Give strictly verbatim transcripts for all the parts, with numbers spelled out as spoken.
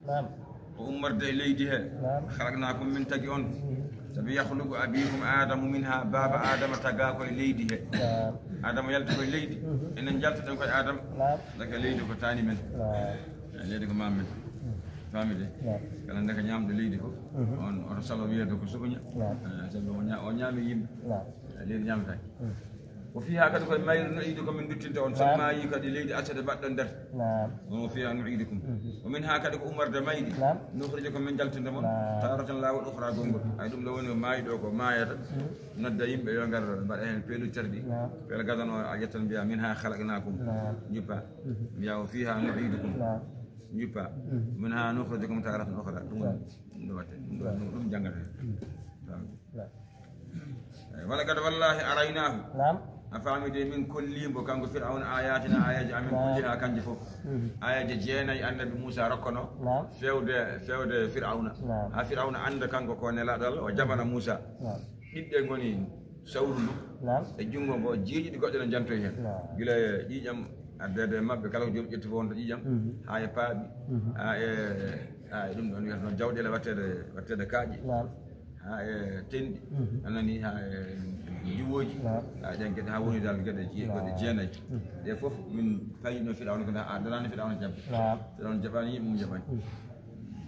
Naam. O ummorde e leydi he. Naam. Khalaqnaakum, min tagi on. Mhm. Sabi yakhluqu abiikum Aadamu minhaa, baaba Aadama tagaa ko e leydi he. Naam. Aadama yalti ko e leydi. Mhm. Enen njaltoɗen ko e Aadama. Naam. Ndeke leydi ko taani men. Naam. Eh, leydi ko maam men. Mhm. Faami de? Naam. Kala ndeke ñaamɗo leydi ko. Mhm. On oto salo wiyeede ko suɓuña. Naam. Eh, sabi o ña-, o ñaami yimɓe. Naam. Eh, leydi ñaamataake. Mhm. Wa fiihaa kadi ko e mayri nu'iidukum min nduttinta on. Naam. Sabu maayi kadi leydi accete mbaɗɗon nder. Naam. Wa fiihaa nu'iidukum. Mhm. Wa minhaa kadi ko ummorde mayri. Naam. Nukhrijukum min jaltinta mon. Naam. Taaratan laawol ukhraa gonngol. Ay ɗum ɗo woni o maayi ɗo ko maayata. Mhm. Nodda yimɓe yo ngar mbaɗa heen peelu carɗi. Naam. Peela gadano a ƴettan mbiya minhaa khalaqnaakum. Naam. Njuppa. Mhm. Mbiya wa fiihaa nu'iidukum. Naam. Njuppa. Mhm. Minhaa nukhrijukum taaratan ukhraa. Ɗum woni. Naam. Ɗum ɗo watte. Ɗum ɗo, ɗum, ɗum janngata heen. Mhm. Naam. Naam. Eyi, wala kadi wallaahi araynaahu. Naam. A faami de, min kolliimo kanko Fir'awna aayaatina, aayaaji amen. Naam. Kullihaa kanji fof. Mhm. Aayaaji jeenayi annabi Muusa rokkono. Naam. Fewde, fewde Fir'awna. Naam. Haa Fir'awna annda kanko ko nelaaɗo Allah, o jaɓana Muusa. Naam. Ɗiɗɗe ngoni sawru ndu. Naam. E junngo ngo, jeeɗiɗi goɗɗe no njantoyi heen. Naam. Gila e ƴiiƴam addeede e maɓɓe, kala ko joom ƴetti fof wonta ƴiiƴam, mhm, haa e paaɓi, mhm, haa e, haa e ɗum ɗoon wiyata noon jawɗeele watteede, watteede kaaƴe. Naam. Haa e tenɗi, mhm, a nanii, haa e ndiwooji, naam, haa e ɗeen geɗe, haa woni dal geɗe jee-, naam, geɗe jeenayi. Mhm. Ɗe fof min payino Fir'awna ko a daraani Fir'awna jaɓde. Naam. Fir'awna jaɓaani, yimɓe mum jaɓaani. Mhm.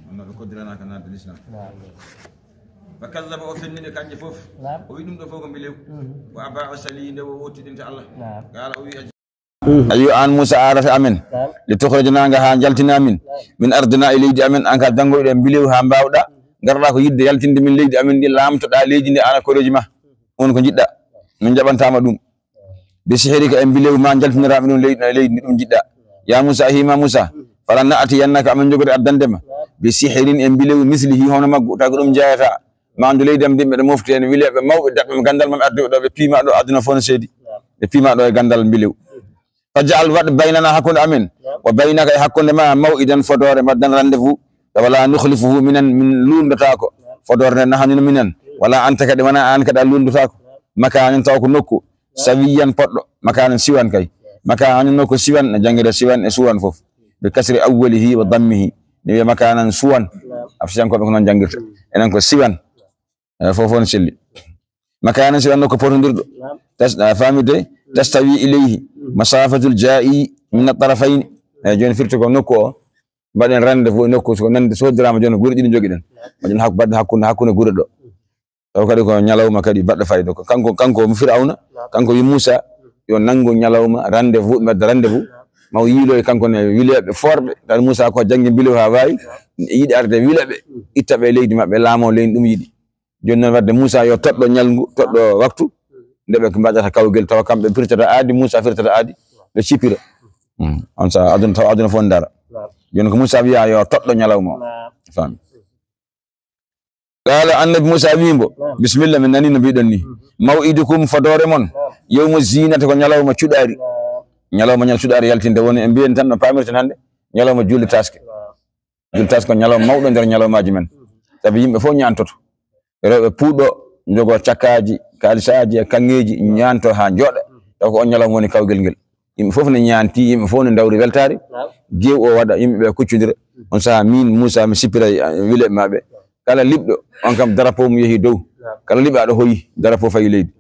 Kono ɓe koddiranaaka naatde lislaam. Naam. Fa kazzaba, o fennii ɗe kanje fof. Naam. O wi'i ɗum ɗo fof ko mbilew. Mhm. Wa abaa, o salii nde o wootiɗinta Allah. Naam. Qaala, o wi'i, ayo an Muusa, a arata amen. Naam. Li tukhrijanaa, nga haa njaltinaa min. Naam. Min ardinaa, e leydi amen, an ka janngoyɗo e mbilew haa mbaawɗaa. Ngarɗaa ko yiɗde yaltinde min leydi amen ndi, laamtoɗaa leydi ndi, an e koreeji ma. On ko njiɗɗaa. Min njaɓantaama ɗum. Bi sihrika, e mbilew ma njaltiniraami ɗum leydi, leydi ndi ɗum njiɗɗaa. Ya Muusa, a hiima Muusa. Fala na'tiyannaka, amin njogori addande ma. Bi sihrin, e mbilew mislihi, hono maggu, tawi ko ɗum jeyataa. Ma anndu leydi am ndi mbeɗa mofti heen wileeɓe mawɓe, daɓɓe mo ganndal ma, ɓe addi ɗo, ɓe piima ɗo, aduna fof no seedi. Ɓe piima ɗo e ganndal mbilew. Faj'al, waɗ, baynana, hakkunde amen, wa baynaka, e hakkunde ma, maw'idan, fodoore, mbaɗden rendez-vous, wala nukhlifuhu, minen, min luulndotaako fodoore nde, nahnu, minen, wala anta, kadi wona aan kadi a luulndotaako, makaanan, taw ko nokku, sawiyyan, poɗɗo, makaanan, siwan kay, makaanan, nokku, siwan, no janngiree siwan e suwan fof, bi kasri awwalihi wa dammihi, ne wiya makaanan suwan, afsiyankooɓe ko noon janngirta, enen ko siwan. Eh, fof fof no selli. Makaanan siwan, nokku potondirɗo. Naam. Tas-, a faami de? Tastawi ilayhi masafatul jaa'i min at-tarafayni. Eh, jooni firti ko nokku o, mbaɗen rendez-vous e nokku, so nande so hoddiraama jooni ko gure ɗiɗi njogiɗen. Mbaɗen hakku-, mbaɗen hakkunde, hakkunde gure ɗo. Taw kadi ko ñalawma kadi baɗɗo fayida ko. Kanko, kanko mo Firawna, kanko wi Muusa, yo nanngu ñalawma, rendez-vous, ɓe mbaɗa rendez-vous. Ma o yiiloy kanko ne wileeɓe forɓe. Tawi Muusa ko janngi mbilew haa waawi, yiɗi arde wileeɓe, itta ɓe e leydi maɓɓe, laamoo leydi ɗum yiɗi. Jooni noon, waɗde Muusa yo toɗɗo ñalngu, toɗɗo waktu, nde ɓe mbaɗata kawgel, tawa kamɓe firtata aadi, Muusa firtata aadi, ɓe cipira. Hmm. On sa aduna, tawa aduna fof ndaara. Naam. Jooni ko Muusa wiya yo toɗɗo ñalawma o. Naam. Faami. Qaala, annabi Muusa wii mbo, naam, bisimilla, min nanii no mbiɗon ni. Mhm. Maw'idukum, fodoore mon, naam, yawmu zinati, ko ñalawma cuɗaari. Naam. Ñalawma, ñal cuɗaari yaltinde woni, en mbiyen tan no paamirten hannde, ñalawma juulde taaske. Naam. Jultaas ko ñalawma mawɗo nder ñalawmaaji men. Sabi yimɓe fof ñaantoto. Rewɓe puuɗo, njogoo cakkaaji, kaalisaaji e kaŋŋeeji, ñaanto haa njooɗa. Taw ko on ñalawma woni kawgel ngel. Yimɓe fof ne ñaanti, yimɓe fof ne ndawri weltaare. Naam. Geew o waɗa, yimɓe ɓe kuccondira. On sahaa, miin, Muusa, mi sippiray, eh, wileeɓe maɓɓe. Kala liɓɗo, on kam, drapeau mum yehi dow. Naam. Kala liɓaaɗo hoyi, drapeau fayi leydi.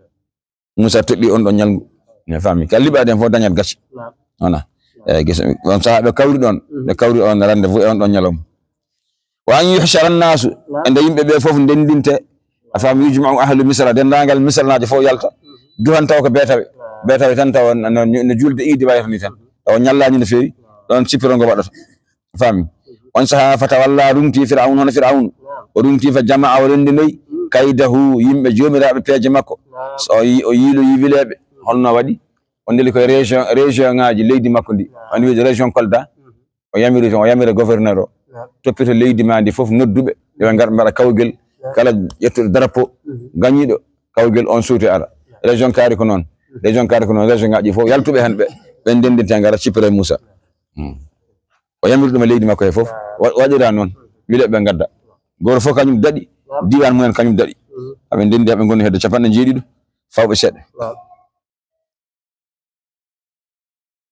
Muusa toɗɗii on ɗon ñalngu. Ne faami. Kala liɓaaɗo heen fof dañat gasi. Naam. Wona. Eeyi, gesa, on sahaa ɓe kawri ɗon. Mhm. Ɓe kawri on rendez-vous e on ɗon ñalawma. Wa an yuhshara annaasu. Naam. E nde yimɓe ɓe fof ndenndinte. A faami, yujma'u ahlu Misra, denndaangal Misranaajo fof yalta. Mhm. Duhan taw ko beetawe. Naam. Beetawe tan tawa no, no, no juulde iidi wayata ni tan. Mhm. Tawa ñallaani no feewi. Naam. Ɗon sippiro ngo waɗata. Faami. On sahaa, fatawalla, ruŋti Firawun, hono Firawun. Naam. O ruŋti, fa jama'a, o renndinoyi, mm, kaydahu, yimɓe joomiraaɓe peeje makko. Naam. So o yi-, o yiiloyi wileeɓe, mm, holno waɗi? O neli koye région, région ŋaaji leydi makko ndi. Naam. Wano wiide région Kolda. Mm. O yamiri toon, o yamira gouverneur o. Naam. Toppito leydi ma ndi fof, nodduɓe, yo ɓe ngar mbaɗa kawgel. Naam. Kala ƴettuɗo drapeau, mm, gañiiɗo kawgel, on suuti ara. Naam. Région Kaari ko noon. Mm. Région Kaari ko noon, région ŋaaji fof, yaltuɓe heen ɓe, ɓe ndenndinte ngara cippira e Muusa. Naam. Hmm. O yamiri ɗum e leydi makko he fof. Wa-, waɗira noon. Wile ɓe ngadda. Gooto fof kañum daɗi, diiwaan mumen kañum daɗi. Aɓe ndenndi, aɓe ngoni hedde capanɗe jeeɗiɗo, fawɓe seeɗa.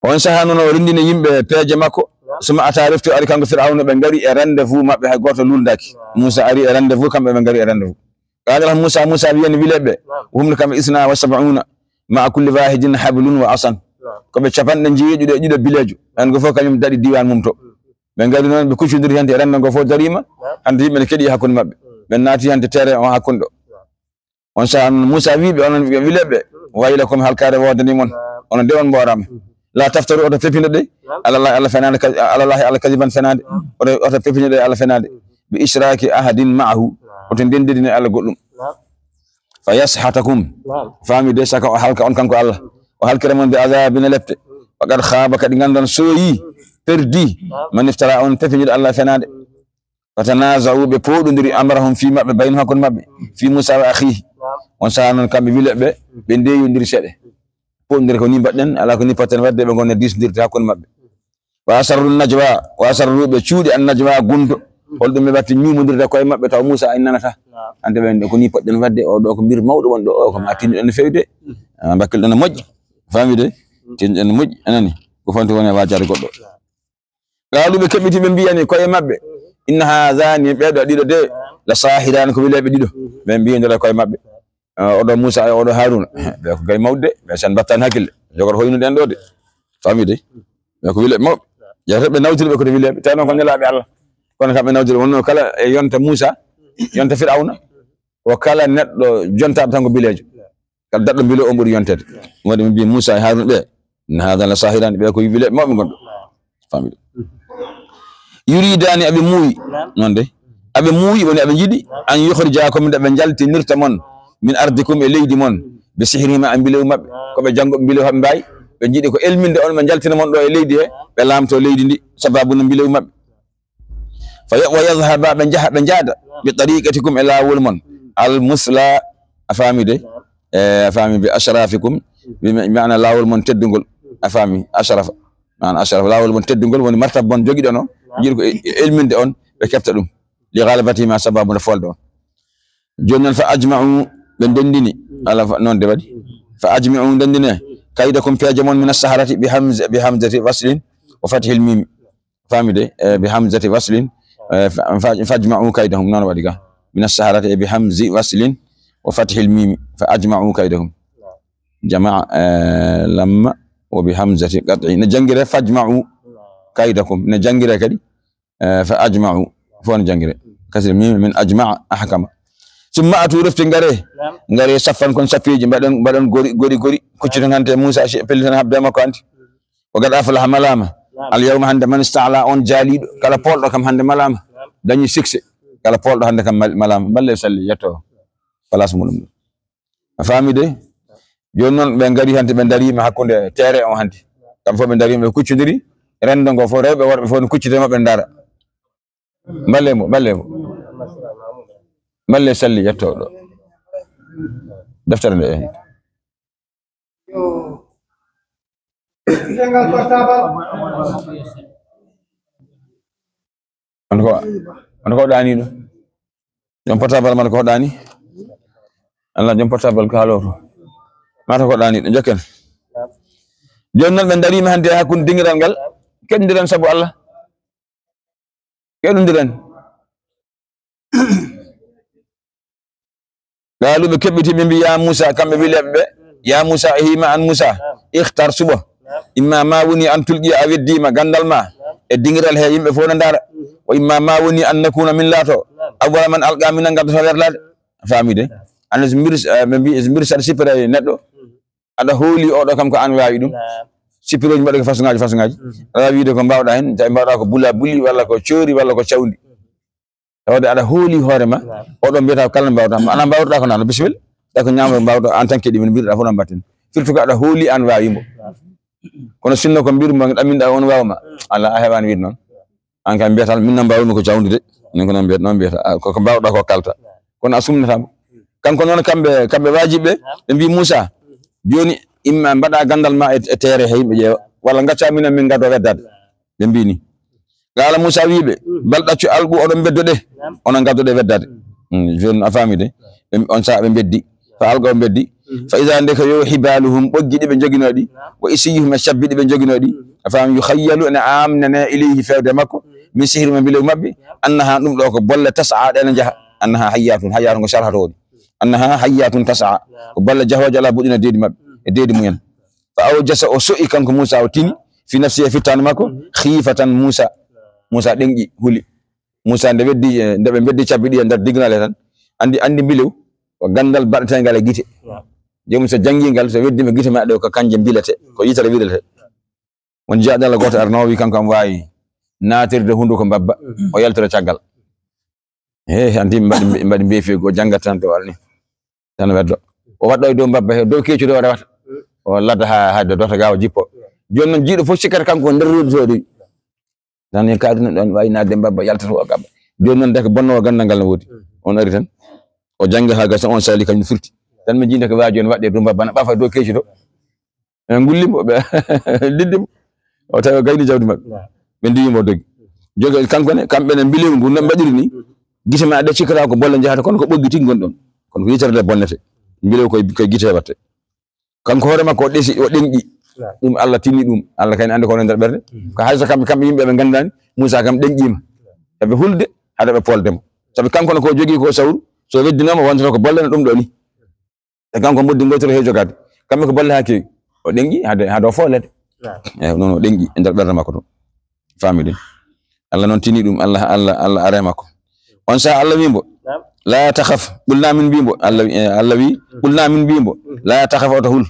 On sahaa noon o renndini yimɓe peeje makko, Summa ata, refti o ari kanko Fir'awna, ɓe ngari e rendez-vous maɓɓe, hay gooto luulndaaki. Muusa ari e rendez-vous, kamɓe ɓe ngari e rendez-vous. Qala lahum Muusa, Muusa wi'i en, wii ɓe, wa hum kamɓe, isna wa sab'una ma'a kulli wahidin hablun wa asan. Ko ɓe capanɗe njeeɗiɗo e ɗiɗo bileejo. Heen ko fof kañum daɗi diiwaan mum to. Ɓe ngari noon, ɓe kuccondiri heen, e renndo ngo fof dariima. Hannde yimɓe ne keɗii hakkunde maɓɓe. Ɓe naati heen e terrain o hakkunde ɗo. On sahaa noon, Muusa wii ɓe, onon wii ɓe, waylakum, halkaare woodanii mon, onon de on mbooraama. La taftaru, oto pepino de, ala Llaahi, Allah fenaande, ka-, ala Llaahi, Allah kadiban fenaande. Oto, oto pepino de, Allah fenaande. Bi ishraaki ahadin ma'ahu, oto ndenndidine Allah goɗɗum. Fa yashatakum, faami de, saka o halka on kanko Allah. O halkira mon bi azabin, lepte. Wa qad khaaba, kadi nganndan sooyi, perdi, man iftara, on pepiniɗo Allah fenaande. Fatanaza'u, ɓe pooɗondiri, amrahum fi maɓɓe, baynahum hakkunde maɓɓe, fi Muusa wa akhihi. On sahaa noon kamɓe wii ɓe, ɓe ndeeyondiri seeɗa. Pooɗondiri ko ni mbaɗɗen, alaa ko ni potten waɗde, ɓe ngonna diisondirde hakkunde maɓɓe. Wa asarru najwa, wa asarru, ɓe cuuɗi an najwa, gunto. Holɗum ɓe mbaɗti ñuumondirde koye maɓɓe, taw Muusa ay nanata. Hannde ɓe ko ni poɗɗen waɗde, o ɗo ko mbir mawɗo won ɗo, o ko ma tinno no feewi de. Ah, bakkil ɗon no moƴƴi. Faami de? Tinno no moƴƴi, anani. Ko fanti woni e waajaade goɗɗo. Qaalu, ɓe keɓɓiti, ɓe mbiyani koye maɓɓe, inna haadani, ɓeeɗo ɗiɗo de, la saahirani, ko wileeɓe ɗiɗo. Ɓe mbiyondira koye maɓɓe, ah, oɗo Muusa e oɗo Haaruuna. Ɓe ko gay mawɓe de, ɓe sen mbattani hakkille. Jogor hoynude en ɗo de. Faami de? Ɓe ko wileeɓe mawɓe. Yata ɓe nawtiri ɓe ko de wileeɓe. Tawi noon ko nelaaɓe Allah. Kono kamɓe nawtiri wonno kala e yonta Muusa, yonta Firawna. Ko kala neɗɗo jontaɗo tan ko bileejo. Kala daɗɗo mbilo on ɓuri yontede. Wonde ɓe mbi Muusa e Haaruuna ɓe, inna haadani la saahirani, ɓe ko bileeɓe mawɓe ngonɗo. Faami de. Yuridaani, aɓe muuyi. Noon de. Aɓe muuyi, woni aɓe njiɗi, an yukhrijaakum, nde ɓe njaltinirta mon, min ardikum, e leydi mon, bi sihrihima, e mbilewu maɓɓe. Ko ɓe janngo ɓe mbilewu haɓe mbaawi. Ɓe njiɗi ko elminde on, ɓe njaltina mon ɗo e leydi he, ɓe laamto leydi ndi, sababu no mbilewu maɓɓe. Fa ya-, wa yadhhaba, ɓe njaha, ɓe njaada, bi tariqatikum, e laawol mon, al musla, a faami de? E, a faami, bi ashrafikum, bi ma-, maana laawol mon teddungol, a faami, ashrafa, maana ashrafa, laawol mon teddungol woni martaba mon jogiɗon o, jiɗi ko e-, e-, elminde on, ɓe kefta ɗum, li ghalabatihim, ha sababu nde folde on. Jooni noon, fa ajma'u, ɓe ndenndini, ala fa-, noon de waɗi, fa ajmi'u, ndenndine, kaydakum, peeje mon, min as-saharati, bi hamza, bi hamzati waslin wa fathil mimi. Faami de, e, bi hamzati waslin, e, fa-, fa-, fajma'u kaydahum, noon waɗi ga. Min as-saharati, e bi hamzi waslin wa fathil mimi, fa ajma'u kaydahum. Jama'a, e, lamma wa bi hamzati qat'i. Ne janngire fajma'u kaydakum. Ne janngire kadi, e, fa ajma'u. Fof ne janngire. Kasri mimi min ajma'a ahkama. Summa atu, refti ngare. Ngare saffan kon sappeeji, mbaɗon, mbaɗon gori, gori, gori. Kucciton hannde Muusa, si pelliton haɓde makko hannde. Wa qad aflaha, malaama. Al yawma, hannde, man ista'la, on jaaliiɗo. Kala poolɗo kam hannde malaama. Dañi succès. Kala poolɗo hannde kam mal-, malaama. Balle salli, yetto place muɗum. A faami de? Jooni noon ɓe ngari hannde, ɓe ndariima hakkunde terrain o hannde. Kamɓe fof ɓe ndariima, ɓe kuccondiri. Renndo ngo fof, rewɓe, worɓe fof no kucciti maɓɓe ndaara. Balle mo, balle mo. Balle salli, yetto ɗo. Deftere nde, eh. Yo. Lengal portable. On ko, on ko ɗaaniiɗo. Joom portable mata ko ɗaani. Allah, joom portable ko haalooto. Mata ko ɗaaniiɗo, jokken. Jooni noon ɓe ndariima hannde e hakkunde dingiral ngal. Keɗondiren sabu Allah. Keɗondiren. Qaalu, ɓe keɓɓiti, ɓe mbi, ya Muusa, kamɓe wileeɓe ɓe, ya Muusa, e hima an Muusa, ikhtar, suɓo. Imma ma woni an tulqiya, a weddiima ganndal ma e dingiral he, yimɓe fof no ndaara. Wa imma ma woni an nakuna, min laato, awwala man alqa, minen ngaddoto werlaade. Faami de? Ande so mbir, eh, ɓe mbi, so mbir saɗa sippira e neɗɗo, aɗa hooli oɗo kam ko an waawi ɗum. Naam. Sippirooji mbaɗa ko façon ngaaji, façon ngaaji. Mhm. Aɗa waawi wiide ko mbaawɗa heen, tawi mbaawɗa ko bula buli, walla ko coori, walla ko cawndi. Tawde aɗa hooli hoore ma, naam, oɗo mbiyata ko kala mbaawɗa. Mo ala mbaawɗa ko nano, bisimilla. Tawi ko ñaamre mbaawɗa en tant que ɗi min mbirɗa fof no mbatten. Surtout ko aɗa hooli an waawi mo. Naam. Kono sinno ko mbir mo ɗaminɗa on waawa ma. Ala, a heɓaani wiide noon. An kam mbiyata, min noon mbaawmi ko jawdude. Min ko noon mbiyata, noon mbiyata. A, ko, ko mbaawɗa ko kalta. Kono a sumnata mo. Kanko noon kamɓe, kamɓe waajiɓe, ɓe mbi Muusa, jooni imma mbaɗa ganndal ma e, e terrain he yimɓe ƴeewa. Walla ngacca minen min ngaddo weddaade. Ɓe mbi ni. Qaala Muusa wii ɓe, bal ɗaccu alqu oɗon beddo de. Onon ngaddo de weddaade. Hmm, jooni a faami de. Ɓe, on sahaa ɓe beddi. Fa alqaw ɓe beddi. Fa ida ndeke yo hibaluhum ɓoggi ɗi ɓe joginoo ɗi, wa isiyuhum e cabbi ɗi ɓe joginoo ɗi, a faami, yukhayyalu ene amnane ilayhi fewde makko, min sihri ma mbilew maɓɓe, annaha ɗum ɗo ko bolle tas'a ɗe ene njaha, annaha hayyatun, hayyatun ko sarhata woni, annaha hayyatun tas'a, ko bolle jahooje ala boɗɗina deedi maɓɓe e deedi mumen. Fa awjasa o so'i kanko Muusa o tini, fi nafsi e fittaandu makko, khiifatan Muusa, Muusa ɗenƴi huli. Muusa nde weddi, eh, nde ɓe mbeddi cabbi ɗi e nder dignale tan, andi, andi mbilew ko gandal baɗetengal e gite. Joomum so janngi ngal, so weddima gite maɗɗe ko kanje mbilete, ko yitere wirete. Won jaaɗal gooto arnoowo wi kanko am waawi naatirde hunduko mbabba, o yaltira caggal. He, anti mbaɗi, mbaɗi mbeefi ko janngat tan to alni. Tan weddo. O waɗɗo e dow mbabba he, dow keecu ɗo o rewata. O ladda ha, ha doto gawa jippo. Jooni noon jiiɗo fof sikkata kanko ko nder ruudu to ɗoy. Tan en kaari ɗum ɗon wayi naatde mbabba yaltata o gabba. Jooni noon deke bonno o ganndal ngal no woodi. On ari tan. O jannga ha gasa on sali kañum firti. Tan mi jiida ko waaji on waɗde dow mbabba na ɓafa dow keecu to. En ngulli mo ɓe liddi mo. O tawi o gayni jawdi maɓɓe. Ɓe ndiwi mo dogi. Jogi kanko ne, kamɓe ne mbilew ngu no mbaɗiri ni. Gite ma ɗe cikkata ko bolle njahata kono ko ɓoggi tigi ngon ɗon. Kono ko yitere nde bonnete. Mbilew koye, koye gite watte. Kanko hoore makko o ɗesi, o ɗenƴi. Ɗum Allah tinni ɗum. Allah kayne andi ko woni nder ɓerde. Ko hayso kamɓe, kamɓe yimɓe ɓe ngandani, Muusa kam ɗenƴima. Eɓe hulde, hade ɓe polde mo. Sabi kanko no ko jogii ko sawru, so weddinoma wonta ko bolle no ɗum ɗo ni. E kanko mboddi ngootiri he jogaade. Kamɓe ko bolle haa keewi. O ɗenƴi hade, hade o foolede. Eyi, noon o ɗenƴi e nder ɓerde makko to. Famide. Allah noon tini ɗum, Allah, Allah, Allah are makko. On saha Allah wi mbo, "La takhaf." Qulna min mbi mbo, Allah, eh, Allah wi, "Qulna min mbi mbo, la takhaf, oto hul.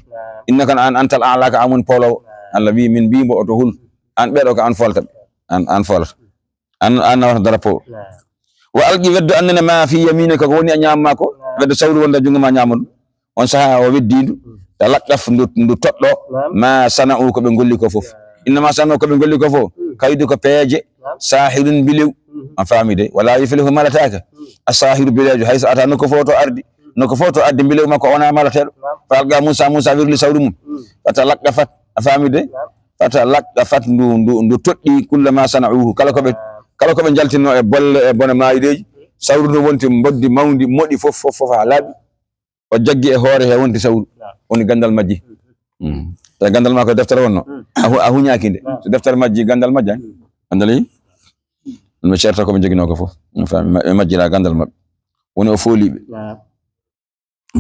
Innaka an, antal a'la, ka amon polowo." Allah wi min mbi mbo, "Oto hul. An ɓeɗo ka an folta ɓe. An, an folata. An, an nawata drapeau." Wa alqi, weddo annene ma fi yaminika, ko woni a ñaamo ma ko. Weddo sawru wonda jungo ma ñaamo ɗum. On saha o weddi ndu. Talaqqaf, ndu, ndu toɗɗo. Ma sana'u, ko ɓe golli ko fof. Innama sana'u, ko ɓe golli ko fof. Kaydu ko peeje. Sahirun, mbilew. A faami de. Wala yuflihu, malataka. A sahiru, mbilejo, hayso ata nokku fof to ardi. Nokku fof to ardi, mbilew makko wona malateɗo. Fa alqa Musa, Musa wirli sawru mum. Fa talaqqafat. A faami de. Fa talaqqafat, ndu, ndu, ndu toɗɗi kulla ma sana'uhu. Kala ko ɓe, kala ko ɓe jaltinno e bolle, e bone maayideeji. Sawru ndu wonti mboddi mawndi, moɗi fof, fof, fof haa laaɓi. O jaggi e hoore he wonti sawru. Woni gandal majji. Mm. Tawi gandal ma ko deftere wonno. A hu-, a huñaaki nde. So deftere majji, gandal majja. Gandal yi? Ɗum ɓe ceerta ko ɓe joginoo ko fof. Mi faami, ma-, ɓe majjira gandal maɓɓe. Woni o fooli ɓe.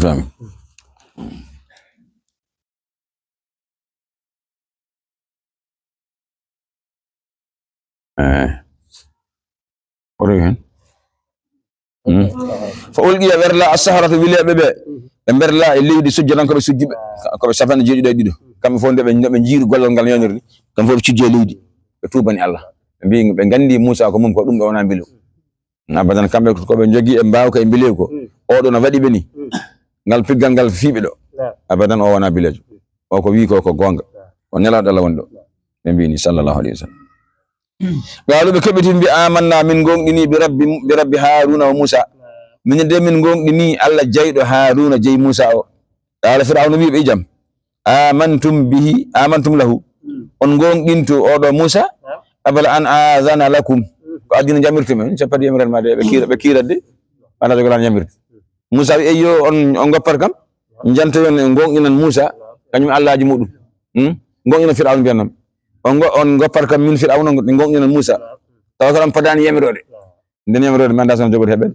Faami. Eh. Oto hen. Hmm. Fa ulqiya, werla, as-saharatu, wileeɓe ɓe. Ɓe mberla e leydi, sujjadan ko ɓe sujjuɓe. Ko ɓe capanɗe jeeɗiɗo e ɗiɗo. Kamɓe fof nde ɓe, nde ɓe njiiri gollal ngal yonirde. Kamɓe fof ɓe cujji e leydi. Ɓe tuubani Allah. Ɓe mbi, ɓe nganndi Muusa ko mum ko ɗum ɗo wona mbilew. Abadan, kamɓe ko ɓe njogii e mbaawka e mbilew ko. Mm. Oɗo no waɗi ɓe ni. Mm. Ngal piggal ngal fiiɓe ɗo. Naam. Abadan, o wona bileejo. O ko wii ko, ko goonga. Naam. Ko nelaaɗo Allah woni ɗo. Naam. Ɓe mbii ni, sallallahu alayhi wa sallam. Mm. Qaalu, ɓe keɓiti, mbi, "Amanna, min ngoonɗini bi rabbi, bi rabbi Haaruna wa Muusa." Naam. Min de min ngoonɗini Allah jeyɗo Haaruna, jeyi Muusa o. Qaala Firawna wii ɓe, "Ijam." "Amantum bihi, amantum lahu." Mm. On ngoonɗinto oɗo Muusa? Naam. "Qabla an aadana lakum." Mm. Ko aduna jamirtumi, on cappati yamiral ma de, ɓe kiira, ɓe kiira de. Ala jogolan yamirde. Muusa wi, "Eyyo, on, on goppat kam. Jantoyon en ngoonɗinan Muusa, kañum allaaji muɗum. Hmm? Ngoonɗinan Firawna mbiyan nam. On ngo-, on goppat kam min Firawna, ngoonɗinan Muusa." Tawa ko ɗon padaani yamiroɗe. Nden yamiroɗe, mi anndaa so on jogori heɓɓe.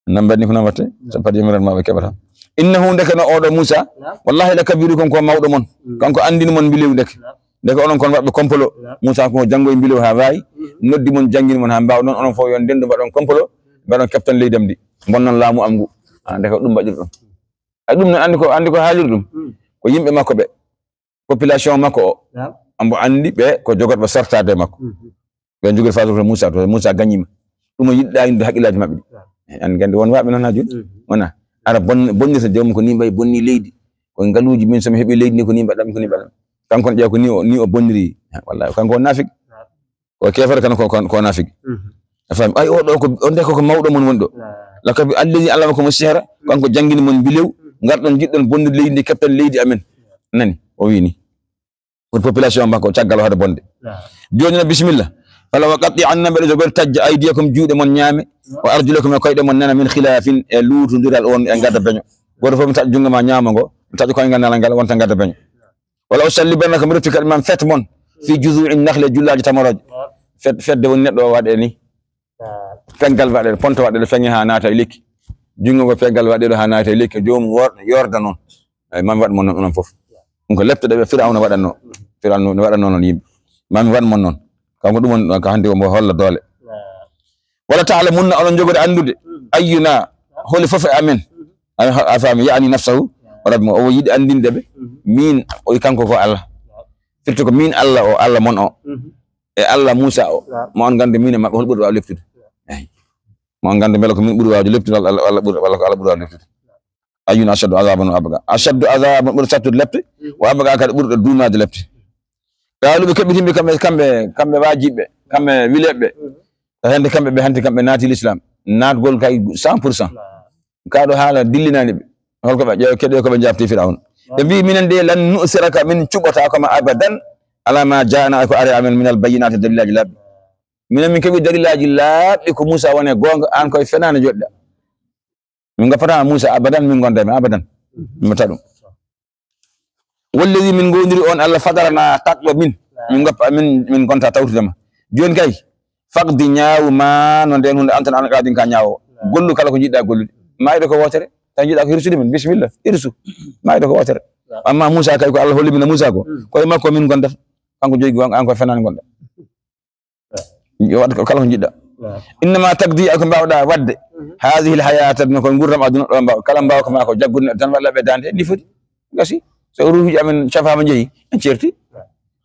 Nan mbaɗni ko nan watte, so pati yamiroɗe maɓɓe keɓata. Innahu, ndeke no oɗo Muusa, naam, wallahi la kabirukum, ko mawɗo mon. Mm. Kanko anndini mon mbilew ndeke. Naam. Ndeke onon kon waɗɓe kompolo. Naam. Muusa ko janngo e mbilew haa waawi, mm, noddi mon, janngini mon haa mbaaw. Noon onon fof yo ndendu mbaɗon kompolo, mbaɗon keftan leydi am ndi. Mbonnon laamu am ngu. Ah, ndeke ɗum mbaɗirɗon. A ɗum noon anndi ko, anndi ko haaliri ɗum. Mm. Ko yimɓe makko ɓe. Population makko o. Naam. Ambo anndi ɓe ko jogotɓe sortaade e makko. Mhm. Ɓe njogori façon to Muusa, to Muusa gañiima. Ɗum o yiɗɗa inde haqqillaaji maɓɓe ɗi. Naam. Eh, an gandi won waaɓe noon haa jooni. Mhm. Wona. Ara bon-, bonnirta joomum ko ni mbayi bonni leydi. Ko ngaluuji min so mi heɓi leydi ni ko ni mbaɗam, ko ni mbaɗam. Kanko ne ƴeewa ko ni o, ni o bonniri. Wallahi, kanko o naafik. Naam. Ko keefere kan ko, ko, ko naafik. Mhm. A faami? Ay, oɗo ko, on de ko, ko mawɗo mon woni ɗo. Naam. Lakabi allani Allah ko mo sihra, kanko janngini mon mbilew, ngarɗon jiɗɗon bonnude leydi ndi, keptan leydi amen. Nani? O wii ni. Pour population makko caggal o hade bonde. Naam. Jooni no bisimilla. Fala wa qatti anna mbeɗa jogori tajja aydiyakum juuɗe mon ñaame, wa arjulakum e koyɗe mon nana min khilafin e luutondiral on e ngada beño. Gooto fof mi taƴa junngo ma ñaamo ngo, mi taƴa koyngal ngal ngal wonta ngadda beño. Wala usallibannaka, mi rutti kadi ma mi fet mon fi juzu'i nakhli, e jullaaji tamorooje. Fet-, fedde woni neɗɗo o waɗe ni. Peggal waɗe, ponto waɗe ɗo feŋe haa naata e lekki. Junngo ngo peggal waɗe ɗo haa naata e lekki. Joomum wor-, yorda noon. Eyi, ma mi waɗ mon noon onon fof. Ɗum ko lepte ɗe ɓe Firawna waɗatnoo. Firawna no waɗatnoo noon yimɓe. Ma mi waɗ mon noon. Kanko ɗum woni ɗon, ka hannde omo holla doole. Wala ta'lamunna, onon njogori anndude. Ayyuna, holi fof e amen. A, a faami, ya'ni nafsahu, o rabbi mo, o yiɗi anndinde ɓe. Min, o wi kanko ko Allah. Firti ko min Allah o, Allah mon o. E Allah Muusa o. Ma on nganndu min e maɓɓe hol ɓuri waawi leftude. Eyi. Ma on nganndu mbela ko min ɓuri waawde leftude, walla Allah, Allah ɓuri, walla ko Allah ɓuri waawde leftude. Ayyun ashaddu azaban wa abqa. Ashaddu azaban, ɓuri sattude lepte, wa abqa, kadi ɓurɗo duumaade lepte. Qaalu, ɓe keɓɓitii ɓe kamɓe, kamɓe, kamɓe waajiɓe, kamɓe wileeɓe. Ko hannde kamɓe, ɓe hannde kamɓe naati l'islam. Naatgol kay cent pour cent. Kaa ɗo haala dillinaani ɓe. Holko ɓe ƴeewa, keɗe ko ɓe njaabti Firawna. Ɓe mbii, minen de lan nu'siraka, min cuɓataako ma abadan, ala ma ja'ana, ko ari amen minal bayyinati, dalilaaji laaɓɗi. Minen min keɓi dalilaaji laaɓɗi ko Muusa woni e goonga, aan koye fenaande njoɗɗa. Min ngoppataa Muusa abadan, min ngonda e ma abadan. Min mbaɗata ɗum. Walladi, min ngondiri on Allah, fadarana, tagɗo min. Min ngoppa, min, min ngonta tawtude ma. Jooni kay, faqdi, ñaawu ma, no ndeen huunde an tan, an qaadin ka ñaawo. Gollu kala ko njiɗɗa gollude. Maayde ko wootere, tawi njiɗɗa ko hirsude min, bisimilla, hirsu. Maayde ko wootere. Amma Muusa kay ko Allah holli min Muusa ko, koye makko min ngondata. Kanko jogi, an ko fenaande ngonɗa. Yo waɗ ko kala ko njiɗɗa. Innama taqdi, ko mbaawɗa waɗde. Hadhihi l hayata dunya, ko nguurdam aduna ɗo mbaaw. Kala mbaaw ko ma ko jaggude neɗɗo tan walla ɓe dande, ni foti. Gasi. So ruuhuji amen cafaama njehi, en ceerti.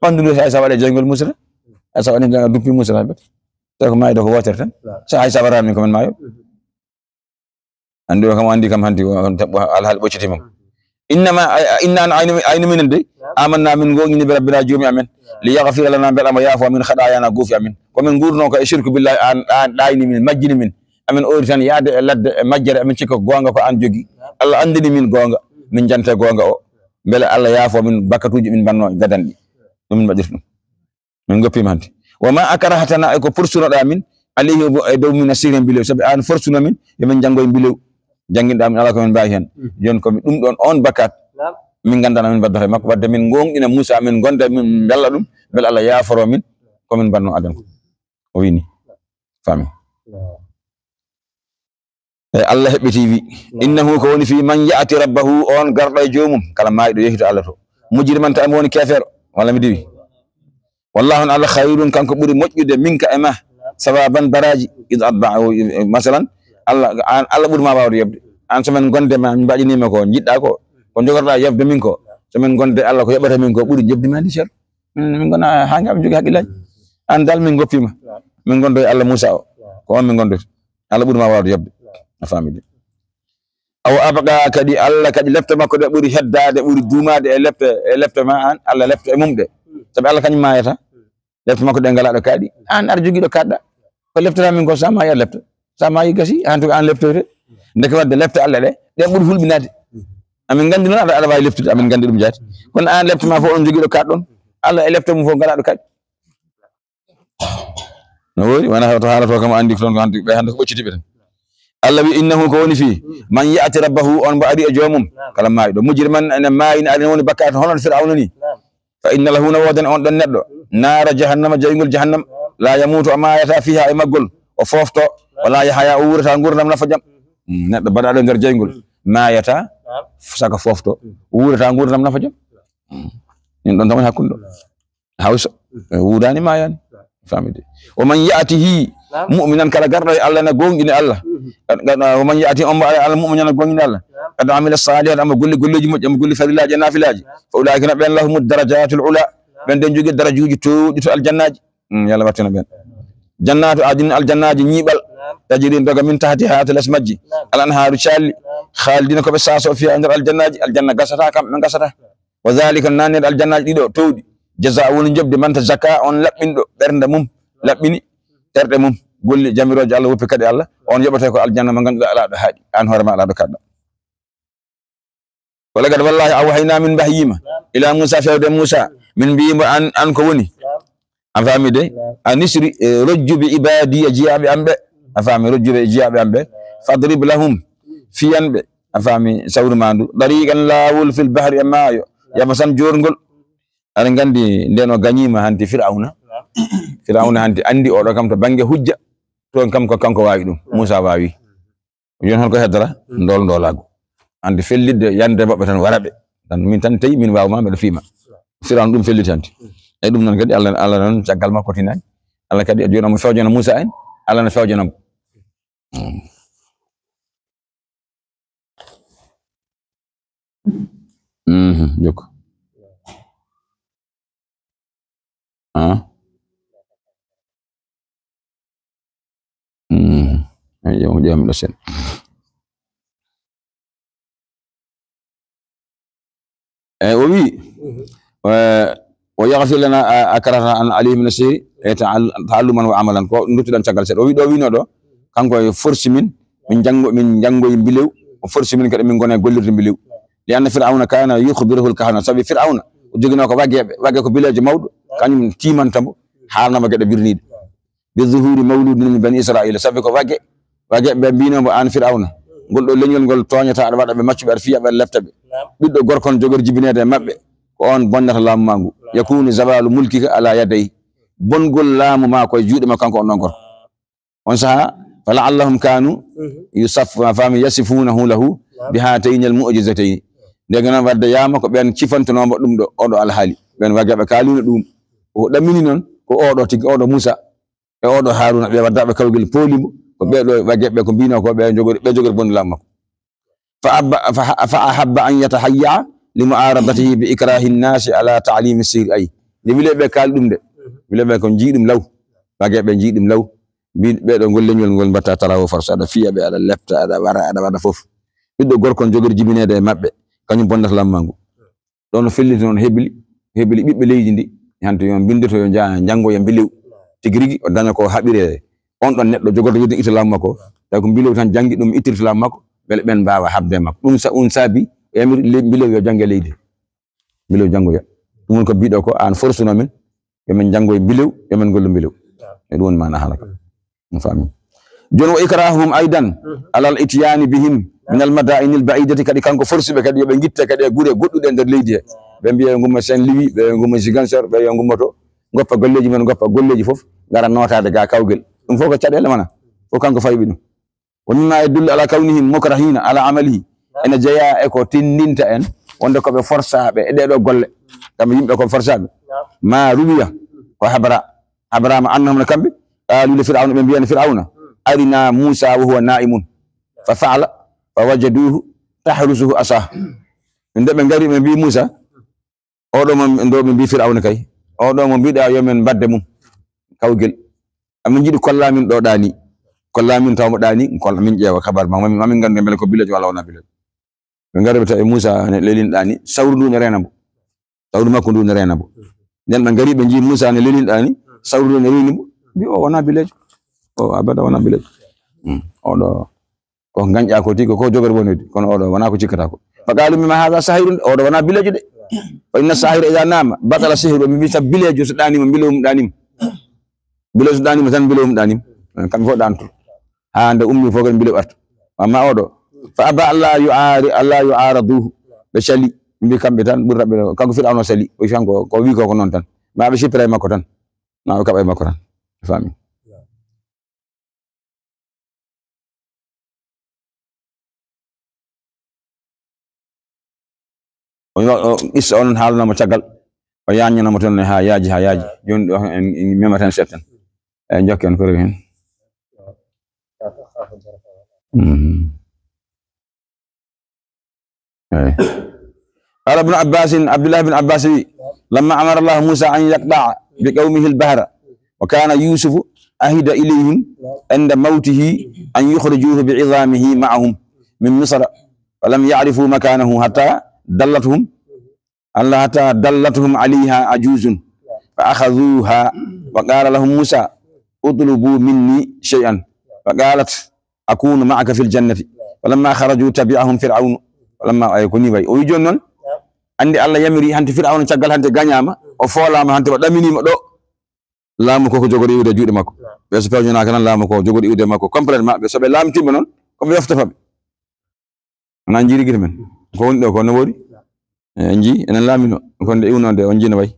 Ɓanndu ndu hay sa waɗe jeyngol Muusa tan. Hay sa waɗe jeyngol duppi Muusa tan bet. Tawi ko maayde ko wootere tan. Sa hay sa waɗaani ko men maayo. Anndi o kam, o anndi kam hanti, o, on tabɓo alhaali ɓocciti mum. Innama, ay-, ay-, inna an aynu, aynu minen de, amanna, min ngoñini bi rabbina, joomi amen. Li yaghfira lana, mbela mo yaafo min khatayana, goofi amen. Ko min nguurno ko e shirku billahi, an, an ɗaayni min, majjini min. Amin oori tan yaade e ladde e majjere, amin cikka ko goonga ko an jogi. Allah anndini min goonga, min jante goonga o. Mbele Allah yaafo min bakkatuuji min mbanno gadanɗi. Ɗum min mbaɗirta ɗum. Min ngoppiima hanti. Wa ma akrahtana, e ko forsunoɗa min, alayhi, e dow min, as-sihri, mbilew. Sabi an forsuno min, yo min njanngoy mbilew. Jannginɗa min, ala ko min mbaawi heen. Jooni ko mi ɗum ɗoon, oon bakkat. Min nganndana min mbaddata e makko. Wadde min ngoongɗina Muusa, min ngonda, min mbella ɗum. Mbele Allah yaaforo min, ko min mbanno adan ko. O wii ni. Faami. E Allah heɓɓiti wi, innahu, ko woni fii, man ya'ti rabbahu, on garɗo e joomum, kala maayɗo yehito Allah to. Mujriman, tawi mo woni keefeero, walla mi diwi. Wallahu, on Allah, khayrun, kanko ɓuri moƴƴude, minka, e ma, sawaban, baraaji, id atba'ahu, masalan, Allah, an, Allah ɓuri ma waawde yoɓde. An, so min ngonde ma, min mbaɗinima ko njiɗɗa ko, ko jogorɗa yoɓde min ko, so min ngonde Allah ko yoɓata min ko ɓuri joɓdi ma ndi, ceerno. Min, min ngona haa ngaa min jogii hakkillaaji. An dal min ngoppiima. Min ngondo e Allah Muusa o. Ko on min ngondoto. Allah ɓuri ma waawde yoɓde. A faami de. Aw abqa, kadi Allah kadi lepte makko ɗe ɓuri heddaade, ɓuri duumaade e lepte, e lepte ma an, Allah lepte e mum ɗe. Sabi Allah kañum maayata. Lepte makko ɗe ngalaa ɗo kaaɗi. An aɗa jogii ɗo kaaɗɗa. Ko leptata min ko sa maayi a lepta. Sa maayi gasi, an tuma an leptoyte. Ndeke wadde lepte Allah ɗe, ɗe ɓuri hulɓinaade. Amin nganndi noon aɗa, aɗa waawi leptude, amin nganndi ɗum jaati. Kono an lepte ma fof on jogii ɗo kaaɗɗon. Allah e lepte mum fof ngalaa ɗo kaaɗi. No woori, wona hawto haalato kam anndi ko toon ko hannde ɓe hannde ko ɓoccitiiɓe tan. Allah wi, innahu, ko woni fii, man ya'ti rabbahu, on mbo ari e joomum, kala maayɗo, mujriman, ene maayina, ari woni bakkaat hono Firawna ni. Fa inna lahu, no woodani on ɗon neɗɗo, naara jahannama, jeyngol jahannama, la yamuutu, o maayata, fiiha, e maggol, o foofto, wala yahaya, o wuurata nguurndam nafa jam. Mm, neɗɗo baɗaaɗo e nder jeyngol, maayata, saka foofto, o wuurata nguurndam nafa jam. Mm. Min ɗon tan woni hakkunde ɗo. Hawsa, e wuudaani, maayaani. Faami de. Wa man ya'tihi mu'minan, kala garɗo e Allah na gooŋɗini Allah. Wa man ya'tihi, on mbo Allah mu'minan na gooŋɗini Allah. Qad amila salihat, amma golli golleeji moƴƴi, amma golli farilaaji e naafilaaji. Fa ulaa'ika, na ɓen, lahumu darajatul ula. Ɓen den jogii darajuuji toowɗi to aljannaaji. Mm, yo Allah wattin en ɓen. Jannatu adnin, aljannaaji ñiiɓal. Tajri, doga, min tahtiha, to les majji. Al anhaaru, calli. Khalidina, ko ɓe saaso fiha, e nder aljannaaji. Aljanna gasata, kamɓe ɓe gasata. Wa dhalika, nanneede aljannaaji ɗiɗo toowɗi, jazaa'u, woni njoɓdi, man tazakka, on laɓɓinɗo ɓernde mum, laɓɓini terɗe mum, golli jamirooje Allah, woppi kadi Allah, on yoɓete ko aljanna mo ngannduɗaa alaa ɗo haaɗi, aan hoore ma alaa ɗo kaaɗɗaa. Wa laqad, wallaahi, awhaynaa, min mbahyima, ilaa Muusaa, fewde Muusaa, min mbiyi mo, aan, aan ko woni, a faami de, an isri, e, rojju bi ibaadiya, jiyaaɓe am ɓe, a faami, rojju ɓe e jiyaaɓe am ɓe, fadrib lahum, fiyan ɓe, A faami? Sawru ma ndu. Tariqan, laawol, fil bahri, e maayo. Yabasan, joorngol. Aɗa nganndi, nden o gañiima hanti Firawna. Firawna hanti anndi oɗo kam to bannge hujja. Toon kam ko kanko waawi ɗum. Muusa waawi. Jooni hol ko heddora? Ndool ndoolaagu. Anndi fellitde yande maɓɓe tan wara ɓe. Tan min tan tawi min waaw ma, mbeɗa fiima. Firawna ɗum felliti hanti. Eyi, ɗum noon kadi Allah, Allah noon caggal makko tinaani. Allah kadi jooni omo fewjana Muusa en. Allah no fewjana mo. Mhm, jokko. Ah. Mhm. Ay, yo, yo, mi ɗo seeɗa. Eyi, o wiyi, eh, "Wa yaghfir lana, a, akratana an alihi min asiri, e ta'al-, ta'alluman wa amalan." Ko nduttuɗen caggal seeɗa. O wiyi ɗo, wino ɗo, kanko e forsi min, min janngo, min janngoyi mbilew, o forsi min kadi min ngona e gollirde mbilew. "Li anna Fir'awna kana yukhbiruhu al-kahana." Sabi Fir'awna, o joginoo ko wageeɓe, wage ko bileejo mawɗo, kañum tiimanta mo, haalna mo geɗe birniiɗe. "Bi zuhuri mawludin min bani Israila." Sabi ko wage, wageeɓe ɓe mbino mo, "An Fir'awna, ngol ɗo leñol ngol tooñata, aɗa waɗa ɓe maccuɓe, aɗa fiya ɓe, aɗa lefta ɓe. Ɓiɗɗo gorko on jogori jibineede e maɓɓe, ko on bonnata laamu ma ngu. Yakunu zawalu mulkika ala yaday." Bongol laamu ma ko e juuɗe ma kanko on ɗon gorko. On saha, "Fa la'allahum kanu yusaf-, fami yasifunahu lahu bi hatayni al mu'jizatayni." Ndegen noon wadde yaama ko ɓen cifantonoomo ɗum ɗo, oɗo alhaali. Ɓen wageeɓe kaalino ɗum. O ɗammini noon ko oɗo tigi, oɗo Muusa e oɗo Haaruna, ɓe waddaaɓe kawgel pooli mo, ko ɓee ɗo wageeɓe ko mbino ko ɓe jogori, ɓe jogori bonde laamu makko. Fa abba, fa, fa ahabba an yatahayya li mu'aradatihi bi ikrahi nnasi ala ta'limi sihri. Ayi, nde wileɓe kaali ɗum de, wileɓe ko njii ɗum law, wageeɓe njii ɗum law, mbi ɓee ɗo ngol leñol ngol mbatta tarawo force, aɗa fiya ɓe, aɗa lefta, aɗa wara, aɗa waɗa fof. Ɓiɗɗo gorko on jogori jibineede e maɓɓe, kañum bonnata laamu ma ngu. Ɗoon o felliti noon hebli, hebli ɓiɓɓe leydi ndi, hannde yo mbindoto, yo nja-, njanngo, yo mbilew. Tigi rigi, o daña ko haɓiree. On ɗon neɗɗo jogorɗo wiide itta laamu makko, tawi ko mbilew tan janngi ɗum ittirta laamu makko, mbele ɓeen mbaawa haɓde e makko. Ɗum sa-, ɗum saabi, o yamiri le-, mbilew yo jannge leydi. Mbilew janngoya. Ɗum woni ko mbiɗo ko, aan forsuno min, yo min njanngoy mbilew, yo min ngollu mbilew. E ɗum woni maana haala ka. On faami? Jooni, "Wa ikrahuhum aidan alal ityani bihim min al madaini al baidati." Kadi kanko forsi ɓe kadi yo ɓe ngitte kadi e gure goɗɗuɗe e nder leydi he. Ɓe mbiya yo ngummo Saint Louis, ɓe yo ngummo Ziguinchor, ɓe yo ngummoto, ngoppa golleeji men, ngoppa golleeji fof, ngara nootaade ga kawgel. Ɗum fof ko caɗeele mana. Fof kanko fawi ɗum. "Wa mimma yadullu ala kawnihim mukrahina ala amalihi." Ene jeyaa e ko tinndinta en wonde ko ɓe forsaaɓe e ɗee ɗoo golle. Kamɓe yimɓe ko forsaaɓe. Ma ruwiya ko habra, habrama annahum no kamɓe, qalu li Fir'awna, ɓe mbiyani Fir'awna, "Arina Musa wa huwa na'imun." Fa fa'ala, fa wajaduhu tahrusuhu asah. Nde ɓe ngari ɓe mbi Musa, "Oɗo mo, ndo ɓe mbi Fir'awna kay, oɗo mo mbiɗa yo men mbadde mum kawgel. Amin njiɗi kolla min ɗo ɗaani. Kolla min taw mo ɗaani, kolla min ƴeewa kabar ma, mamin, mamin nganndu mbele ko bileejo walla wona bileejo." Ɓe ngari ɓe tawi Musa ne lelin ɗaani, sawru ndu ne reena mbo. Sawru makko ndu ne reena mbo. Nden ɓe ngari ɓe njii Musa ne lelin ɗaani, sawru ndu ne reeni mbo. Mbi o wona bileejo. O abada wona bileejo. Hmm. Oɗo ko gañƴa ko tigi ko jogori wonede, kono oɗo wona ko cikkata ko. Fa qalu mimma hadha sahirun, oɗo wona bileejo de. Fa inna sahira idha nama batala sihru, ɓe mbi sa bileejo so ɗaanima, mbilew mum ɗaanima. Bileejo so ɗaanima tan, mbilew mum ɗaanima. Kamɓe fof ɗaanto. Haa nde ummi fof kadi mbilew arta. Amma oɗo, fa aba alla yu'ari-, alla yu'araduhu. Ɓe cali, mbi kamɓe tan ɓurata ɓe, kanko Fir'awna sali, o kanko ko wi ko, ko noon tan. Ma ɓe cippira e makko tan. Ma ɓe kaɓa e makko tan. Faami? O yo-, o qissa onon haalnoo mo caggal. O yaajnanoo mo toon haa yaaji, haa yaaji. Jooni ɗo en, en memata heen seeɗa tan. Eeyi, njokken ko rewi heen. Mhm. Eeyi. قال ابن عباس، عبد الله بن عباس, لما أمر الله موسى أن يقطع بقومه البحر، وكان يوسف عهد إليهم عند موته أن يخرجوه بعظامه معهم من مصر، فلم يعرفوا مكانه حتى دلتهم، حتى دلتهم عليها عجوز، فأخذوها، وقال لهم موسى: "اطلبوا مني شيئا." فقالت: "أكون معك في الجنة." فلما خرجوا تبعهم فرعون. فلما, ay, ko ni wayi. O wi jooni noon, anndi Allah yamiri hannde Fir'awna caggal hannde gañaama, o foolaama hannde, o ɗaminiima ɗo. Laamu ko ko jogori iwde juuɗe makko. Ɓe so pewjanaaka tan, laamu ko jogori iwde makko complètement. Ɓe so ɓe laamtiima noon, ko ɓe yoftata ɓe. Wona njiri gite men. Ko woni ɗo ko no woori? Eh, en njii, enen laamino. Ko nde iwno nde, on njii no wayi.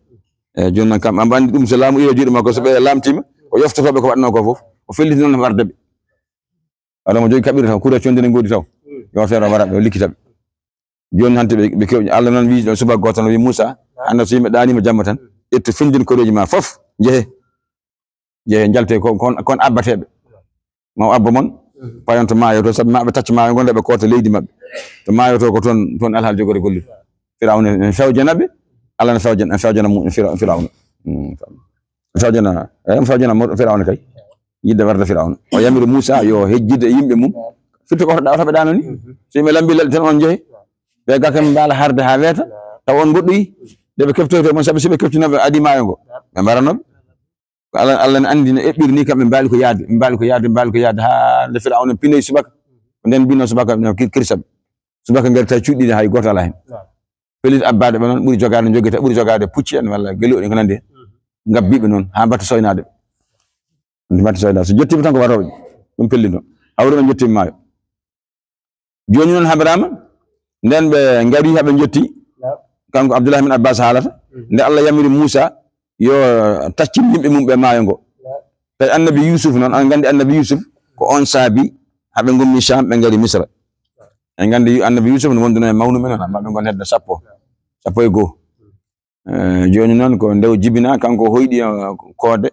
Eh, jooni noon kam, amba anndi ɗum so laamu iwi e juuɗe makko, so ɓe laamtiima, o yoftoto ɓe ko waɗnoo ko fof. O felliti noon warde ɓe. Walla mo jogi kaɓirɗe taw, kuuɗe conndi ne ngoodi taw. Yo feere o wara ɓe, o likkita ɓe. Jooni hannde ɓe, ɓe kew-, Allah noon wii ɗo subaka gooto no wii Muusa, hannde so yimɓe ɗaaniima jamma tan, ƴettu findin koreeji ma fof, njehe. Njehe, njalte ko, kon, kon abbateeɓe. Ma o abba mon, payon to maayo to, sabu ma ɓe tacca maayo ngon, ɓe koota leydi maɓɓe. To maayo to ko toon, toon alhaali jogori gollude. Firawna en fewjana ɓe, Allah ne fewjana, en fewjana mu-, Fira-, Firawna. Mm, fewjana, eh, fewjana mo Firawna kay. Yidde warde Firawna. O yamiri Muusa yo hejjide e yimɓe mum. Firti ko hoto ɗa-, hoto ɓe ɗaano ni. So yimɓe lambi leɗɗe tan on njehe. Ɓe ga kam mbaala harde haa weeta. Taw on goɗɗoyi. Nde ɓe keftoyto mon, sabu so ɓe keftinooɓe adi maayo ngo. Ɓe mbarano ɓe. Ko Allah, Allah ne anndi no eɓɓiri ni kam ɓe mbaali ko yaade, ɓe mbaali ko yaade, ɓe mbaali ko yaade haa nde Firawna pinoyi subaka. Ko nden mbino subaka, no kir-, kirsa ɓe. Subaka ngari tawi cuuɗi ɗiɗi hay gooto alaa heen. Pellit abbaade ɓe noon, ɓuri jogaade njogita, ɓuri jogaade pucci en walla geluuɗi en ko nanndi heen. Ngabbi ɓe noon haa mbatta soynaade ɓe. Nde mbatta soynaade. So jottiima tan ko warooɓe. Ɗum pellino. Hawri ɓe njottiima maayo. Jooni noon haɓiraama, nden ɓe ngari haa ɓe njotti. Kanko Abdullah bin Abbas haalata, nde Allah yamiri Muusa yo taccin yimɓe mum ɓe maayo ngo. Tawi annabi Yuusuf noon, aɗa nganndi annabi Yuusuf ko on saabi haa ɓe ngummi Sham, ɓe ngari Misra. En nganndi annabi Yuusuf no wonduno e mawnu men on, amma ɓe ngon hedde sappo, sappo e goo. Eh, jooni noon ko nde o jibina, kanko o hoyɗi, eh, koode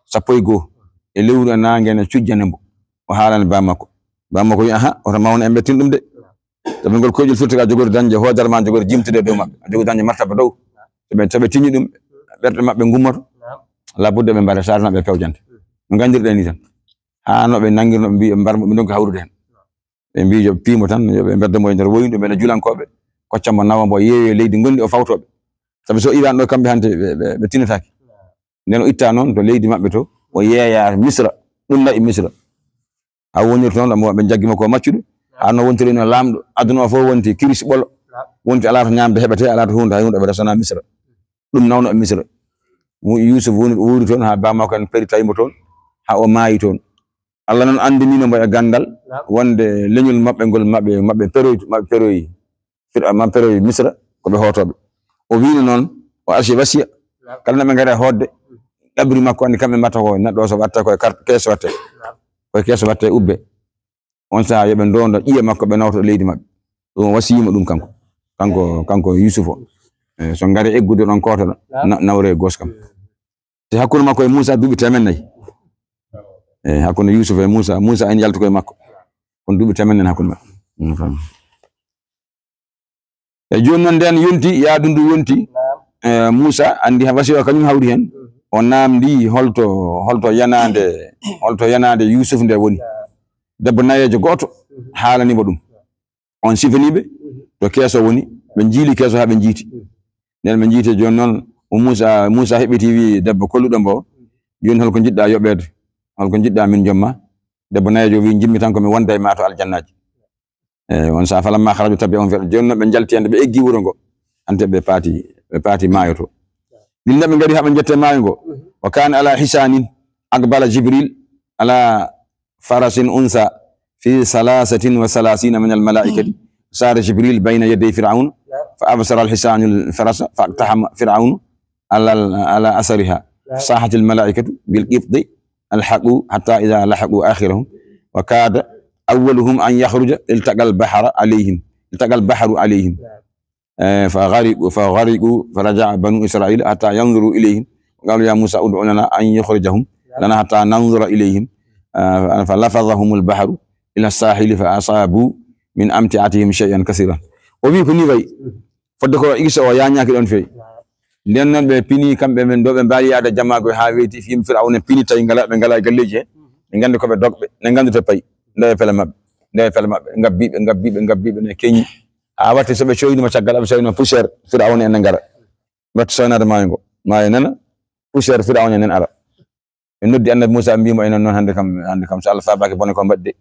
sappo e goo. E lewru e naange ene cujjana mbo. O haalana baa makko. Baa makko wi, "Aha, oto mawna en ɓe tin ɗum de." Sabi ngol koyɗel firti ka jogori dañde hoodere ma, jogori jimtude e dow maɓɓe. A jogori dañde martaba dow. So ɓe, so ɓe tiñi ɗum, ɓerɗe maɓɓe ngummoto. Labudde ɓe mbaɗa saare maɓɓe pewjante. No nganndirɗen ni tan. Haa no ɓe nanngirno ɓe mbi ɓe mbar mo ɓe ndonki hawrude heen. Ɓe mbi yo ɓe piimo tan, yo ɓe mbedda mo e nder woyndu, ɓe no julankooɓe. Kocca mo nawa mbo yeeyo e leydi ngondi o fawtooɓe. Sabi so iwaan ɗo kamɓe hannde ɓe, ɓe, ɓe tinataake. Nden o itta noon to leydi maɓɓe to, o yeeya Misra, ɗum nayi Misra. Haa woniri toon, ɗum ɓe njaggi mo ko maccuɗo, haa no wontiri no laamɗo, aduna o fof wonti kiris ɓolo, wonti alaa to ñaamde heɓetee, alaa to huunde, hay huunde ɓe resana Misra. Ɗum nawno e Misra. Wu-, Yuusuf woni, wuuri toon, haa baa makko en peri tawi mo toon, haa o maayi toon. Allah noon anndinino mo e ganndal, wonde leñol maɓɓe ngol, maɓɓe, maɓɓe peroy, maɓɓe peroy. Fir-, maɓɓe peroy Misra, ko ɓe hootooɓe. O wiino noon, o arsi wasiya, kala no ɓe ngari e hootde, ɗaɓri makko, anndi kamɓe mbatta ko, neɗɗo o so watta ko e kar-, kees watte. Ko e kees watte ubbe. On sahaa yo ɓe ndondo ƴiye makko, ɓe nawta leydi maɓɓe. Ɗum o wasiyima ɗum kanko. Kanko, kanko Yuusuf o. Eh, so ngari eggude ɗon kooto na-, nawre e gos kam. Te hakkunde makko e Muusa duuɓi teemen nayi. Eh, hakkunde Yuusuf e Muusa, Muusa en yalti koye makko. Kono duuɓi teemen nayi hakkunde maɓɓe. Mm, fam. E jooni noon nden yonti, yaadu ndu yonti. Eh, Muusa anndi ha wasiya o kañum hawri heen. O naamndi holto, holto yanaande, holto yanaande Yuusuf nde woni. Debbo nayeejo gooto haalani mo ɗum. On sifanii ɓe to keeso woni, ɓe njiili keeso haa ɓe njiiti. Nden ɓe njiiti, jooni noon o Muusa, Muusa heɓɓiti, wi debbo kolluɗo mbo, jooni holko njiɗɗa yoɓeede? Holko njiɗɗa min jomma? Debbo nayeejo wi, njimmi tan ko mi wonda e ma to aljannaaji. Eh, on sahaa, falamma kharaju tabi'ahum Fir'aun. Jooni noon ɓe njalti hannde, ɓe eggi wuro ngo. Hannde ɓe paati, ɓe paati maayo to. Ɗin ɓe ngari haa ɓe njette maayo ngo. Wa kana ala hisanin aqbala Jibril ala farasin unsa fi salasatin wa salasina min al malaikati. Sara Jibril bayna yaday Fir'aun fa absara al hisanu al farasa fa iqtahama Fir'aun ala, ala asariha. Sahat al malaikatu bil qibti alhaqu hatta idha lahaqu akhirahum wa kada awwaluhum an yakhruja iltaqa al bahra alayhim. Iltaqa al bahru alayhim. Eh, fa ghariqu, fa ghariqu, fa raja'a banu Israila hatta yanzuru ilayhim. Qalu ya Musa ud'u lana an yukhrijahum lana hatta nanzura ilayhim. Eh, fa lafadhahum al bahru ila sahili fa asabu min amti'atihim shay'an kasiran. O wi ko ni wayi. Fodde ko iso o yañaaki ɗon fewi. Nden noon ɓe pini kamɓe men ɗo ɓe mbaali yaade jamaago haa weyti fim Firawna pini tawi ngala, ɓe ngala galleeji he. Ɓe nganndi ko ɓe dogɓe, ne nganndi to payi. Ndewe pele maɓɓe, ndewe pele maɓɓe, ngabbi ɓe, ngabbi ɓe, ngabbi ɓe, ne keñi. Haa watti so ɓe coynima caggal, ɓe coynima poussière Firawna en ne ngara. Mbatta soynaade maayo ngo. Maayo nana, poussière Firawna en ara. Ɓe noddi Annabi Muusa, ɓe mbii mo, "Enen noon hannde kam, hannde kam so Allah faabaaki bone ko mbaɗi de.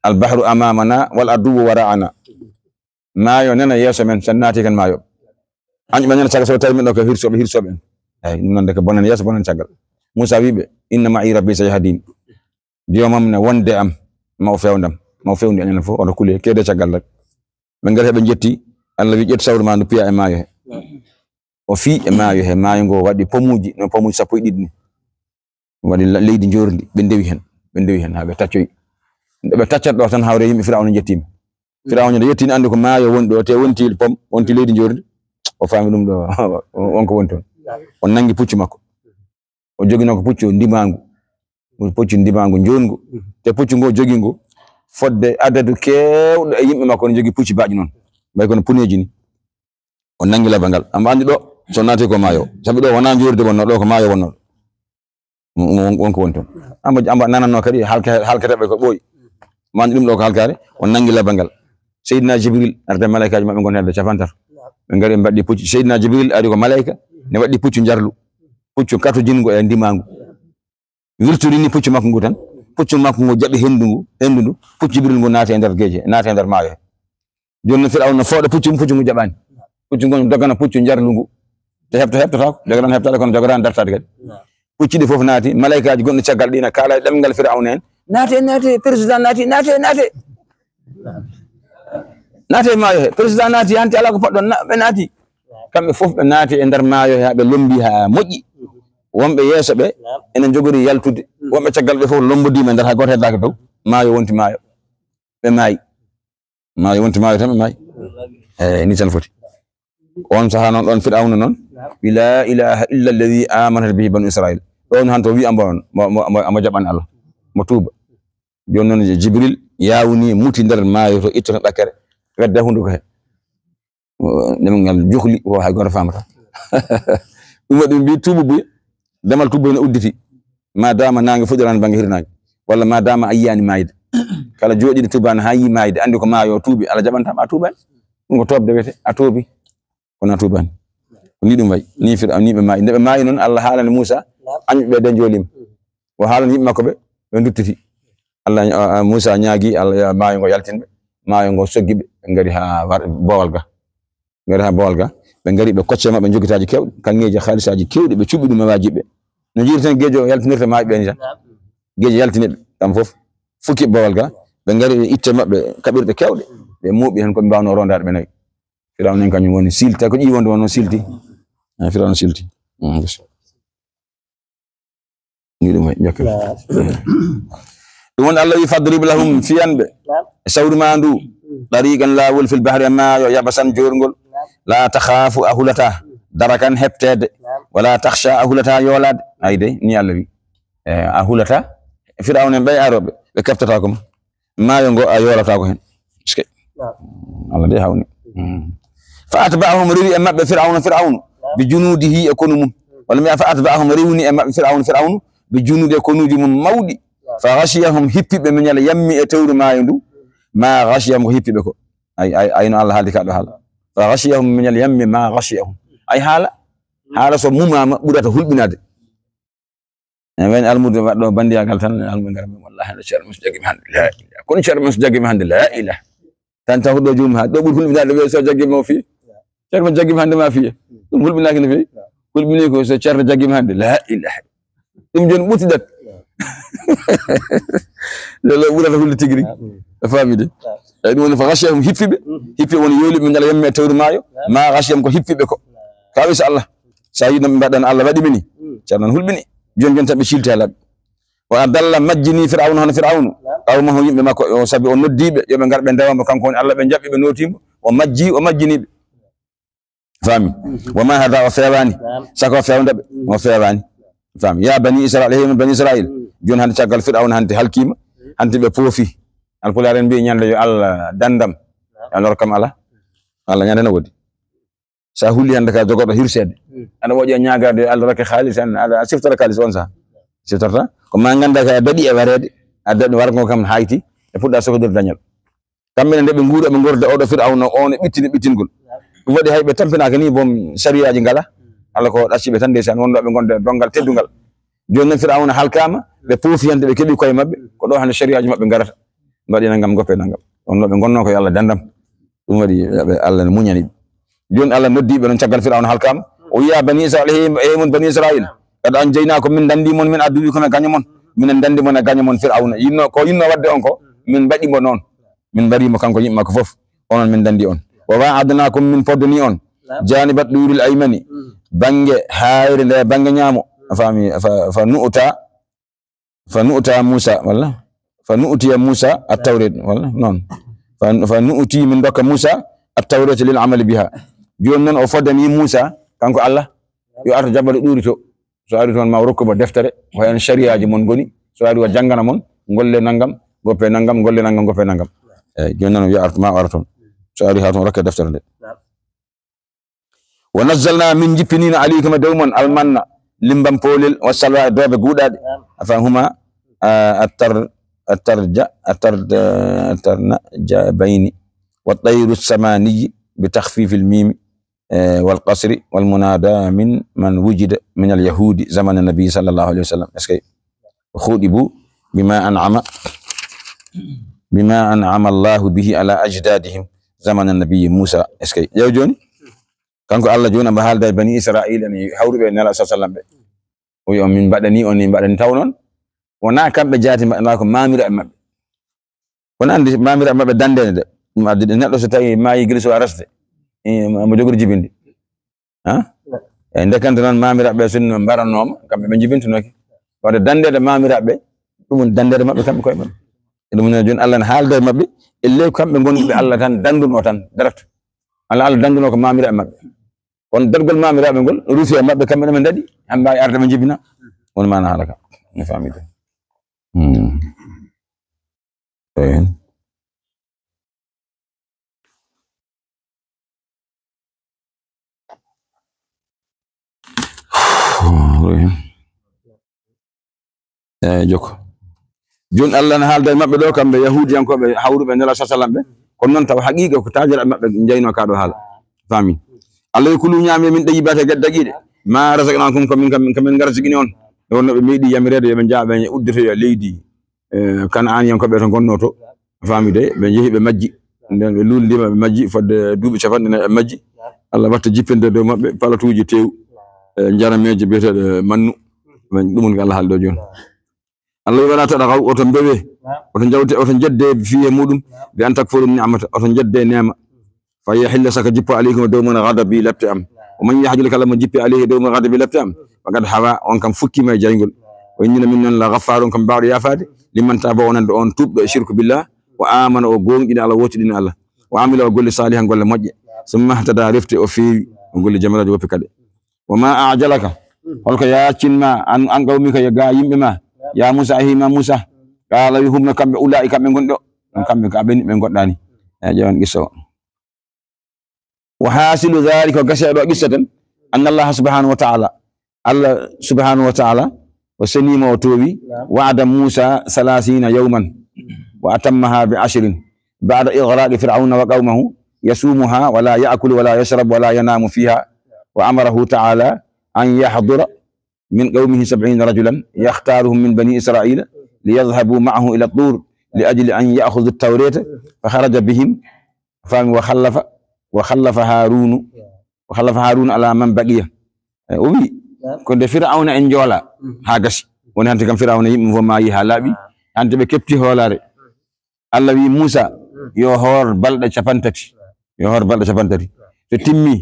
Al bahru amamana wal aduwwu wara'ana." Maayo nana yeeso men, sen naati kan maayo. Añɓe nana caka so tawi men ɗo ko hirsooɓe, hirsooɓe en. Eyi, ɗum noon de ko bonen yeeso, bonen caggal. Muusa wii ɓe, "Inna ma'i rabbi sayahdin." Joomam ne wonde am, ma o fewndam, ma o fewndi añana fof, oto kule, keede caggal rek. Ɓe ngari, ɓe njetti, Allah wi, "Ƴettu sawru ma ndu, piya e maayo he." O fii e maayo he, maayo ngo waɗi pomuuji, no pomuuji sappo e ɗiɗi ni. Waɗi la-, leydi njorndi, ɓe ndewi hen, ɓe ndewi hen, haa ɓe taccoyi. Nde ɓe taccata ɗo tan, hawre yimɓe Firawna njettiima. Firawna nde yettini, anndi ko maayo woni ɗo, te wonti pom, wonti leydi njorndi. O faami ɗum ɗo, wonko woni toon. O nanngi puccu makko. O joginoo ko puccu ndimaangu. Puccu ndimaangu, njoolngu. Te puccu ngo jogi ngu, fodde adadu keewɗo e yimɓe makko ne jogi pucci baaɗi noon. Mbay kono puneeji ni. O nanngi labba ngal. Amba anndi ɗo, so naati ko maayo. Sabi ɗo wonaa njoordi wonnoo, ɗo ko maayo wonnoo. Won, won, won ko woni toon. Amba, amba nanannoo kadi halke-, halketeeɓe ko ɓooyi. Amba anndi ɗum ɗo ko halkaare, o nanngi labba ngal. Seydina Jibril arde malaykaaji maɓɓe ngon hedde capantato. Ɓe ngari ɓe mbaɗi pucci. Seydina Jibril ari ko malayka, ne waɗi puccu njarlu. Puccu katojingo e ndimaangu. Wirtori ni puccu makko ngu tan. Puccu makko ngu jaɓi henndu ngu, henndu ndu. Puccu Jibril ngu naati e nder geeje, naati e nder maayo he. Jooni noon Firawna no fooɗa puccu mum, puccu ngu jaɓaani. Puccu ngu dogana puccu njarlu ngu. Te heɓta, heɓtataako. Jogoɗon heɓtaade kono jogoɗon dartaade kadi. Pucci ɗi fof naati, malaykaaji gonɗi caggal ɗi na kaala e ɗemngal Firawna en. "Naate, naate, président naati, naate, naate." Naate e maayo he, président naati, hanti alaa ko poɗɗon, na-, ɓe naati. Kamɓe fof ɓe naati e nder maayo he, haa ɓe lombi haa moƴƴi. Wonɓe yeeso ɓe ene njogori yaltude. Wonɓe caggal ɓe fof lombodiima e nder, haa gooto heddaaka dow. Maayo wonti maayo. Ɓe maayi. Maayo wonti maayo tan ɓe maayi. Eey, ni tan foti. On sahaa noon, ɗon Firawna noon, wi, "Laa ilaaha illa alladi amanat bihi banu Israil." Ɗon han to wi, "Ambo on, mo, mo, mo, mo jaɓan Allah, mo tuuba." Jooni noon Jibril yawni, muti nder maayo to, ittata ɗakkere, wedda hunduko he. Ɗemngal juhli, o hay gooto faamata. Ɗum waɗi ɓe mbi, "Tuubu buy, damal tuubu ne udditi. Ma dama naange fuɗiraani bannge hirnaange. Walla ma dama a yiyaani maayde. Kala jooɗiiɗo tuubaani haa yii maayde, anndi ko maayo o tuubi, Allah jaɓanta ma a tuubaani." Ɗum ko toobde wiyete, a tuubi, kono a tuubaani. Ko ni ɗum wayi. Ni Fir-, ni ɓe maayi. Nde ɓe maayi noon, Allah haalani Muusa, añɓe ɓe de njooliima. O haalani yimɓe makko ɓe, ɓe nduttiti. Allah, a, a, Muusa ñaagi Allah, yo maayo ngo yaltin ɓe. Maayo ngo soggi ɓe, ɓe ngari haa war-, boowal ga. Ngari haa boowal ga. Ɓe ngari ɓe kocce maɓɓe, jogitaaji keewɗi, kaŋŋeeji, haalisaaji keewɗi, ɓe cuɓi ɗum e waajiɓe. No njiiri tan geejo yaltinirta maayo ɓe ni tan. Geejo yaltini ɓe, kam fof. Fukki boowal ga. Ɓe ngari ɓe itte maɓɓe, kaɓirɗe keewɗe. Ɓe mooɓi heen ko ɓe mbaawno rondaade ɓe nawi. Firawna en kañum woni silti, tawi ko ƴiiwoonde wonno silti. Eh, Firawna silti. Mm, yes. Ni ɗum wayi, jokka. Naam. Ɗum woni Allah wi, "Fadrib lahum", fiyan ɓe. Naam. E sawru ma ndu. Mm. "Tariqan", laawol, "fil bahri", e maayo, "yabasan", joorngol. Naam. "La takhafu", a hulataa. Mm. "Darakan", heɓteede. Naam. "Wala takhsha", a hulataa yoolaade. Ay de, ni Allah wi. Eh, a hulataa. Firawna en ɓe arooɓe, ɓe keɓtataa ko ma. Maayo ngo a yoolataako heen. Est-ce que? Naam. Allah de hawni. Mm. "Fa atba'ahum", rewi e maɓɓe Firawna, Firawna, "bi junudihi", e konu mum. Walla mbiya, "Fa atba'ahum", rewni e maɓɓe Firawna, Firawna, "bi junudi", e konuuji mum mawɗi. Naam. "Fa ghashiyahum", hippi ɓe, "minal yammi", e tewru maayo ndu, "ma ghashiyahum", ko hippi ɓe ko. Ay, ay, ay no Allah haaldi ka ɗo haala. "Fa ghashiyahum minal yammi ma ghashiyahum." Ay haala, haala so mumaama ɓurata hulɓinaade. En wayno almuudo waɗɗo banndiyagal tan, almuudo ngara, "Wallahi, no ceerno men so jaggi mi hannde, la ilaha." Kono ceerno men so jaggi mi hannde, la ilaha. Tan taw ɗo joomum haa ɗo ɓuri hulɓinaade, ɓe so jaggi mo fii. Ceerno men jaggi mi hannde ma fii. Ɗum hulɓinaaki no feewi. Hulɓini ko so ceerno jaggi mi hannde, la ilaha. Ɗum jooni ɓurtidat. Lelo ɓurata hulde tigi rigi. A faami de? Eyi, ɗum woni "fa ghashiyahum", hippi ɓe. Hippi woni yooli ɓe ngala yamme e tawri maayo. Ma ghashiyahum ko hippi ɓe ko. Ka wi so Allah. Sa yiɗno ɓe mbaɗan Allah waɗi ɓe ni. Ceerno noon hulɓini. Jooni jooni tan ɓe cilti e laɓi. "Wa adalla", majjini Firawna, hono Firawna. Qawmahu, yimɓe makko, o sabi o noddi ɓe, yo ɓe ngar ɓe ndewa mo, kanko woni Allah, ɓe njaɓi, ɓe nooti mo. O majji, o majjini ɓe. Faami? "Wa ma hada", o feewaani. Saka o feewnda ɓe, o feewaani. Faami? "Ya bani Israil", hey, bani Israil. Jooni hannde caggal Firawna hannde halkiima, hannde ɓe poofi. Alpulaar en mbiyi ñande yo Allah dandam. Yo Allah rokkam ala. Allah ñande no woodi. Sa hulli hannde ka jogorɗo hirseede. Aɗa moƴƴa ñaagaade yo Allah rokke haalis tan, aɗa siftora haalis on saha. Siftorta. Ko ma ngannda ka a daɗi e wareede, a daɗi wargo kam hayti, e puɗɗa sokodirde dañal. Kamɓe ne nde ɓe nguura, ɓe ngorda oɗo Firawna, on e ɓittini ɓittingol. Ɗum waɗi hay ɓe tampinaaka ni boom sariyaaji ngala. Allah ko ɗacci ɓe tan ndeysaan, wonno ɓe gonda e donngal teddungal. Jooni noon Firawna halkaama, ɓe poofi hannde, ɓe keɓi koye maɓɓe, ko ɗo hannde sariyaaji maɓɓe ngarata. Mbaɗi nanngam, goppe nanngam. Wonno ɓe ngonnoo ko yo Allah dandam. Ɗum waɗi ɓe, Allah ne muñani ɓe. Jooni Allah noddi ɓe noon caggal Firawna halkaama. O wiya bani Israil, hey, hey mon bani Israil. Qad anjaynakum, min dandi mon, min aduwikum, e gaño mon. Minen dandi mon e gaño mon Firawna. Yinno, ko yinno waɗde on ko, min mbaɗi mo noon. Min mbari mo kanko yimɓe makko fof. onon min dandi on. Wa wa'adnakum, min poddani on. Naam. Janibat turil aymani, Mm. bannge hayre nde, bannge ñaamo. A faami, fa, fa nu'ta, fa nu'ta Musa, walla? Fa nu'tiya Musa at-Tawrat, walla? Noon. Fa, fa nu'ti, min dokka Musa at-Tawrat lil amali biha. Jooni noon o foddani Musa, kanko Allah, yo arto jabal ɗuuri to. So ari toon ma o rokku mo deftere, ko heen sariyaaji mon ngoni. So ari o janngana mon, ngolle nanngam, ngoppe nanngam, ngolle nanngam, ngoppe nanngam. Eeyi, jooni noon o wiya arto, ma o ara toon. So ari haa toon o rokke deftere nde. Naam. Wa nazzalna, min jippinino alaykum e dow mon, almanna, limbam poolel, wa salwa e doobe guuɗaaɗe. Naam. Afa huma, ah, attar-, attarja, attar-, attarna ja bayni. Wa tayru samaniyi bi takhfifil mimi. Eh, wal qasri wal munada min man wujida min al yahudi zaman an nabi sallallahu alayhi wa sallam. Est-ce que khudibu bima an'ama, bima an'ama Allahu bihi ala ajdadihim zaman an nabi Musa? Est-ce que ƴeew jooni, kanko Allah jooni omo haalda e bani Israil en, hawruɓe e Nela sa sallam ɓe. O wi on, min mbaɗani on, min mbaɗani taw noon. Wonaa kamɓe jaati mbaɗanaa ko maamiraaɓe maɓɓe. Kono anndi maamiraaɓe maɓɓe danndeede de. Ɗum addi de neɗɗo so tawi maayi gila so a resde. Eh, mo jogori jibinde. Ha? E ndekante noon maamiraaɓe ɓe sinno mbaranooma, kamɓe ɓe jibintunooki. Wadde danndeede maamiraaɓe ɓe, ɗum woni danndeede maɓɓe kamɓe koye maɓɓe. E ɗum woni jooni Allah ne haalda e maɓɓe, e ley kamɓe ngonɓe Allah tan danndunoo tan, direct. Allah, Allah danndunoo ko maamiraaɓe maɓɓe. Kono dargol maamiraaɓe ngol rufi e maɓɓe, kamɓe ne ɓe ndaɗi, haa mbaawi arde ɓe njibina. Woni maana haala ka. Ne faami de. Hmm. Eyi. Eyi, jokko. Jooni Allah ne haalda e maɓɓe ɗo, kamɓe Yahuudiyankooɓe hawruɓe Nela sa sallam ɓe. Kono noon tawa haqiiqa ko taajiraaɓe maɓɓe njeynoo kaa ɗo haala. Faami. Allah wi, "Kulu, ñaamee, min ɗayyibaati, e geɗe dagiiɗe. Ma razaqnaakum, ko min, ko min, ko min ngarsigini on." Nde wonnoo ɓe meeɗi yamireede yo ɓe njaa, ɓe udditoya leydi, eh, Kanaaniyankooɓe to ngonnoo to. Faami de, ɓe njehi ɓe majji. Nden ɓe luulndiima ɓe majji, fodde duuɓi capanɗe nayi ɓe majji. Allah watta jippinde dow maɓɓe palatuuji teewu. Eh, njarameeji biyeteeɗe mannu. Ɗum woni ko Allah haali ɗo jooni. Allah wi, "Wala taɗagaw, oto mbewe, oto njawte, oto njedde fii e muɗum, bi an takfuru ni'mata, oto njedde neema. Fa yahilla, saka jippo, alaykum, dow mon, ghadabi, lepte am. Wa man yahillil, kala mo jippi, alayhi, dow mon, ghadabi, lepte am, faqad hawa, on kam fukkiima e jayngol. Wa inni, min noon, la ghaffarun, kam baawɗo yaafaade, liman taaba, wonande on tuubɗo e shirku billah, wa amana, o goongɗini Allah, wootiɗini Allah, wa amila, o golli salihan, golle moƴƴe, summa ihtada, refti, o feewi, o golli jamiraaji woppi kade." Wa ma ajalaka, holko yaacin ma, an, an qawmika, yo gaa yimɓe ma, ya Musa, ahi ma Musa. Qala, wi, hum no kamɓe, ula'i, kamɓe ngoni ɗo. Ɗum kamɓe ka ɓen ɓe goɗɗani. E ƴeewan qissa o. Wa hasilu dhalika, ko gasi ɗo qissa tan, anna Allah subhanahu wa ta'ala, Allah subhanahu wa ta'ala, o senima o toowi, wa'ada Musa thalathina yawman, wa atammaha bi ashrin, ba'da ighraqi Fir'auna wa qawmahu, yasumuha, wa la ya'kulu, wa la yashrabu, wa la yanamu fiha, wa amarahu ta'ala an yahdura min qawmihi sab'ina rajulan, yakhtaruhum min bani Israila, liyadhhabu ma'ahu ila at-tur, li ajli an ya'khudhu at-tawrata, fa kharaja bihim, faami, wa khallafa, wa khallafa Harunu, wa khallafa Harunu ala man baqiya. E, o wi, ko nde Fir'auna en njoola, haa gasi. Woni hannde kam Fir'auna yimɓe fof maayi haa laaɓi, hannde ɓe keɓti hoolaare. Allah wi Musa, yo hoor balɗe capantati. Yo hoor balɗe capantati. So timmi,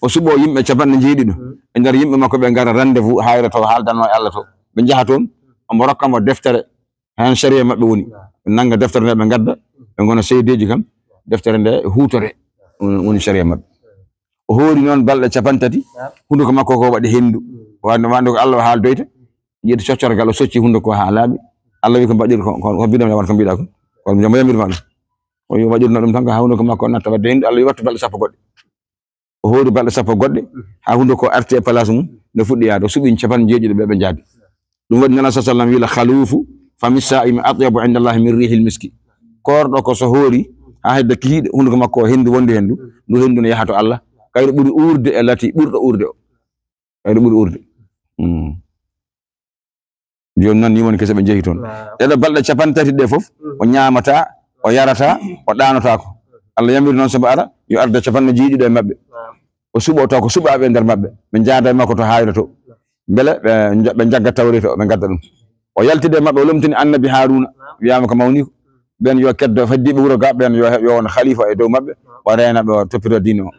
o suɓo yimɓe capanɗe njeeɗiɗo. E nder yimɓe makko ɓe ngara rendez-vous, hayra to haaldanno e Allah to. Ɓe njaha toon, omo rokka mo deftere, heen sariya maɓɓe woni. Ɓe nannga deftere nde ɓe ngadda, ɓe ngona seedeeji kam, deftere nde huutore, woni, woni sariya maɓɓe. O hoori noon balɗe capantati, hunduko makko ko waɗi henndu. Wande, wande ko Allah o haaldoyta, ƴetti coccorgal, o socci hunduko haa laaɓi. Allah wi ko mbaɗir ko, ko, ko mbiɗon waɗa ko mbiɗa ko. Kono mbiɗon yamir ma ɗum. O wi o waɗirno ɗum tan ko haa hunduko makko natta wadde henndu, Allah wi wattu balɗe sappo goɗɗe. O hoori balɗe sappo goɗɗe, haa hunduko arti e place mum, nde fuɗɗi yaade, o suɓi capanɗe njeeɗiɗo ɓe, ɓe njaadi. Ɗum waɗi Nela sa sallam wi, "La khalufu fami sa'imi atyabu inda Allahi min rihil miski." Koorɗo ko so hoori, haa hedde kihiiɗe, hunduko makko o henndu wonde henndu, ndu henndu ne yaha to Allah. Kayru ɓuri uurde e lati ɓurɗo uurde o. Kayru ɓuri uurde. Mm. Jooni noon, ni woni kese ɓe njehi toon. Ɗeɗo balɗe capantati ɗe fof, o ñaamataa, o yarataa, o ɗaanotaako. Allah yamiri noon so mbo ara, yo arde capanɗe jeeɗiɗo e maɓɓe. O suɓoto ko suɓaaɓe e nder maɓɓe. Ɓe njaada e makko to haayra to. Mbele ɓe nja-, ɓe njagga tawreeta o, ɓe ngadda ɗum. O yaltide e maɓɓe, o lomtini annabi Haaruna, wiyaama ko mawniiko. ɓen yo keddo heddiiɓe wuro ga, ɓen yo, yo won khalifa e dow maɓɓe, o reena ɓe, o toppito diine o.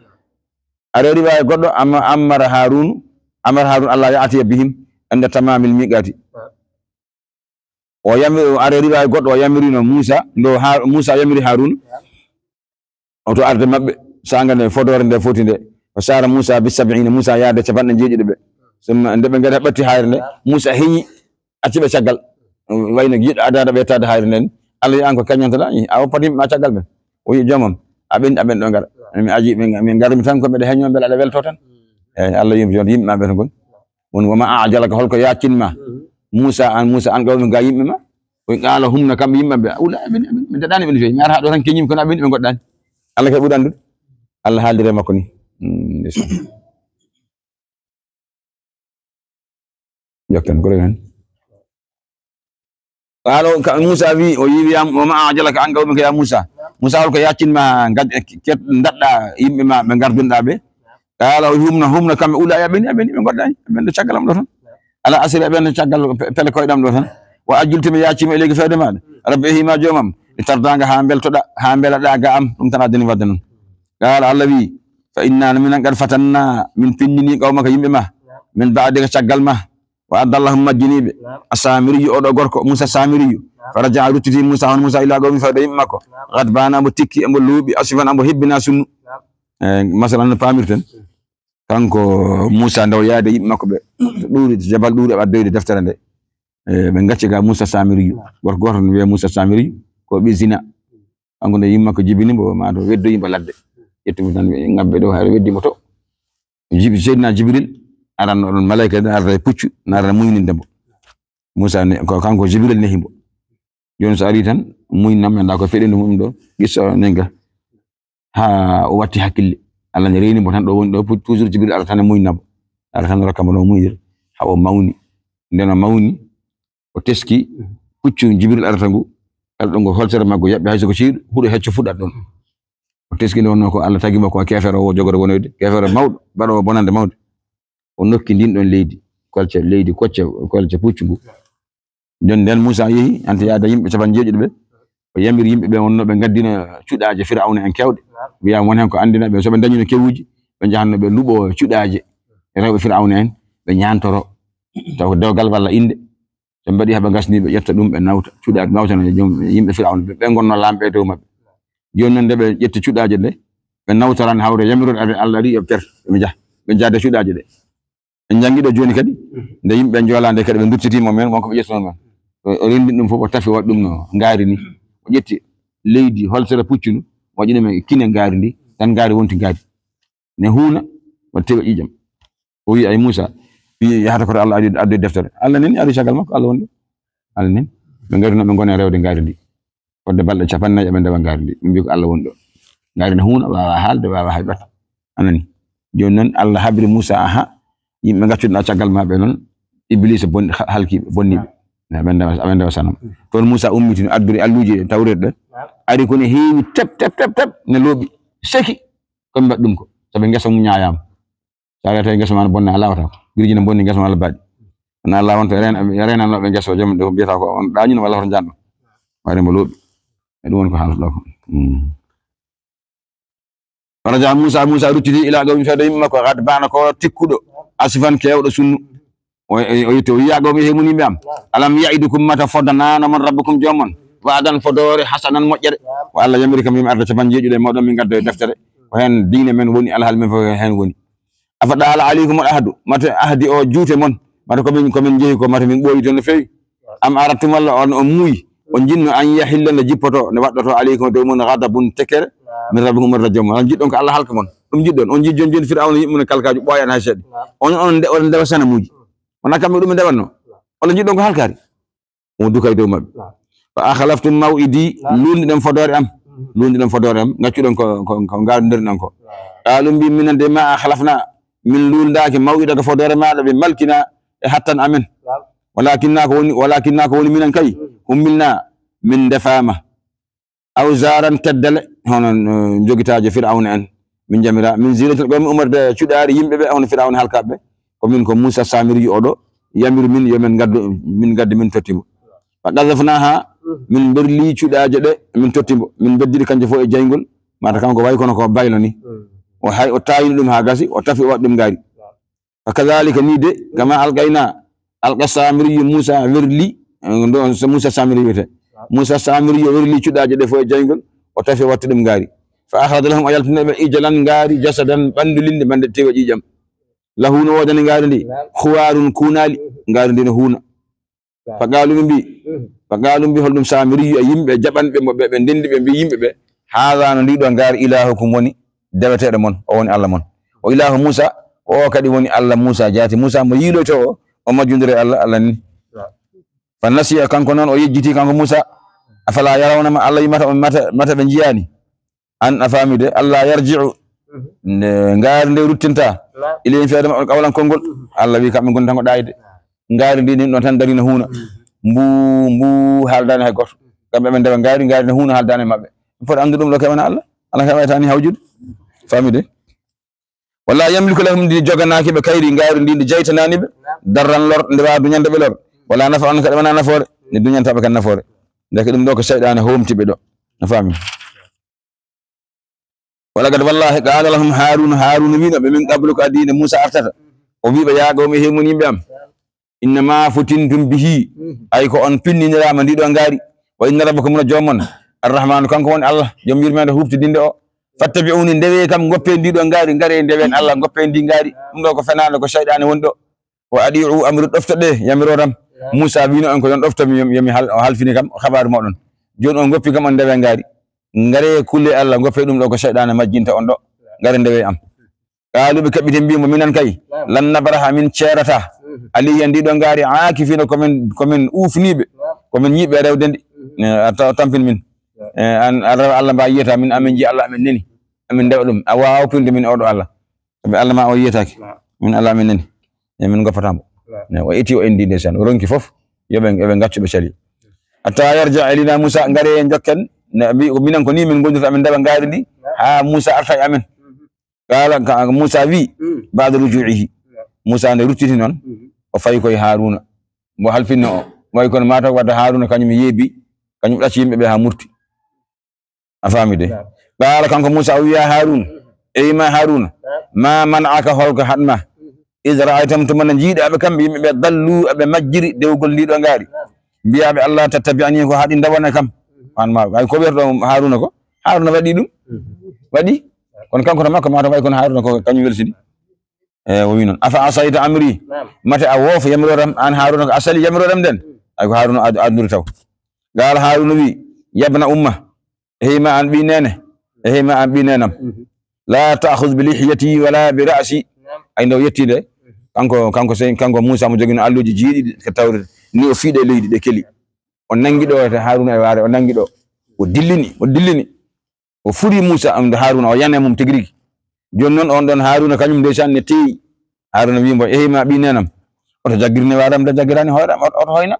Aɗa riwaya goɗɗo, amma, ammara Harun, ammara Harun Allah ya atiya bihim inda tamamil miqati. O yamiri, o ari riwaya goɗɗo, o yamirino Musa, ndo Ha-, Musa yamiri Harun, o to arde maɓɓe, sanga nde fodore nde foti nde. O sara Musa bi sab'ina, Musa yaade capanɗe jeeɗiɗo ɓe. Summa, nde ɓe ngari ɓatti hayre nde, Musa heñi, acci ɓe caggal. Wayno yiɗɗo adada ɓe tawde hayre nde ni. Allah yi an ko kañantoɗa, i, a woppat yimɓe ma caggal ɓe. O yi joomam, a ɓen, a ɓen ɗo ngara. Mi aji, min, min ngarmi tan ko mbeɗa heño, mbele aɗa welto tan. Eyyi, Allah yumti on yimɓe ma ɓe to ngon. Woni, "Wa ma a'jalaka, holko yaccin ma?" Musa an, Musa an qawmi ga yimɓe ma. O qala hum na kamɓe yimɓe ɓe. Ula, ɓen, ɓen, ɓen daɗani ɓen fewi. Mi ara ha ɗo tan keñimi kono ɓen, ɓe goɗɗani. Allah kay ɓuri anndude. Allah haaldi e makko ni. Mm, ndeysaan. Jokkan, ko ɗo hen. Qala, ka-, Musa wi, o yi, "Wa ma, wa ma a'jalaka an qawmika ya Musa." Musa, holko yaccin ma gad-, ket-, daɗɗa yimɓe ma ɓe gardunɗa ɓe? Qala, o humna, humna kamɓe, "Ula ya ɓen, ya ɓen, ɓe goɗɗani, ɓen ɗo caggal am ɗo tan. Ala asri ɓen ɗo caggal pe-, pele koyɗam ɗo tan. Wa ajiltu mi yaccima ilayka fewde maɗa. Rabbi e hima joomam. Li tardanga ha beltoɗa, ha belaɗa ga am, ɗum tan addani wadde noon." Qala, Allah wi, "Fa inna minen qad fatanna, min pinnini qawmaka yimɓe ma. Min ba'dika caggal ma." Wa adallahum majjiniɓe. A Samiriyu oɗo gorko, Musa Samiriyu. Fa raja'a ruttiti Musa, hono Musa ila qawmi fawde yimɓe makko. Ghadbana mbo tikki, mbo luuɓi, asifan mbo hebbina sunnu. Eh, masalan no pamirten. Kanko Musa ndaw yaade yimɓe makko ɓe. Ɗuuri, jabal ɗuuri ɓaddoyde deftere nde. Eh, ɓe gacci ga Musa Samiriyu. Gorko goto no wiye Musa Samiriyu, ko ɓe zina. Kanko nde yimma ko jibini mbo, ma to weddoyi mbo ladde. Ƴetti mo tan, ɓe ngabbe ɗo, hay weddi mo to. Jibi-, Seydina Jibril aranno ɗon, malaika ɗen arata e puccu, na arata muyninde mbo. Musa ne, ko kanko Jibril nehi mbo. Joni so ari tan, muynam, mi annda ko feɗini ɗum ɗo, qissa o nenga. Ha o watti hakkille. Allah ne reyni mbo tan ɗo woni ɗo, pu-, toujours Jibril arata tan e muynna mbo. Arata tan rokka mbo no muynir. Ha o mawni. Nden o mawni, o teski puccu Jibril arata ngu, kala ɗo ngo holtere maggo yaɓɓi, hay so ko ciiɗu, huɗo hecco fuɗat ɗon. O teski nde wonno ko Allah tagi mo ko kefeero o jogoro wonoyde, kefeero mawɗo, baɗoowo bonande mawde. O nokki ndin ɗon leydi, kolce, leydi kocce, kolce puccu ngu. Nden nden Musa yehi, ante yaada yimɓe capanɗe jeeɗiɗi ɓe, o yamiri yimɓe ɓe wonno ɓe ngaddina cuɗaaje Firawna en kewɗe. Wiyaama won hen ko anndina ɓe, so ɓe dañino kewuuji, ɓe njahanno ɓe luɓo cuɗaaje rewɓe Firawna en, ɓe ñaantoro. Taw ko dewgal walla innde. Ɓe mbaɗi haa ɓe ngasni, ɓe ƴetta ɗum, ɓe nawta, cuɗa, nawtana joom, yimɓe Firawna, ɓe, ɓe ngonno laamɓe e dow maɓɓe. Jooni noon, nde ɓe ƴetti cuɗaaje ɗe, ɓe nawtorani hawre yamiroore Allah, Allah ari, yo ɓe ter, ɓe njaha, ɓe njaada cuɗaaje ɗe. Ɓe njanngi ɗo jooni kadi, nde yimɓe njoolaande kadi, ɓe nduttitiima men, wonko ɓe ƴettano men. O, o renndini ɗum fof, o tafi, o waɗi ɗum no ngaari ni. O ƴetti leydi, holtere puccu ndu, waɗi ɗum e kine ngaari ndi, tan ngaari wonti ngaari. Ne huuna, waɗi tewa ƴiiƴam. O wi, "Ay Muusa, wi yahata koto Allah addi, addi deftere." Allah nani, ari caggal makko, Allah woni ɗo. Allah nani. Ɓe ngari noon, ɓe ngoni e rewde ngaari ndi. Fodde balɗe capanɗe nayi eɓe ndewa ngaari ndi. Ɓe mbi ko Allah woni ɗo. Ngaari ne huuna, waawa haalde, waawa hay ɓata. A nani? Jooni noon Allah habri Muusa, aha, yimɓe ngaccuɗa caggal ma ɓe noon, Ibliisa bon-, ha-, halki ɓe, bonni ɓe. Aɓe ndewa, aɓe ndewa sanam. Toon Muusa ummitino, addori alluuje tawreeɗe ɗe. Ari ko ne heewi tep, tep, tep, tep, ne looɓi. Seki. Ko ɓe mbaɗi ɗum ko. Sabu ngesa mum ñaayaama. So a rewata e ngesa ma, no bonna, a laawataa ko. Biriji ne bonni ngesa ma, Allah baaɗi. Kono Allah wonto e reen-, e reenanooɓe ngesa o, joom ɗo mbiyata ko on ɗaañino walla hoto njanɗo. Waɗi mo looɓi. E ɗum woni ko haalata ɗo ko. Mm. Faraja Muusa, Muusa ruttiti ila qawmi fewde yimɓe makko, ghadbaana ko tikkuɗo, asifan keewɗo sunnu. O, o, o yetti, o wi, "Ya qawmi, he mon yimɓe am. Alam ya'idukum, mata foddanaano mon rabbukum joom mon. Wa'dan fodoore, hasanan moƴƴere. Ko Allah yamiri kam, yo mi arda capanɗe jeeɗiɗo e mooɗon, min ngadda e deftere. Ko heen diine men woni, alhaali men fof heen woni. Afa ɗaala alaykumul ahdu, mata ahdi o juute mon, mata ko min, ko min njehi ko, mata min ɓooyi toon no feewi. Am aradtum, walla on, on muuyi, on njiɗno an yahilla nde jippoto, nde waɗɗoto alaykum dow mon ghadabun tekkere, min rabbikum umorde joom mon. On njiɗɗon ko Allah halka mon. Ɗum njiɗɗon. On njiɗi jooni jooni Firawna yimɓe mum ne kalkaajo ɓooyan hay seeɗa. On, on nde-, on ndewa sanamuuji. Wonaa kamɓe ɗum ɓe ndewanno. Walla njiɗɗon ko halkaari?" Omo duka e dow maɓɓe. Naam. "Fa akhlaftum maw'idi, naam, luulndiɗon fodoore am. Mhm. Luulndiɗon fodoore am, ngaccuɗon ko, ko, ko ngaalndirɗon ko." Naam. Qaalu, mbi, "Minen de ma akhlafna, min luulndaaki maw'idaka fodoore maaɗa, ɓe malkina e hattan amen. Naam. Walakinna ko woni, walakinna ko woni minen kay, mhm, hummilna, min ndefaama. Awzaran teddale, hono, no, jogitaaje Firawna en. Min njamira, min zinatil qawmi, umorde cuɗaari yimɓe ɓe, hono Firawna halkaaɓe ɓe. Ko min ko Muusa Saamiriyu oɗo, yamiri min yo min ngaddu, min ngaddu min totti mo. Fa qazafnaha, Min berli cuɗaaje ɗe, min totti mbo. Min beddiri kanje fof e jayngol. Mata kanko wayi kono ko baylo ni. O hay, o taayini ɗum haa gasi, o tafi o waɗi ɗum ngaari. Fa kadhalika ni de, kama alqayna, alqa Samiriyu Musa werli, eh, ɗo so Musa Samiri wiyete. Musa Samiriyu werli cuɗaaje ɗe fof e jayngol, o tafi o watti ɗum ngaari. Fa akhraja lahum, o yaltini ɓe ijalan ngaari, jasadan ɓanndu linde, bande tewa ƴiiƴam. Lahu no woodani ngaari ndi, khuwarun kuunaali, ngaari ndi no huuna. Fa qaalu ɓe mbi, fa qaalu mbi holɗum Samiriyu e yimɓe jaɓanɓe mo ɓe, ɓe ndendi ɓe mbi yimɓe ɓe, haadha no ndi ɗo ngaari ilahukum woni deweteeɗo mon, o woni Allah mon. O ilahu Musa, o kadi woni Allah Musa, jaati Musa mo yiiloyto o, o majjundira e Allah, Allah ni. Fa nasiya, kanko noon o yejjiti kanko Musa. Afala yarawna ma Allah yimata on mata, mata ɓe njiyaani. An a faami de, Allah yarji'u. Nde ngaari nde ruttinta. Ilayhim feere maɓɓe qawlan konngol. Allah wi kamɓe ngon tan ko ɗaayde. Ngaari ndi nin ɗon tan darina huuna. Mbu, mbu haaldaani hay gooto. Kamɓe ɓe ndewa ngaari, ngaari ne huuna haaldaani e maɓɓe. Ɓe poti anndu ɗum ɗo keɓana Allah. Allah heɓaytaani hawjude. Faami de. Wala yamliku lahum, ndi joganaaki ɓe kayri ngaari ndi, ndi jaytanaani ɓe. Darran lor, nde waawa duñande ɓe lor. Wala nafa on kadi wona nafoore. Ndi duñanta ɓe kan nafoore. Ndeke ɗum ɗo ko seyɗaane hoomti ɓe ɗo. A faami. Wala gad wallahi qala lahum Harun, Harun wino ɓe min qablu ko adii nde Musa artata. O wi ɓe, ya qawmi, hey mon yimɓe am. Innama futintum bihi, ay ko on pinniniraama ndi ɗo ngaari. Wa inna rabbakum, no joomon. Arrahmanu, kanko woni Allah, joom yurmeende huuftidinde o. Fattabi'uni, ndewe kam, ngoppe ndi ɗo ngaari, ngare ndewen Allah, ngoppe ndi ngaari. Ɗum ɗo ko fenaande, ko seyɗaane woni ɗo. Wa adi'u amri, ɗoftoɗe yamiroram. Musa wino on ko yon ɗofto mi, yomi, yomi hal-, o halfini kam, o xabaaru moɗon. Jooni on ngoppi kam on ndewe ngaari. Ngare kulle Allah, ngoppe ɗum ɗo ko seyɗaane majjinta on ɗo. Ngare ndewe am. Qaalu, ɓe kaɓɓiti mbi mo, minan kay, lan nabraha, min ceerata, alayha, ndi ɗo ngaari, aakifina, ko men, ko men uufniiɓe, ko men ñiiɓe rewde ndi. Eh, a taw-, tampin min. Eh, an, a rewa Allah mba yiyata min, amin nji Allah, amin neni. Amin ndewa ɗum. A waawa pindude min oɗo Allah. Sabi Allah ma o yiyataake. Min Allah amin neni. E min ngoppata mbo. Ne, o eti o endi ndeysaan. O ronki fof. Yo ɓe, yo ɓe ngaccu ɓe cali. Hatta yarja ilina Musa, ngare en jokken. Ne, mbi, ko minen ko ni min gondirta, amin ndewa ngaari ndi. Haa Musa arta e amen. Qala, ka, Musa wi, ba'da ruju'ihi. Musa nde ruttiti noon, o fayi koye Haruna. Mbo halfinno o. Wayi kono mataw wadda Haruna kañum yeebi, kañum ɗacci yimɓe ɓe haa murti. A faami de? Qala, kanko Musa o wiya Haruna, eyi ma Haruna, ma man'aka, holko haɗma? Iz ra'aytahum, tuma nde njiiɗa ɓe kamɓe yimɓe ɓe, dallu, aɓe majjiri dewgol ndi ɗo ngaari. Mbiya ɓe, Allah tattabi'ani, ko haɗi ndawana kam. An ma, ay ko wiyata ɗo Haruna ko? Haruna waɗi ɗum? Waɗi? Kono kanko to makko, mataw wayi kono Haruna ko kañum welsini. E, o wi noon, afa asayta amri? Mate a woofa yamiroram, an Haruna ko a sali yamiroram nden? Ay ko Haruna ad-, adnuri taw. Qala Haruna wi, yabna umma, hey ma an ɓi nene, hey ma an ɓi nenam. La ta'khudh bi lihyati wala bi ra'si. Ay ndo yetti de, kanko, kanko sey, kanko Musa mo jogino alluuji jeeɗiɗi ko tawreta. Ni o fiiɗe leydi ɗe keli. O nangi ɗo, te Haruna e waare, o nangi ɗo. O dillini, o dillini. O furi Musa, am, Haruna, o yani e mum tigi rigi. Jooni noon on ɗon Haruna, kañum ndeysaan ne teeyi. Haruna wi mbo, ehi ma ɓi nenam. Oto jaggirne waaram de, jaggirani hoore am, oto, oto hoyna.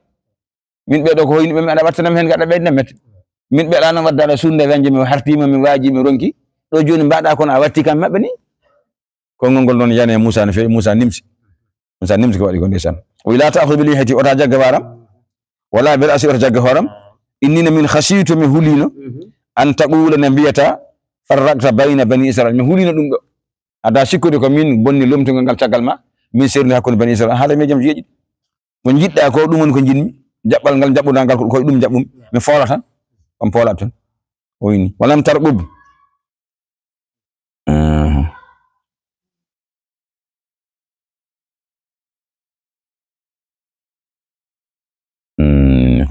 Min ɓe ɗo ko hoyni ɓe, mi aɗa wattanam heen, gaɗa ɓeyde mette. Min ɓe ɗa noon wadda aɗa suunde wanje, mi hartima, mi waaji, mi ronki. Ɗo jooni mbaɗa kono a watti kam maɓɓe ni. Konngol ngol noon yani e Musa no feewi, Musa nimsi. Musa nimsi ko waɗi ko ndeysaan. O wi, la ta'khudh bi lihyati, ota jagga waaram. Wala bi ra'si, ota jagga hooram. Inni, no min khashitu, mi hulino. An taqula, ne mbiyata, farraqta bayna bani Israil. Mi hulino ɗum ɗo. Ada sikkude ko min bonni lomtugol ngal caggal ma. Min serni hakkunde bani Israil. Haɗa miijam jeeɗi. Ko njiɗɗa ko ɗum woni ko njiɗmi. Jaɓɓal ngal jaɓɓuɗa ngal ko koye ɗum jaɓɓumi. Mi foola tan. On poolata tan. O inni. Walam tarqub. Mhm. Mm,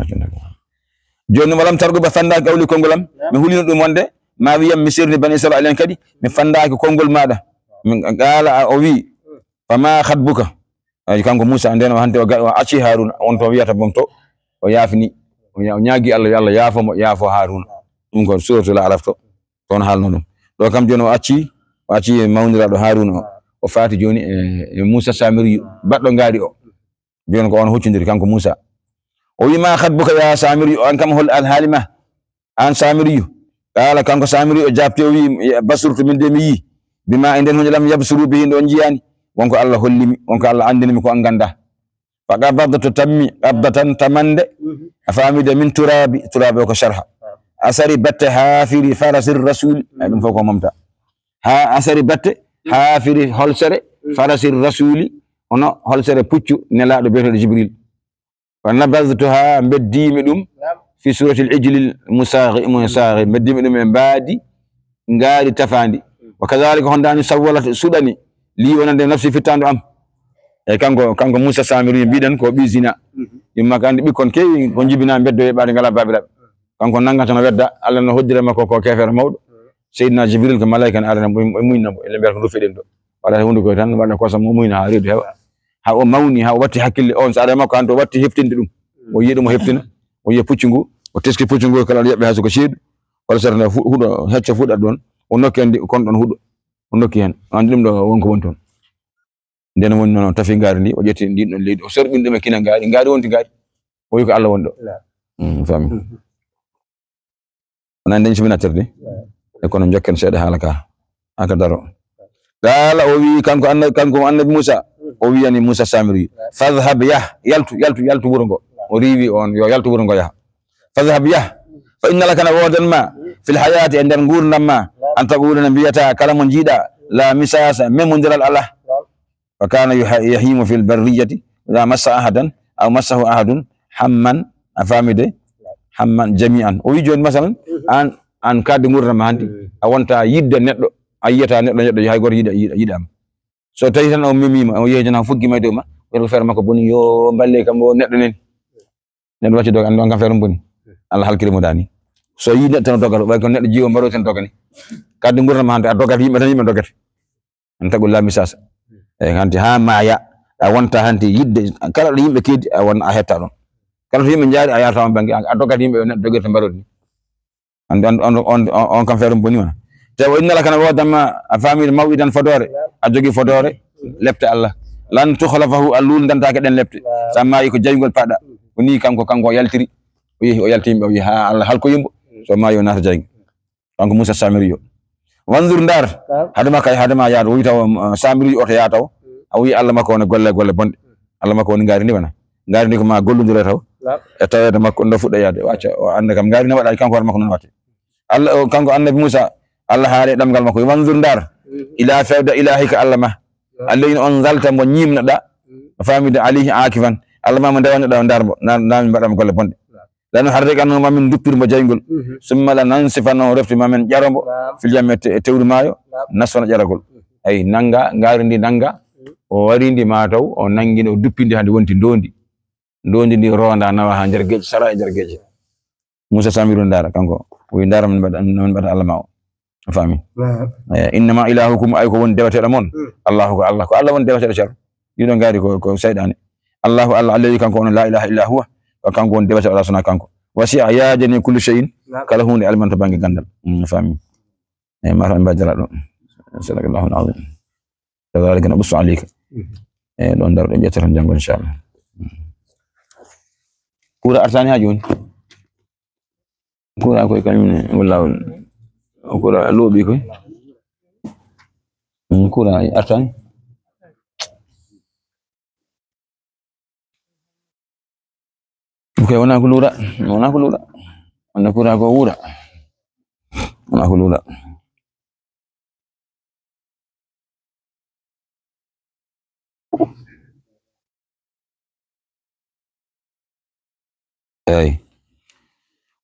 jooni walam tarqub, a fanndaaki qawli konngol am. Mi hulino ɗum wonde ma wiyam mi serni bani Israil en kadi. Mi fanndaaki konngol maɗa. Min qala, o wi, fama khatbuka. Ay, kanko Musa, nden o hannde o ga-, o acci Haruna, on to wiyata bom to, o yaafni, o ña-, o ñaagi Allah, yo Allah yaafo mo, yaafo Haruna. Ɗum ko suratul Araf to, toon haalno ɗum. Ɗo kam jooni o acci, o acci mawniraaɗo Haruna o. O faati jooni e, e Musa Samiriyu, baɗɗo ngaari o. Jooni ko on huccondiri, kanko Musa. O wi, ma khatbuka ya Samiriyu, an kam hol alhaali ma? An Samiriyu. Qala, kanko Samiriyu o jaabti, o wi, basurtu, min de mi yii. Bima, e nden hunde lam yabsuru bihi, nde on njiyaani. Wonko Allah hollimi, wonko Allah anndinimi ko on ngannda. Fa qabadtu tammi, qabdatan tamande, a faamide, min turaabi, turaabi o ko sharha. Asari batte haafiri farasi rasuli, ay ɗum fof ko momta. Ha asari batte, haafiri holsere, farasi rasuli, hono holsere puccu nelaaɗo biyeteeɗo Jibril. Wa nabadtuha, mbeddimi ɗum, fi surati al-ijli al-musaghi, musaghi, mbeddimi ɗum e mbaadi ngaari tafaandi. Wa kadhalika, hondani sawwalat, suɗani, li wonande nafsi fittandu am. E kanko, kanko Musa Samiri mbiɗen ko ɓi zina. Yumma ka andi ɓikkon kewi ko jibina beddo e ɓaade ngala babiraɓe. Kanko nanga tan wedda, Allah no hoddira makko ko kefere mawɗo. Seydina Jibril ko malaika ne arana mo, muynna mo, ele mbiyata ko rufi ɗen ɗo. Wala hunde ko tan waɗa kosam mo muyna ha reedu hewa. Ha o mawni, ha o watti hakkille on, so ara makko han to watti heftinde ɗum. O yiya ɗum o heftina, o yiya puccu ngu, o teski puccu ngu kala o yaɓɓe ha suka ceeɗu. Wala sara nde fu-, huɗo hecca fuɗa ɗon, o nokki andi kon ɗon huɗo. O nokki hen. Andi ɗum ɗo wonko woni toon. Nden woni noon o tafi ngaari ndi, o ƴetti ndin ɗon leydi, o sorɓini ɗum e kina ngaari, ngaari wonti ngaari. O wi ko Allah woni ɗo. Mm, fami. Wona nden sibinatorde. E kono jokken seeɗa haala ka. Aka daro. Qala, o wi kanko annabi, kanko annabi Musa, o wiyani Musa Samiri, fadhhab, yah, yaltu, yaltu, yaltu wuro ngo. O riiwi on, yo yaltu wuro ngo yaha. Fadhhab, yah, fa inna laka, na woodan ma, fil hayati, e nder ngurdam ma, an taqula, na mbiyata kala mo jiiɗa, la misasa, memodiral alaa. Fa kana yuha-, yahimu fil barriyati, idha massa ahadan, aw massahu ahadun, hamman, a faami de, hamman jami'an. O wi jooni, masalan, an, an kaddi ngurdam ma hanti, a wonta yidde neɗɗo, a yiyata neɗɗo, neɗɗo hay goto yiɗa, yiɗa, yiɗama. So tawi tan o memima, o yehi tan o fuggi ma e dow ma, wiyata ko feere makko boni, yo mballe kam o neɗɗo nani. Neɗɗo wacci doga, andi on kam feere mum boni. Allah halkiri mo dani. So yi neɗɗo tan o dogata, way ko neɗɗo jiwo mbaro tan dogani. Kaddi ngurdam ma hanti, a dogata, yimɓe tan yimɓe dogata. An taqul la misasa. E hanti ha maya, a wonta hanti yidde, kala ɗo yimɓe keedi, a won, a hetta ɗon. Kala to yimɓe jaari, a yarata on bangge, a dogata yimɓe, neɗɗo dogirta mbarodi ni. Andi on, on, on, on, on kam feere mum boni wona. Te wa inna laka, na woodan ma, a faami, maw'idan, fodoore. A jogi fodoore, lepte Allah. Lan tukhlafahu, a luulndantake ɗen lepte. Sa maayi ko jayngol paɗa. Ko ni kanko, kanko o yaltiri. O yehi, o yalti yimɓe, o yehi ha Allah halko yimɓe. So maayi o naata jayngol. Kanko Musa Samiri yo. Wanzur, ndaar. Naam. Hadema kay, hadema yaade. O wi taw, uh, Samiri yo oto yaa taw. A wi Allah makko woni golle, golle bonɗe. Allah makko woni ngaari ndi wona. Ngaari ndi ko ma gollondire taw. Naam. E taweede makko ndo fuɗɗa yaade. Wacca, o anda kam ngaari ne waɗa, kanko hoore makko noon watte. Allah, o, kanko annabi Musa, Allah haali e ɗemngal makko, wanzur, ndaar, ila fewde ilahika Allah ma. Naam. Alladhi anzalta, mo ñiimnoɗa, naam, faamide alayhi akifan. Allah ma mo ndewanoɗa o, ndaar mo, na, na min mbaɗa mo golle bonɗe. Naam. Lanuharriqannahu, ma min duppir mo jayngol. Mhm. Summa lanansifannahu, refti ma min ƴaro mo, naam, fil yammi, e te-, e tewru maayo, naam, nasfan, ƴaragol. Mhm. Ay, nanga, ngaari ndi nanga, mhm, o wari ndi ma taw, o nangi ndi, o duppi ndi hande wonti ndondi. Ndondi ndi ronda nawa ha nder geeƴe, sara e nder geeƴe. Musa Samiru ndaara kanko. O wi ndaara min mbaɗa, min mbaɗa Allah ma o. A faami? Naam. Eh, innama ilahukum, ay ko woni deweteeɗo mon. Hmm. Allahu ko Allah. Ko Allah woni deweteeɗo ceerno. Ɗiɗo ngaari ko, ko seyɗaane. Allahu Allah, alladhi kanko on la ilaha illa huwa. Ko kanko woni deweteeɗo Allah sona kanko. Wasi'a yaajani kullu shay'in. Naam. Kala huunde alman to bannge ganndal. Mm, a faami? Eh, mata en mbaajala ɗo. Sadakallahu al-azim. Kadhalika naqussu alayka. Mhm. Eh, ɗon daro ɗon ƴettata janngo inchallah. Kura artani ha jooni. Kura koy kañum ne, walla, walla. O kura looɓi koy. Mm, kura artani. Ɗum kay wona ko luura, wona ko luura. Wona kura ko wuura. Wona ko luura. Eyi.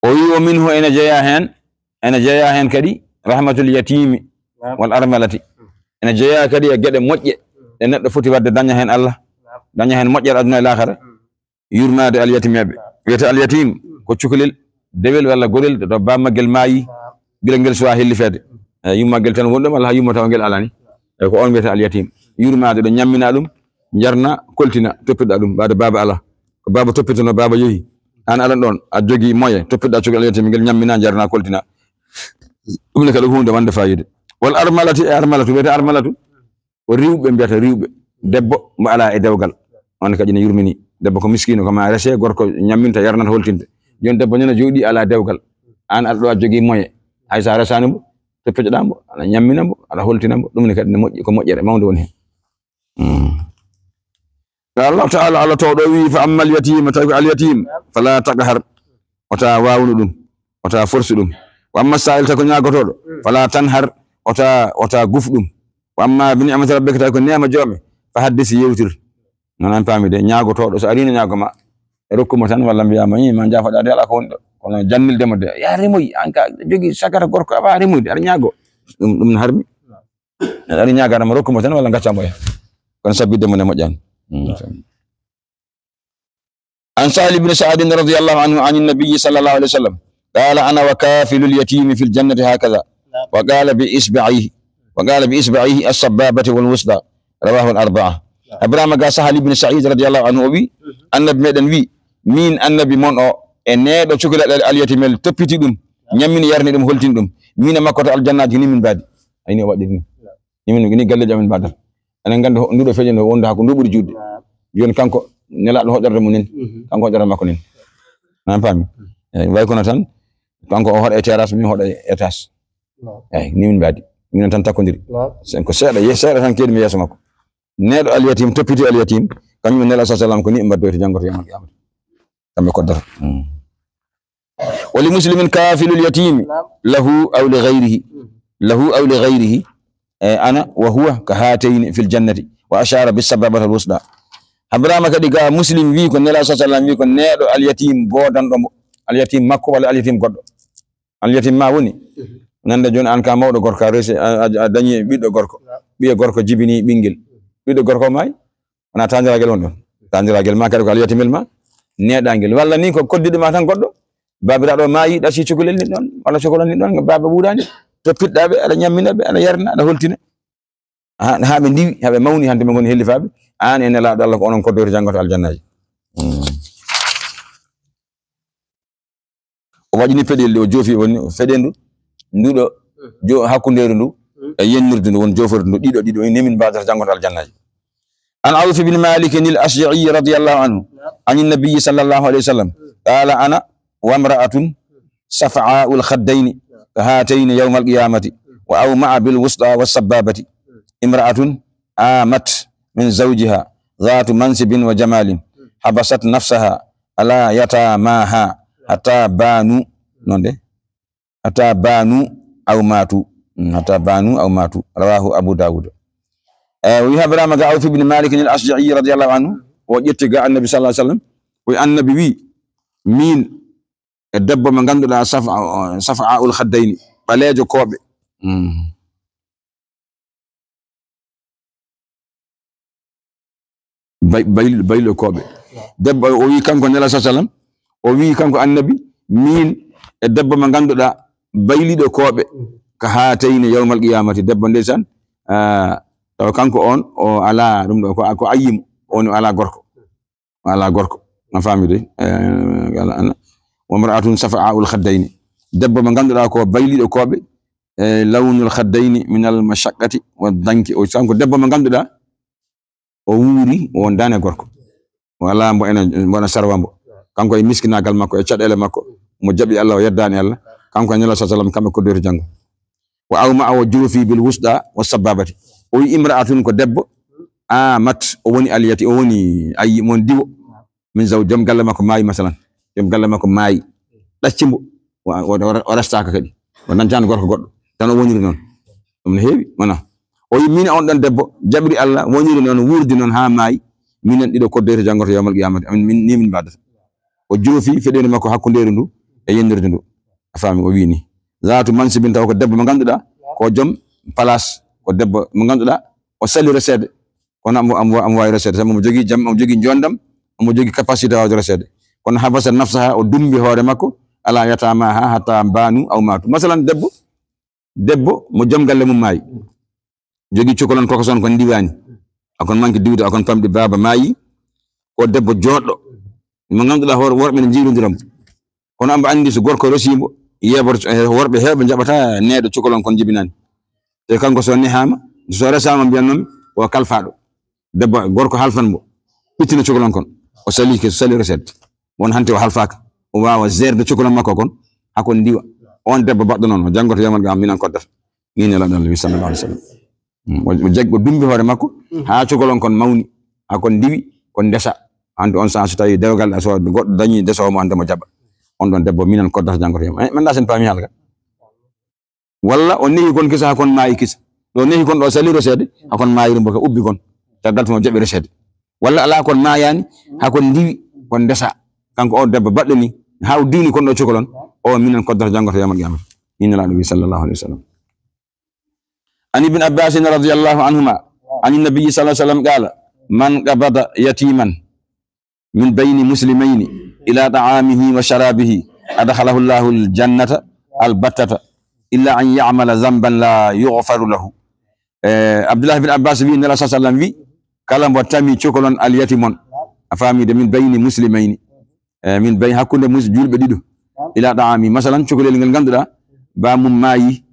O wi, o minhu, ene jeya hen, ene jeya hen kadi rahmatul yatimi, naam, wal armalati. Ene jeya kadi e geɗe moƴƴe ɗe neɗɗo foti wadde daña hen Allah, naam, daña hen moƴƴere aduna e laakhara. Mm. Yurmaade alyatimeeɓe. Wiyete alyatim ko cukalel, dewel walla gorel ɗo bammaggel maayi, gila ngel suwa hellifeede. E yummagel tan woni ɗum, Allah yumma tawa ngel alani. E ko on wiyete alyatim. Yurmaade ɗo ñammina ɗum, jarna, koltina, toppitoɗa ɗum, ɓaade baaba ala. Ko baaba toppitono, baaba yehi. An alan ɗon, a jogi moye, toppitoɗa cukalel alyatim, ngel ñammina, jarna, koltina. Ɗum ne kadi ko huunde wonde fayida. Wal armalati, e armalatu, wiyete armalatu. Ko riwɓe mbiyata riwɓe. Debbo mo ala e dewgal. On kadi ne yurmini. Debbo ko miskino, ko ma rese, gorko ñamminta, yarnata, holtinta. Joni debbo nana jooɗi ala dewgal. An aɗa ɗo a jogii moye. Hay sa resani mo, toppitoɗa mo, aɗa ñammina mo, aɗa holtina mo. Ɗum ne kadi ne moƴƴi, ko moƴƴere mawnde woni hen. Mm. Allahu taala, Allah towɗo o wi, "Fa amma al yatima, tawi ko al yatim, fala taqhar, wota wawnu ɗum, wota forsu ɗum. Wa amma sa'il, tawi ko ñaagotooɗo, fala tanhar, wota, wota guf ɗum. Wa amma bi ni'mati rabbika, tawi ko neema joome, fa haddis, yewtir." Noon an paami de, ñaagotooɗo, so arii no ñaago ma, e rokku mo tan, walla mbiyaa mo, "Ii, ma njaafoɗaa de, alaa ko woni ɗo." Kono jannilde mo de, "Yaa remoy, an ka jogii sagata gorko, awa remoy de, aɗa ñaago." Ɗum, ɗum ne harmi. Aɗa ñaaga, aɗa mo rokku mo tan, walla ngacca mo yaha. Kono sabbitde mo ne moƴƴaani. Mm. عن سهل بن سعد رضي الله عنه عن النبي صلى الله عليه وسلم قال: "أنا وكافل اليتيم في الجنة هكذا." وقال بإصبعيه، وقال بإصبعيه السبابة والوسطى. رواه الأربعة. Ibrahima ga Sahal ibn Sa'id radiyallahu anhu o wi, Annabi meɗen wi, "Min Annabi mon o e neɗɗo cukalel al-, al-yatimel toppiti ɗum, ñammini yarni ɗum, holtini ɗum. Min e makko to aljannaaji ni min mbaadi." Ayni o waɗiri ni. Ni min, ni galleeji amen mbaadata. Enen nganndi ho-, nduɗo feƴƴo ndu wondu haa ko ndu ɓuri juutde. Jooni kanko nelaaɗo hoƴorde mum nen. Kanko hoƴorde makko nen. An paami? Eyi, way kono tan, kanko o hoɗa e terrasse, min hoɗa e étage. Eyi, ni min mbaadi. Minen tan takkondiri. Sen ko seeɗa, ye-, seeɗa tan keedi mi yeeso makko. Neɗɗo al yatim, toppiti al yatim, kañum e Nelaaɗo sallallahu alayhi wasallam ko ni ɓe mbaɗdoyta janngo to yawmal qiyamah. Kamɓe koddata. Mm. "Wa li muslimin kafilul yatimi lahu aw li ghayrihi." Lahu aw li ghayrihi. E, ana wa huwa ka hatayni fil jannati. Wa ashara bis sababati al wusta. Ibrahima kadi ga Muslim wi ko Nelaaɗo sallallahu alayhi wasallam wi ko neɗɗo al yatim goodanɗo mo. Al yatim makko walla al yatim goɗɗo. Al yatim ma woni. Nande jooni an ka mawɗo gorko a resi, a, a, a dañi ɓiɗɗo gorko. Ɓiye gorko jibini ɓinngel. Ɓiɗɗo gorko maayi. Wona tandiragel won ɗon. Tandiragel ma kadi ko al yatimel ma. Neɗɗangel. Walla ni ko koddiɗo ma tan goɗɗo. Baabiraaɗo maayi, ɗasi cukalel ni ɗon, walla cukalel ni ɗon, baaba wuuraani. Toppitɗa ɓe, aɗa ñammina ɓe, aɗa yarna, aɗa holtina. Ha, ha ɓe ndiwi, ha ɓe mawni, hande ɓe ngoni hellifaaɓe. An e Nelaaɗo Allah ko onon koddoyta janngo to aljannaaji. Mm. O waɗini peɗeli, o joofi, woni feɗendu, nduɗo, jo-, hakkundeeru ndu, e yennirdu ndu, won jooforde ndu, ɗiɗo, ɗiɗo, ni min mbaadata janngo to aljannaaji. عن عوف بن مالك الأشجعي رضي الله عنه عن النبي صلى الله عليه وسلم قال: "أنا وامرأة صفعاء الخدين كهاتين يوم القيامة، وأومأ بالوسطى والسبابة، امرأة آمت من زوجها ذات منصب وجمال، حبست نفسها على يتاماها حتى بانوا." Non de. "Hatta banu aw matu." Mm, "hatta banu aw matu." Rawahu Abu Dawud. E, o wi Ibrahima ga Awf ibn Malik al Ashja'i radiyallahu anhu, o ƴetti ga Annabi sallallahu alaihi wasallam, o wi Annabi wi, "Min e debbo mo ngannduɗaa safa-, safa'ul khaddayni, ɓaleejo kooɓe." Mm. Bay-, bayliɗo, bayliɗo kooɓe. Debbo o wi kanko Nela sallallahu alaihi wasallam, o wi kanko Annabi, "Min e debbo mo ngannduɗaa bayliɗo kooɓe, ka haatayni yawmal qiyamati." Debbo ndeysaan, ah, taw kanko on o alaa ɗum ɗo, ko, ko ayyimu, on o alaa gorko. O alaa gorko. A faami de? Eh, ala, ala. "Wa imra'atun safa'a'ul khaddayni." Debbo mo ngannduɗaa ko bayliɗo kooɓe, eh, "lawnul khaddayni minal mashaqqati wa danki." O kanko debbo mo ngannduɗaa o wuuri, o wondaani e gorko. O alaa mbo ena, mbo ena sarwa mbo. Kanko e miskinaagal makko, e caɗeele makko, mo jaɓi Allah, o yeddaani Allah. Kanko e Nela sallallahu alaihi wasallam, kamɓe koddoyta janngo. "Wa awma'a", o joofi, "bil wusda wa sababati." O wi imra'atun ko debbo, "amat", o woni aliyati, o woni ayi, mo diwo. Min zaw, joom galle makko maayi, masalan. Joom galle makko maayi. Ɗacci mbo. O, o, o, o restaaka kadi. O nantano gorko goɗɗo. Tan o woniri noon. Ɗum no heewi, wona. O wi, "Min on ɗon debbo, jaɓiri Allah, woniri noon, wuurdi noon haa maayi. Minen ɗiɗo koddoyta janngo to yawmal qiyamati. Amin, min, ni min mbaɗata." O joofi feɗeende makko hakkundeeru ndu e yennirde ndu. A faami, o wi ni. "Zaatu mansibin", taw ko debbo mo ngannduɗaa, ko joom place, ko debbo mo ngannduɗaa, o sali reseede. Kono omo, omo, omo waawi reseede, sabu omo jogii jam, omo jogii njoonndam, omo jogii capacité waawde reseede. Kono habasa nafsaha, o dummbi hoore makko, ala yatamaha hatta banu aw matu. Masalan, debbo, debbo mo joom galle mum maayi. Jogii cukalon kokoson kon ndiwaani. Akon manki diwde, akon famɗi baaba maayi. Ko debbo jooɗɗo. Mo ngannduɗaa hoore worɓe ne njiilondira mo. Kono ambo anndi so gorko rosii mbo, yeeɓoto, eh, worɓe heewɓe njaɓata neɗɗo cukalon kon jibinaani. Te kanko so nehaama, so resaama mbiyan noon o kalfaaɗo. Debbo, gorko halfan mbo, ɓittina cukalon kon. O salike, so sali reseede. Won hannde o halfaaka. O waawa gérde cukalon makko kon, haa kon ndiwa. On debbo baɗɗo noon, o janngoto yawmal qiyamah, minan koddata. Ni Nelaaɗo Allah wi sallallahu alaihi wasallam. Mm, o, o jag-, o dummbi hoore makko, haa cukalon kon mawni, haa kon ndiwi, ko ndesa. Hande on saha so tawi dewgal, so goɗɗo dañi desa o mo hande mo jaɓa. On ɗon debbo minan koddata janngo to yam. Eh, manda sen paami halka. Walla o nehi kon kisa, hakon maayi kisa. Ɗo nehi kon ɗo sali reseede, hakon maayi rumbo ka ubbi kon. Caggal tuma jaɓi reseede. Walla ala kon maayani, hakon ndiwi, kon ndesa. Kanko o debbo baɗɗo ni, haa o diwni kon ɗo cukalon, o minan koddata janngo to yawmal qiyamah. Min Nulaaɗo wi sallallahu alayhi wa sallam. عن ابن عباس رضي الله عنهما عن النبي صلى الله عليه وسلم قال: من قبض يتيما من بين مسلمين إلى طعامه وشرابه أدخله الله الجنة البتة إلا أن يعمل ذنبا لا يغفر له. Eh, Abdullah bin Abbas wi, Nela sallam wi, kala mbo tami cukalon alyati mon, a faami de, min bayni muslimayni, eh, min bay-, hakkunde mus-, julɓe ɗiɗo, ila ta'ami, masalan, cukalel ngel ngannduɗaa, ba mum maayi,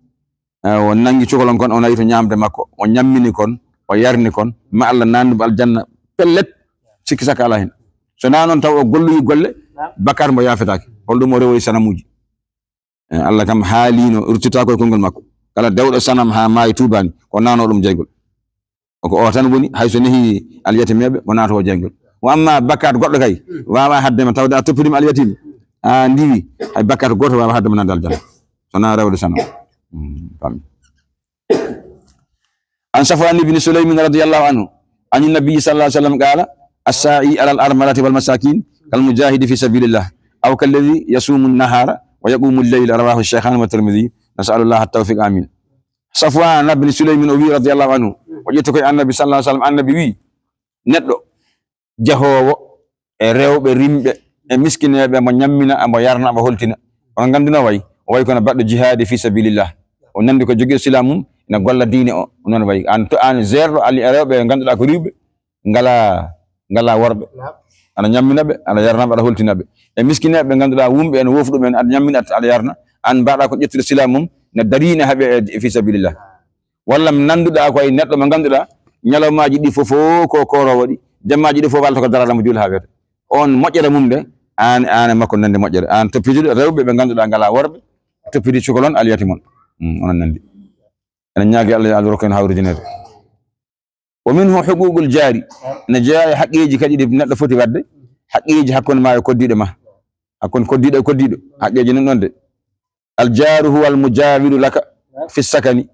eh, o nangi cukalon kon, o nawi to ñaamde makko, o ñammini kon, o yarni kon, ma Allah nandu mo aljanna, pellet, sikki sakka alaa hen. So naa noon taw o golloyi golle, bakkaat mbo yaafetaake. Holɗum o rewoyi sanamuuji. Eh, Allah kam haalino, ruttitaako e konngol makko. Kala dewɗo sanam haa maayi tuubaani, ko naano ɗum jaygol. Ko o tan woni, hay so nehi alyatimeeɓe, ko naato o jaygol. Wa amma bakkaat goɗɗo kay, waawa hadde ma tawde a toppidima alyatiim, a ndiwi, hay bakkaat gooto waawa hadde ma nande aljanna. So naa rewde sanam. Hmm, fami. عن صفوان بن سليم رضي الله عنه عن النبي صلى الله عليه وسلم قال: الساعي على الأرملة والمساكين كالمجاهد في سبيل الله أو كالذي يصوم النهار ويقوم الليل. رواه الشيخان والترمذي. نسأل الله التوفيق. آمين. Safwan bin Sulaym o wi, radiyallahu anhu, o ƴetti ko e Annabi sallallahu alaihi wasallam, Annabi wi, neɗɗo jahoowo e rewɓe rimɓe e miskineeɓe, mo ñammina, mo yarna, mo holtina. On ngannduno wayi, o wayi kono baɗɗo jihaadi fi sabilillah. O nandi ko jogii silaam mum, ina golla diine o. Noon wayi. Aan to, aan jeerɗo ali e rewɓe ngannduɗaa ko riwɓe, ngala, ngala worɓe. Aɗa ñammina ɓe, aɗa yarna ɓe, aɗa holtina ɓe. E miskineeɓe ngannduɗaa wumɓe en, wofɗuɓe en, aɗa ñammina, aɗa yarna. Aan mbaɗa ko ƴettude silaam mum, na darina haɓe e fi sabilillah. Walla mo nannduɗaa ko e neɗɗo mo ngannduɗaa, ñalawmaaji ɗi fof, fof ko kooroowo ɗi, jammaaji ɗi fof walta ko daraade mo juul haa weeta. On moƴƴere mum nde, aan, aan e makko nande moƴƴere. Aan toppitude rewɓe ɓe ngannduɗaa ngalaa worɓe, toppiti cukalon aliyati mon. Hmm, onon nandi. Enen ñaagi Allah yo Allah rokku en hawridineede. Wa minhu huququl jaari. Ne jeyaa e haqqeeji kadi ɗi neɗɗo foti waɗde, haqqeeji hakkunde ma e koddiiɗo ma. Hakkunde koddiiɗo e koddiiɗo, haqqeeji nan ɗon de. Al jaaru huwa al mujaawiru laka fi sakani,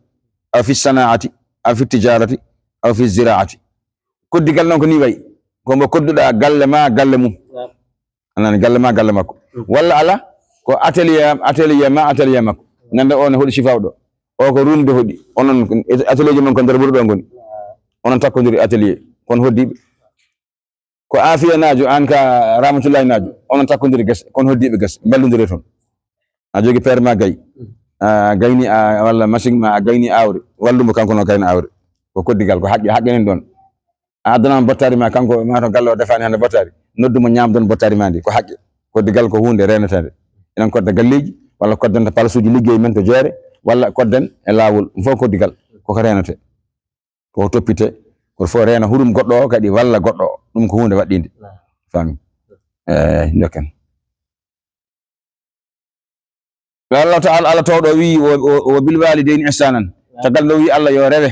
aw fi sanaati, aw fi tijaarati, aw fi ziraati. Koddigal noon ko ni wayi. Ko mbo kodduɗaa galle ma, galle mum. A nani, galle ma, galle makko. Walla ala, ko atelier am, atelier ma, atelier makko. Nande o ne hoɗi sifawɗo. O ko rumde hoɗi. Onon, atelier ji mon ko nder wuro ɗo ngoni. Onon takkondiri atelier. Kon hoddiiɓe. Ko Afiya naajo, aan ka Rahmatullahi naajo. Onon takkondiri gese. Kon hoddiiɓe gese. Mballondire toon. A jogi peer ma gay. A gayni a, walla machine ma a gayni awre. Wallu mo kanko no gayna awre. Ko koddigal, ko haqqe, haqqe nen ɗon. A addanama bottari ma, kanko ma to galle o defaani hannde bottari. Noddu mo ñaamdon bottari ma ndi. Ko haqqe. Koddigal ko huunde reeneteende. Enen kodda galleeji, walla kodden to palasuuji liggey men to jeere, walla kodden e laawol. Ɗum fof koddigal. Koko reenete. Koko toppite. Koto fof reena hurum goɗɗo o, kadi walla goɗɗo o. Ɗum ko huunde waɗɗinde. Faami? Eey, njokken. Allah Ta'ala, Allah towɗo wi, "Wa, wa, wa bil walidayni ihsanan." Caggal nde o wi Allah yo rewe,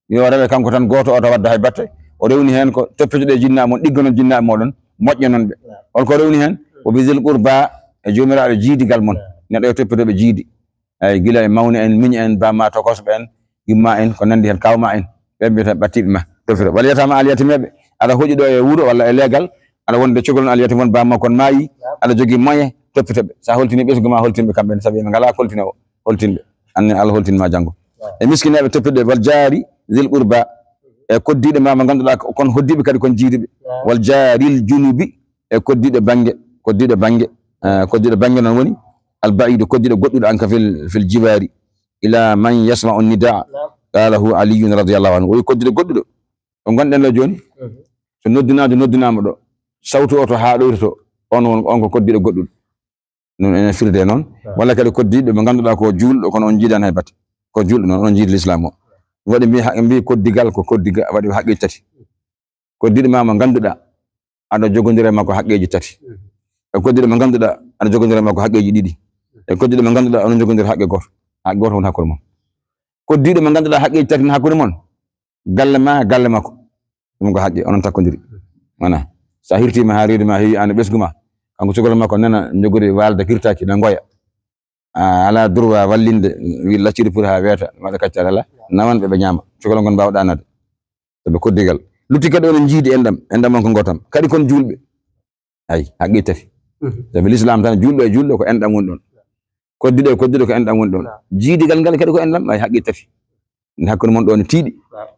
yo rewe kanko tan gooto o, ta wadda hay batte. O rewni heen ko toppitoɗe jinnaaɓe mon, ɗiggonon jinnaaɓe moɗon, moƴƴonon ɓe. Holko rewni heen? "Wa bi zil qurba", e joomiraaɓe jiidigal mon. Neɗɗo yo toppito ɓe jiidi. Eey, gila e mawni en, miñi en, bamma tokosɓe en, yumma en, ko nandi heen, kawma en. Ɓe mbiyata ɓattiiɓe ma, toppito. Walla yataama al yatimeeɓe, aɗa hoƴi ɗo e wuro walla e leegal, aɗa wonde cogol al yatim won bamma kon maayi, aɗa jogii moyen, toppito ɓe. Sa holtini ɓesngu ma, holtin ɓe kamɓe ne, sabi ɓe ngalaa holtine o, holtin ɓe. Anne Allah holtin ma janngo. E miskineeɓe toppito ɓe, wal jaari zil qurba, e koddiiɗo ma mo ngannduɗaa ko, kon hoddiiɓe kadi kon jiiduɓe. Wal jaaril junubi, e koddiiɗo bannge, koddiiɗo bannge, eh, koddiiɗo bannge noon woni al ba'idu, koddiiɗo goɗɗuɗo an ka fil, fil jiwaari, ila man yasma'u nidaa, qalahu Aliyun radiyallahu anhu. O wi koddiiɗo goɗɗuɗo, ɗo ngonɗen ɗo jooni, so noddinaajo noddinaama ɗo, sawtu o to haa ɗoytoto, on won, on ko koddiiɗo goɗɗuɗo. Noon ene firde noon. Walla kadi koddiiɗo mo ngannduɗaa ko juulɗo, kono on njiidaani hay batte. Ko juulɗo noon, on njiidi l'islam o. Waɗi mbi ha-, mbi koddigal ko koddiga-, waɗi haqqeeji tati. Koddiiɗo ma mo ngannduɗaa, aɗa jogondira e makko haqqeeji tati. E koddiiɗo mo ngannduɗaa, aɗa jogondira e makko haqqeeji ɗiɗi. E koddiiɗo mo ngannduɗaa, onon njogondira haqqe gooto. Haqqe gooto woni hakkunde mon. Koddiiɗo mo ngannduɗaa haqqeeji tati ne hakkunde mon. Galle ma, galle makko. Ɗum ko haqqe, onon takkondiri. Wona. So a hirtiima haa reedu ma heewi, aan e ɓesngu ma, kanko cukalel makko nana njogori waalde hirtaaki, na ngoya. A alaa droit wallinde, wi lacciri pour haa weeta, waɗa kaccal alaa. Nawan ɓe, ɓe ñaama. Cukalel ngon mbaawa ɗaanaade. Sabu koddigal. Lutti kadi onon njiidi enɗam, enɗam on ko ngootam. Kadi kon juulɓe. Ay, haqqi tafi. Mhm. Sabu l'islam tan, juulɗo e juulɗo ko enɗam woni ɗon. Koddiɗo e koddiɗo ko enɗam woni ɗon. Naam. Jiidigal ngal kadi ko enɗam, ay, haqqi tafi. Nde hakkunde mon ɗo ne tiiɗi. Naam.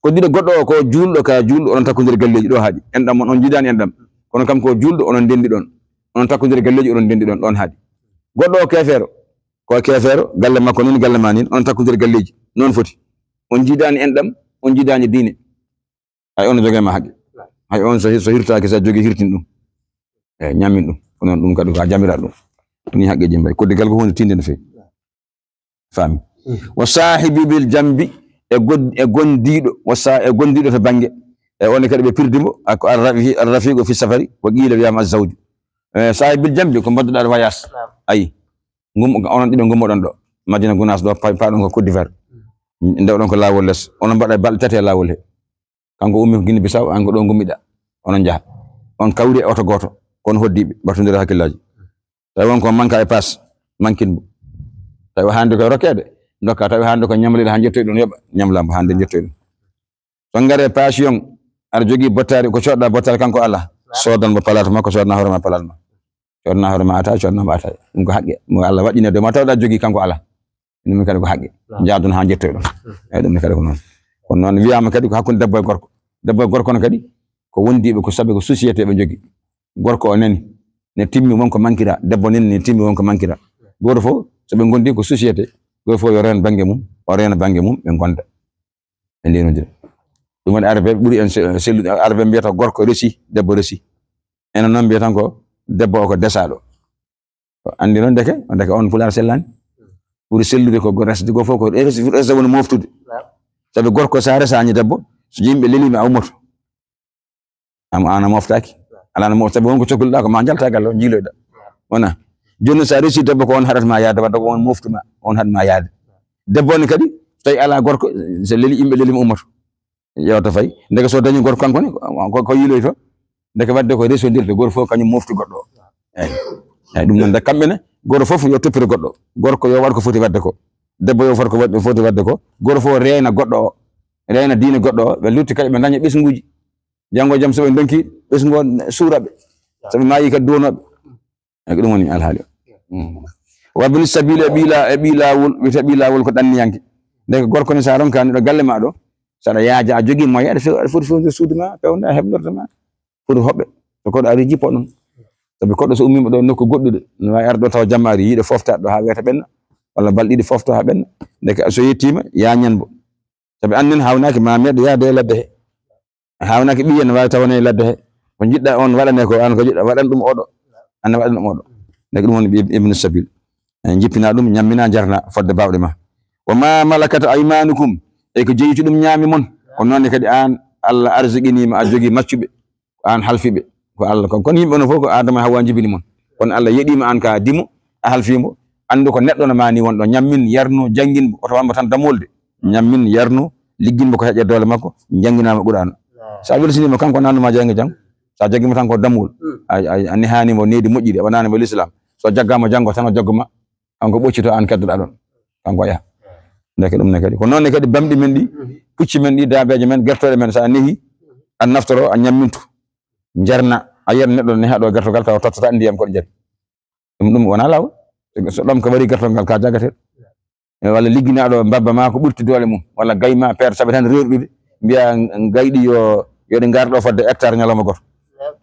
Koddiɗo goɗɗo o ko juulɗo ka juulɗo, onon takkondir galleeji ɗo haaɗi. Enɗam on, on jiidaani enɗam. Kono kanko o juulɗo, onon ndenndi ɗon. Onon takkondir galleeji, onon ndenndi ɗon, ɗon haaɗi. Goɗɗo o keefeero, ko keefeero, galle makko nin, galle ma nin, onon takkondir galleeji. Noon foti. On jiidaani enɗam, on jiidaani diine. Hay on no jogee ma haqqe. Hay on so, so hirtaaki, so a jogii, hirtin ɗum. Eyi, ñammin ɗum. Ko noon ɗum kadi ko a jamiraa ɗum. Ko nii haqqeeji mbayi. Koddigal ko huunde tiinde no feewi. Faami. Mhm. Wa saahibi bil jambi, e god-, e gondiiɗo, wa sa-, e gondiiɗo to bannge. E on kadi ɓe pirdi mo, a ko arrafi-, arrafiqu fi safari, wa qiila wiyaama azzawju. E saahibi bil jambi ko mbaɗduɗaa voyage. Naam. Ayi. Ngum-, onon ɗiɗo ngummoɗon ɗo. Madina Gunaas ɗo, pa-, paaɗon ko Côte d'Ivoire. Mhm. Ndewɗon ko laawol les. Onon mbaɗa balɗe tati e laawol he. Kanko ummi ko Guinée Bissau, aan ko ɗo ngummiɗaa. Onon njaha. On kawri e oto gooto. Kono hoddiiɓe, mbattondira hakkillaaji. Tawi won ko manka e paas, mankin mo. Tawi o haandi ko e rokkeede, ndokka. Tawi haandi ko ñamliɗo haa njettoy ɗum, yoɓa ñamlambo haa nde njettoy ɗum. So ngare paas yon, aɗa jogii bottaari, ko coɗɗa bottaari kanko alaa. Soodan mo palaat makko, soodna hoore ma palaat ma. Coodna hoore ma ata, coodna mo ata. Ɗum ko haqqe. Mo Allah waɗɗini e dow ma, tawɗa jogii kanko alaa. Ɗum kadi ko haqqe. Naam. Njaadon haa njettoy ɗum. Hmm. Eyi, ɗum ne kadi ko noon. Kono noon wiyaama kadi ko hakkunde debbo e gorko. Debbo e gorko ne kadi ko wondiiɓe, ko sabe ko société ɓe njogii. Gorko o nani, ne timmi won ko mankira. Debbo nani, ne timmi won ko mankira. Gooto fof, so ɓe ngondi ko société, gooto fof yo reen bannge mum, o reena bannge mum, ɓe ngonda. Ɓe ndeenodira. Ɗum waɗi Arabe ɓuri en se-, sellude. Arabe mbiyata gorko resi, debbo resi. Enen noon mbiyatan ko debbo o ko desaaɗo. Ko anndi noon ndeke, ndeke on pulaar sellaani. Ɓuri sellude ko go-, resde goo fof ko res-, resde woni moftude. Naam. Sabi gorko so a resaani debbo, so yimɓe leliima a ummoto. Am-, aan a moftaaki. Alaa no mofta, sabi won ko cokluɗaa ko ma njalta galle o, njiiloyɗaa. Wona. Jooni so a resi debbo ko on haɗata ma yaade, wadde ko on moftu ma, on haɗ ma yaade. Debbo ne kadi, so tawi alaa gorko, so leli, yimɓe leliima ummoto. Yewta fayi. Ndeke so dañi gorko kanko ne, ko, ko, ko yiiloyto. Ndeke wadde ko resondirde, gooto fof kañum mofti goɗɗo o. Eyi. Eyi, ɗum noon nde kamɓe ne, gooto fof yo toppito goɗɗo. Gorko yo waɗ ko foti waɗde ko. Debbo yo fot ko waɗ-, foti waɗde ko. Gooto fof reena goɗɗo o. Reena diine goɗɗo o. Ɓe lutti kadi ɓe daña ɓesnguuji. Janngo e jam so ɓe ndonki, ɓesngu o suura ɓe. So ɓe maayi kadi duwanoo ɓe. Eyi, ko ɗum woni alhaali o. Mm. Wa bini sabili e ɓii la-, e ɓii laawol, wiyetee ɓii laawol ko ɗanniyanke. Ndeke gorko ne, so a ronkaani ɗo galle ma ɗo, so aɗa yaaja, a jogii moyen, aɗa fe-, aɗa foti fewndo suudu ma, pewnda, heɓnorto ma. Foti hoɓɓe. So koɗo ari, jippo ɗum. Sabi koɗo so ummiima ɗo nokku goɗɗuɗo, no waawi arde ɗo tawa jamma ari, yiiɗa fofta ɗo haa weeta ɓenna, walla balɗe ɗiɗi fofto haa ɓenna. Ndeke so yettiima, yaañan mbo. Sabi aan nen haawnaaki ma meeɗ yaade e ladde he. Haawnaaki ɓiy en waawi tawane e ladde he. Ko njiɗɗa on waɗane ko, aan ko njiɗɗa waɗan ɗum oɗo. Aan waɗan ɗum oɗo. Ndeke ɗum woni ib-, ibnu sabil. En jippina ɗum, ñammina, jarna fodde baawɗe ma. Wa ma malakat aymanukum, e ko jeyi to ɗum ñaami mon. Ko noon ne kadi aan Allah arsiqiniima, a jogii maccuɓe. Ko aan halfi ɓe. Ko Allah, ko, kono yimɓe onon fof ko Aadama e Hawwa njibini mon. Kono Allah yeɗiima aan ka dimo, a halfii mo. Anndu ko neɗɗo no maani won ɗo. Ñammin, yarnu, janngin mo. Oto wanmo tan damwol de. Ñammin, yarnu, liggin mo ko heƴa doole makko, janngina mo Qur'aana. Naam. So a welsiniima kanko, nannu ma jannge janngo. So a jaggii mo tan ko damwol. Hmm. A, a, a nehaani mo needi moƴƴiri, a waɗaani mo l'islam. So jaggaama janngo tan o jaggu ma. Kanko ɓoccito, aan keddoɗaa ɗon. Kanko yaha. Ndeke ɗum ne kadi. Ko noon ne kadi bamɗi men ɗi, pucci men ɗi, daabeeje men, gertooɗe men, so a nehi, a naftoro, a ñammintu. Njarna, a yiyat neɗɗo neha ɗo gertogal tawa tottata ndiyam ko jari. Ɗum, ɗum wonaa laawol. So ɗam ko waɗi gertogal ka jaggatee. E walla ligginaaɗo mbabba ma ko ɓurti doole mum, walla gay ma, peer saɓe tan reerɗude, mbiya gayɗi yo, yo ɗi ngar ɗo fodde hectare ñalawma gooto.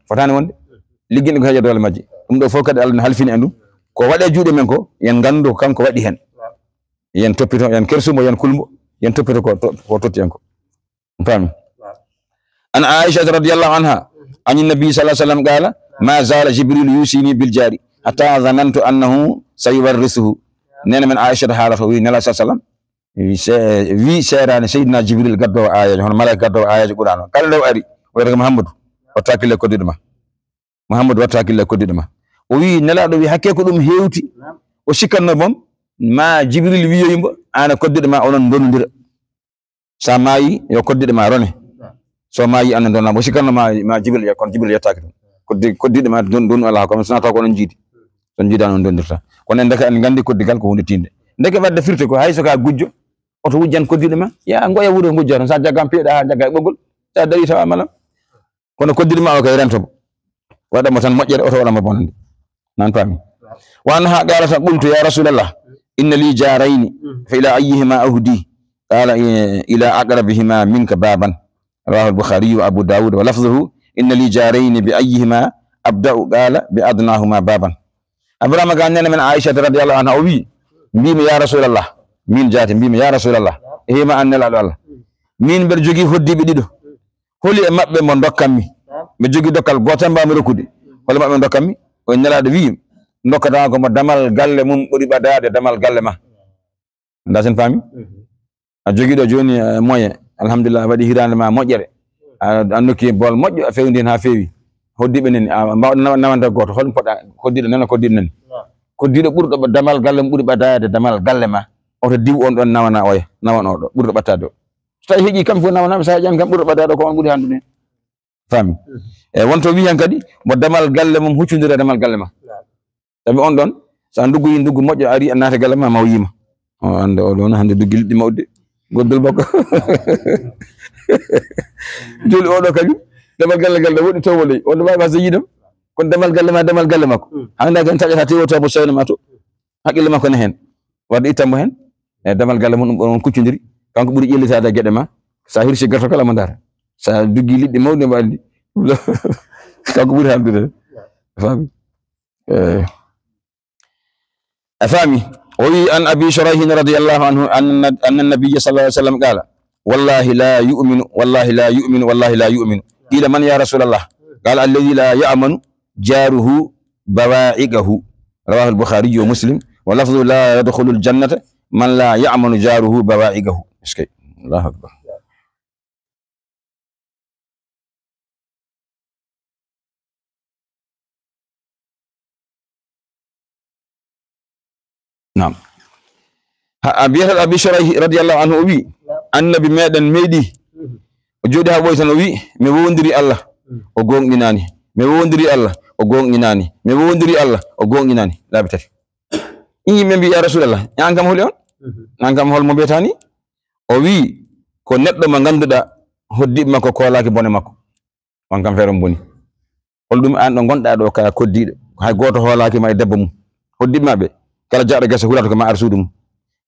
Fotaani wonde. Ligginɗo ko heƴa doole majji. Ɗum ɗo fof kadi Allah ne halfini en ɗum. Ko waɗe juuɗe men ko, yen nganndu ko kanko waɗi heen. Yen toppito, yen kersumo, yen kulmo, yen toppito ko to-, ko totti en ko. Faami? An Aisha radiyallahu anha, ani nabi sallallahu alaihi wasallam qala, "Ma zala Jibril yusini bil jari, hatta zanantu annahu sayuwarrisuhu." Nene men Aisha haalata, o wi Nela sallallahu alaihi wasallam, wi se-, wi seedaani Seydina Jibril gaddowo aayeejo, hono malaika gaddowo aayeejo Qur'an o. Kala nde o ari, o wiyata ko, "Muhammadu, wattu hakkille e koddiɗo ma. Muhammadu, wattu hakkille e koddiɗo ma." O wi Nelaaɗo wi, "Hakke ko ɗum hewti." O sikkanno boom, ma Jibril wiyoyi mbo, "Aan e koddiɗo ma onon ndonondira. Sa maayi, yo koddiɗo ma rone." So maayi, an ndonnaama. O sikkanno ma, ma Jibril ƴe-, kono Jibril yettaaki ɗum. Koddi-, koddiiɗo ma don-, donu alaa, kono so nata ko onon jiidi. So on jiidaani, on dondirta. Kono en ndeke en nganndi koddigal ko huunde tiinde. Ndeke wadde firti ko hay so ka gujjo, oto wujjan koddiiɗo ma. Ya ngoya wuro ngujja tan, sa jaggan peeɗa haa jagga e ɓoggol. Sa darii tawa malam. Kono koddiiɗo ma o kay rento mo. Waɗa mo tan moƴƴere, oto waɗa mo bonande. Nan paami. Wa anha qaalat, qultu, ya Rasulallah, inna li jaarayni, fa ila ayyihima ahdi? Qaala, ila aqrabihima minka baaban. Rawahu al-Bukhari wa Abu Dawud wa lafzuhu, inna li jaarayni bi ayyihima abda'u? Qaala, bi adnahuma baaban. Abrahama ga nene men Aisha radiyallahu anha o wi, mbimi, ya Rasulallah, min jaati mbimi, ya Rasulallah, e hima an Nelaaɗo Allah. Min mbeɗa jogii hoddiiɓe ɗiɗo. Holi e maɓɓe mo ndokkanmi? Mi jogii dokkal gootal mbaawmi rokkude. Holi maɓɓe mo ndokkanmi? O Nelaaɗo wiyi, ndokkata ko mo damal galle mum ɓuri ɓadaade damal galle ma. Nda sen faami? A jogii ɗo jooni, eh, moyen. Alhamdulillah, a waɗi hiraande ma moƴƴere. A, a nokki bool moƴƴo, a fewndi hen haa feewi. Hoddiiɓe nani, a mbawɗo nawa-, nawande gooto, hol poɗɗa koddiiɗo nana, koddiiɗo nani? Koddiiɗo ɓurɗo ba-, damal galle mum ɓuri ɓadaade damal galle ma. Oto diw on ɗon nawana oya, nawan oɗo, ɓurɗo ɓattaade o. So tawi heƴi kam fof nawanaaɓe, so a heƴan kam ɓurɗo ɓadaaɗo ko on ɓuri hanndude. Faami? E wonto wiyan kadi mo damal galle mum huccondira e damal galle ma. Sabi on ɗon, so a nduggoyi nduggu moƴƴo, a ari a naata galle ma, ma o yiima. O annda o ɗon hannde duggi liɗɗi mawɗi. Goddol makko. Joli oɗo kañum, damal galle ngal ne woɗɗi taw woloy. On ɗo waawi wasde yiidam. Kono damal galle ma, damal galle makko. Hannde kan taƴata tewo taw mo sewne ma to. Haqqille makko ne heen. Wadde ittan mo heen. E damal galle mum, ɗum on kuccondiri. Kanko ɓuri ƴellitaade e geɗe ma. So a hirsi garto kala mo ndaara. So a duggi liɗɗi mawɗi mo anndi. Kanko ɓuri haaldude. A faami? Eh. A faami? O wi an Abi Shurayhin radiyallahu anhu, anna, anna Nabiyya sallallahu alaihi wasallam qala, wallahi la yu'minu, wallahi la yu'minu, wallahi la yu'minu. Qila man ya Rasulallah? Qala alladhi la ya'manu jaruhu bawa'iqahu. Rawahu al-Bukhari wa Muslim. Wa lafzu la yadkhulu al-jannata man la ya'manu jaruhu bawa'iqahu. Est-ce que? Allahu akbar. Naam. Ha, a biyata Abi Shurayh radiyallahu anhu o wi, Annabi meɗen meɗi. O jooɗi ha ɓoy tan o wi, mi wowndiri Allah, o gonɗinani. Mi wowndiri Allah, o gonɗinani. Mi wowndiri Allah, o gonɗinani. Laabi tati. Ɗin yimɓe mbi, ya Rasulallah, an kam holi on? An kam hol mo mbiyata ni? O wi, ko neɗɗo mo ngannduɗaa hoddiiɓe makko koolaaki bone makko. On kam feere on boni. Hol ɗum an ɗo ngonɗaa ɗo ka koddiiɗo, hay gooto hoolaaki ma e debbo mum. Hoddiiɓe ma ɓe, kala jaaɗo gese hulata ko ma ar suudu mum.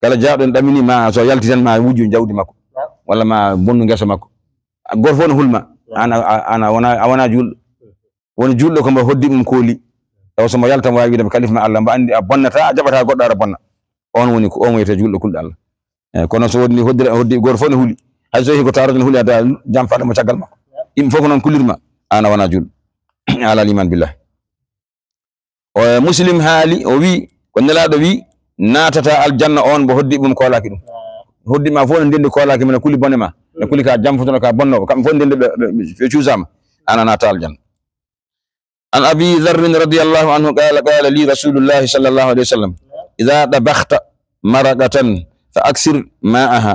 Kala jaaɗo en ɗamini ma so yalti tan ma wujju jawdi makko. Walla ma bonnu ngesa makko. Gooto fof no hulma. An a, a, an a wona, a wona juulɗo. Woni juulɗo ko mbo hoddiiɓe mum kooli. Taw so mbo yalta mbo waawi wiide mbo kalifa ma Allah, mbo anndi a bonnata, a jaɓata goɗɗo ara bonna. On woni ko, on wiyete juulɗo kulɗo Allah. Eh, kono so woni hoddira, hoddi gooto fof ne huli. Hay so yehi ko taroto ne huli, ada jam faɗa mo caggal makko. Yimɓe fof ko noon kullirma. An a wona juulɗo. Ala liman billah. O, Muslim haali, o wi, ko Nelaaɗo wi, naatata aljanna on mbo hoddiiɓe mum koolaaki ɗum. Hoddiiɓe ma fof ne ndenndi koolaaki ma, ne kuli bone ma. Ne kuli ka jamfotono ka bonnowo. Kamɓe fof ndenndi ɓe, ɓe, ɓe, ɓe cuusaama. An a naata aljanna. عن أبي ذر رضي الله عنه قال، قال لي رسول الله صلى الله عليه وسلم، إذا طبخت مرقة فأكثر ماءها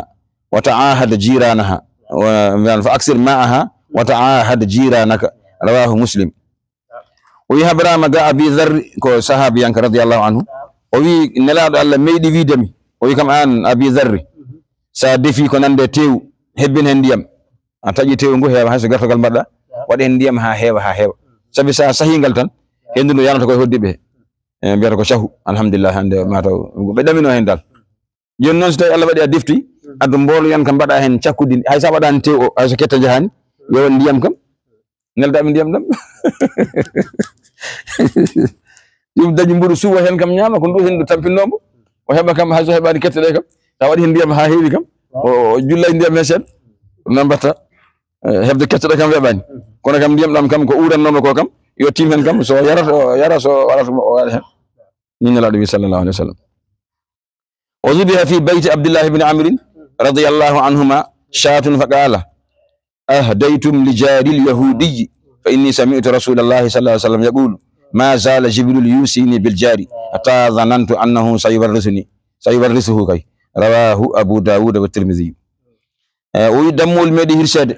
وتعاهد جيرانها، و-، فأكثر ماءها وتعاهد جيرانك. رواه مسلم. O wi habraama ga Abi Dharr, ko sahaabiyanke radiyallahu anhu. O wi Nelaaɗo Allah meeɗi wiide mi, o wi kam an Abi Dharr, sa defi ko nande teewu, hebbin heen ndiyam. A taƴi teewu ngu heewa, hay so gertogal mbaɗɗa, waɗa heen ndiyam haa heewa, haa heewa. Sabi so a sahii ngal tan, henndu ndu yanata koye hoddiiɓe he. E, mbiyata ko cahu, alhamdulillah, hannde mataw ɓe ɗamino heen dal. Jooni noon so tawi Allah waɗi a defti, addu mboolo yon kam mbaɗa heen cakkudi, hay so a waɗaani teew o, hay so kette njahaani, yo waɗ ndiyam kam, neldaaɓe ndiyam ɗam. Yum dañi mbuɗu suwa heen kam ñaama, ko ndu henndu tampinnoombo. O heɓa kam, hay so heɓaani kette ɗe kam. Sa waɗi heen ndiyam haa heewi kam, o, o julla e ndiyam heen seeɗa. Noon mbatta, eh, heɓde kette ɗe kam weeɓaani. Kono kam ndiyam ɗam kam ko uurannoomo ko kam, yo tiim heen kam, so yarata, o yara, so waɗata, o waɗa heen. Ni Nelaaɗo wi sallallahu alaihi wasallam. O zubiha fi bayti Abdullah ibn Amrin radiyallahu anhuma shatun faqala, أهديتم لجاري اليهودي، فإني سمعت رسول الله صلى الله عليه وسلم يقول، ما زال جبريل يوصيني بالجار حتى ظننت أنه سيورثني، سيورثه kay. رواه أبو داود والترمذي. Eh, o wi dammuwol meeɗi hirseede.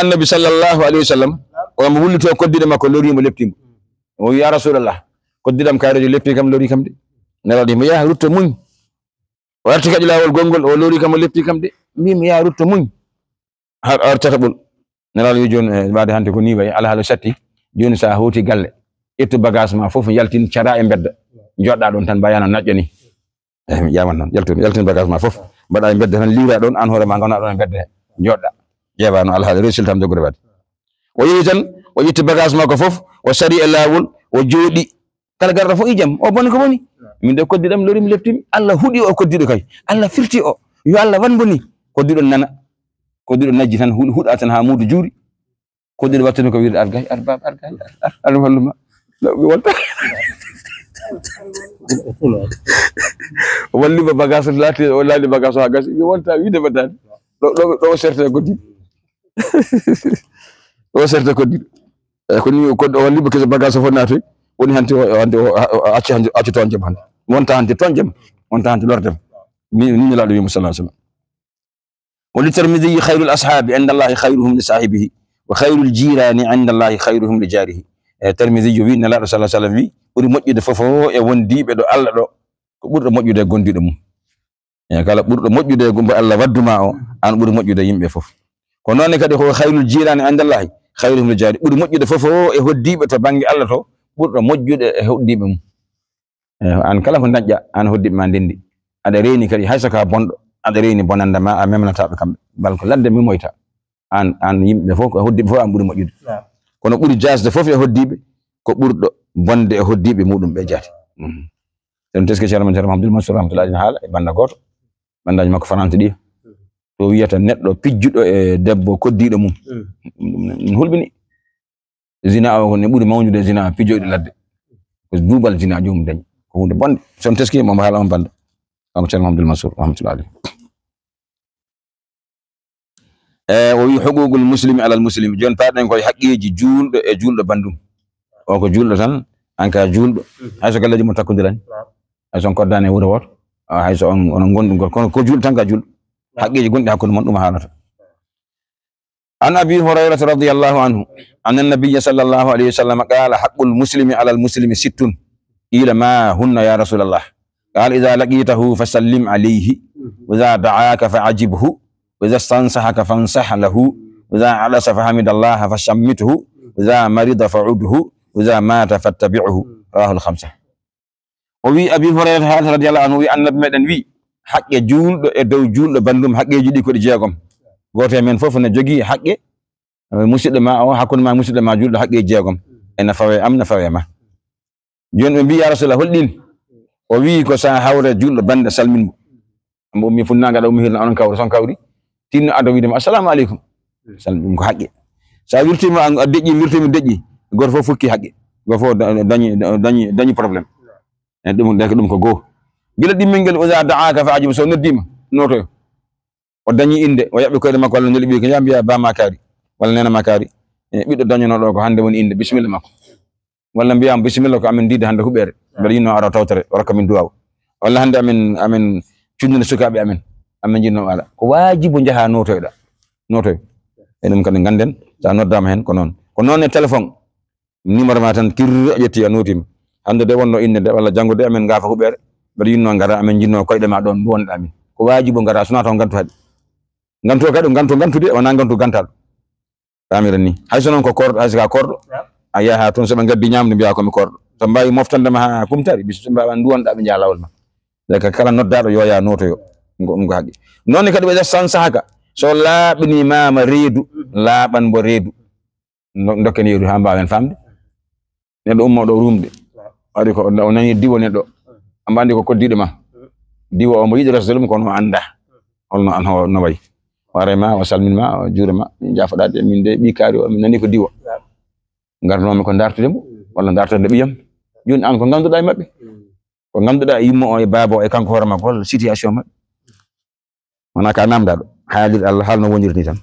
Annabi sallallahu alayhi wa sallam, omo wullitoo koddiɗo makko, lorii mo, leptii mo. O wi, "Ya Rasulallah, koddiɗam kaareejo leppii kam, lorii kam de." Nelaaɗo wi mo, "Yaha, rutto, muñ." O arti kadi laawol gonngol, o lorii kam, o leptii kam de. Mbii mo, "Yaha, rutto, muñ." Har, har tataɓol. Nelaaɗo wi, "Jooni, eh, mbaadi hannde ko nii wayi, alhaali satti. Jooni so a hooti galle, ƴettu bagage ma fof, yaltin, caraa e mbedda. Njooɗoɗaa ɗoon tan, mba yana naƴƴo nii." Eh, mi ƴaaman noon. Yaltin, yaltin bagage ma fof. Mbaɗaa e mbedda tan, liiraa ɗoon, aan hoore ma ngonaa ɗoon e mbedda he. Njooɗoɗaa. Ƴeewaa no alhaali résultat am joggude waɗde. O yehi tan, o ƴetti bagage makko fof, o sari e laawol, o jooɗii. Kala garɗo fof, "I jam, o boni ko boni?" "Min de koddiɗam lorii mi, leptii mi." Allah huɗi o koddiɗo kay. Allah firti o. Yo Allah wan mo nii. Koddiɗo nana. Koddiɗo najji tan, huɗ-, huɗa tan haa muudo juuri. Koddiɗo wattani ko wiide, "Ar gay, ar baaba, ar gay, ar, ar, ar mi wallu ma." No, mi wonta. O walli mo bagage, laati, o laali bagage o haa gasi. Mi wonta, wiide mbaɗaani. Ɗo, ɗo, ɗo o serte koddiɗo. Ɗo o serte koddiɗo. E ko nii, ko o walli mo kese, bagage o fof naati. Woni hannde o, hannde o, o, o acci hannde, acci toon jam hannde. Wonta hannde toon jam. Wonta hannde lorde ma. Ni, ni Nelaaɗo wi mo sallallahu alayhi wa sallam. وللترمذي: "خير الأصحاب عند الله خيرهم لصاحبه، وخير الجيران عند الله خيرهم لجاره." E, Tirmidhi wi, Nelaaɗo sallallahu alayhi wa sallam wi, ɓuri moƴƴude fof o e wondiiɓe ɗo Allah ɗo, ko ɓurɗo moƴƴude e gondiiɗo mum. E, kala ɓurɗo moƴƴude e gumba Allah waddu ma o, aan ɓuri moƴƴude e yimɓe fof. Ko noon ne kadi ko "خير الجيران عند الله خيرهم لجاره." Ɓuri moƴƴude fof o e hoddiiɓe to bannge Allah to, ɓurɗo moƴƴude e hoddiiɓe mum. Eh, aan kala ko dañƴa, aan hoddiiɓe ma ndenndi. Aɗa reeni kadi, hay so ko a bonɗo, aɗa reeni bonannde ma, a memnataa ɓe kamɓe. Mbal ko ladde mi moyta. Aan, aan yimɓe fof, ko hoddiiɓe fof aan ɓuri moƴƴude. Naam. Kono ɓuri jaasde fof e hoddiiɓe, ko ɓurɗo bonde e hoddiiɓe muɗum ɓe jaati. Mhm. Sen teske Ceerno men Ceerno Abdul Mansur rahmatullahi alayhi haala e bannda gooto. Banndaaji makko Farayse ɗi. To wiyata neɗɗo pijjuɗo e debbo koddiiɗo mum. Mm. Ɗum, ɗum, ɗum hulɓini. Zina o ko ne ɓuri mawnude e zina pijjoyɗo ladde. Ko duubal zina joomum dañi. Ko huunde bonde. So on teski mo haala on bannda. Kanko Ceerno Mahamadul Mansour, rahmatullahi alayhi. E, o wi huququl muslimi alal muslimi. Jooni paaɗen koye haqqeeji juulɗo e juulɗo banndum. O ko juulɗo tan, an ka juulɗo. Mhm. Hay so galleeji mon takkondirani. Naam. Hay so on koddaani e wuro wooto. Ah, hay so on, onon ngonɗum ko, kono ko juulɗo tan ka juulɗo. Naam. Haqqeeji gonɗi hakkunde mon ɗum haalata. عن أبي هريرة رضي الله عنه أن النبي صلى الله عليه وسلم قال: حق المسلم على المسلم ست، قيل: ما هن يا رسول الله؟ قال: إذا لقيته فسلم عليه، وإذا دعاك فأجبه، وإذا استنصحك فانصح له، وإذا عطس فحمد الله فشمته، وإذا مرض فعده، وإذا مات فاتبعه. رواه الخمسة. O wi, Abi Hurayrata haalata radiyallahu anhu, o wi, Annabi meɗen wi, haqqe juulɗo e dow juulɗo banndum, haqqeeji ɗi ko ɗi jeegom. Gooto e men fof ne jogii haqqe, eh, musidɗo ma o, hakkunde ma musidɗo ma juulɗo, haqqeeji jeegom. Ene fawe am, ne fawe ma. Jooni ɓe mbi, "Ya Rasulallah, hol ɗin?" O wi, "Ko sa hawre juulɗo bannde, salmin mo." Mbo ummi funnaange, aɗa ummi hirna, onon kawri, son kawri. Tinno ado wiide mo, "Assalamu aleykum." Sal-, ɗum ko haqqe. Sa wirtiima, a, a deƴƴi, wirtiima deƴƴi. Gooto fof fukki haqqe. Gooto fof da-, dañi, dañi, dañi problème. E ɗum, ndeke ɗum ko goo. Gila ɗimmel ngel, "Iza da'aka fa ajib", so noddiima, nootoyo. O dañi innde, o yaɓɓi koyɗe makko, walla neli ɓiy ko, "Ya mbiya ba ma kaari." Walla neene ma kaari. E, ɓiɗɗo dañanooɗo ko hannde woni innde, bisimilla makko. Walla mbiyaama, "Bisimilla, ko amin ndiida hannde huɓeere. Mbeɗa yiɗnoo ara tawtere, o rokka min duwaaw." Walla hannde amin, amin cuddina sukaaɓe amin. Amin njiɗnoo ara. Ko waajibu njaha nootoyɗa. Nootoy. E ɗum kadi ngannden, sa noddaama heen ko noon. Ko noon e téléphone. Numéro ma tan, tirr, a ƴetti, a nootiima. Hannde de wonno innde nde, walla janngo de amen ngaafa huɓeere. Mbeɗa yinno ngara, amen jinnoo koyɗe ma ɗoon, nduwonɗa amin. Ko waajibu ngara, so wonaa taw ngantu haɗi. Ngantu o kadi, ngantu, ngantude, wonaa ngantu gantal. Faamiren ni. Hay so noon ko korɗo, hay so ka korɗo, a yaha toon, so ɓe ngaddi ñaamdu, mbiya ko mi korɗo. So mbaawi moftande ma haa kumtari, bis so mbaawa nduwonɗa ɓe njaha laawol ma. Ndeke kala noddaaɗo yo yaa nootoyo. Ngo, ngo haqqi. Noon ne kadi ɓe san sahaka. So laaɓni ma ma reedu, laaɓan mbo reedu. Ndo-, dokken yeru haa mbaawen faamde. Neɗɗo ummo ɗo rumde. Waɗi ko o nani diwo neɗɗo. Amba anndi ko koddiiɗo ma. Diwo o mo yiɗi resde ɗum kono o annda. Holno an ho-, no wayi. O aray ma, o salmin ma, o juure ma. Min jaafoɗaa de, min de ɓii kaari o, min nani ko diwo. Ngarnoomi ko dartude mo, walla dartude ɓiyam. Jooni an ko ngannduɗaa e maɓɓe. Ko ngannduɗaa yumma o e baaba o e kanko hoore makko, walla situation maɓɓe. Wonaa ka namdaaɗo. Haalir Allah, haalno woniri ni tan.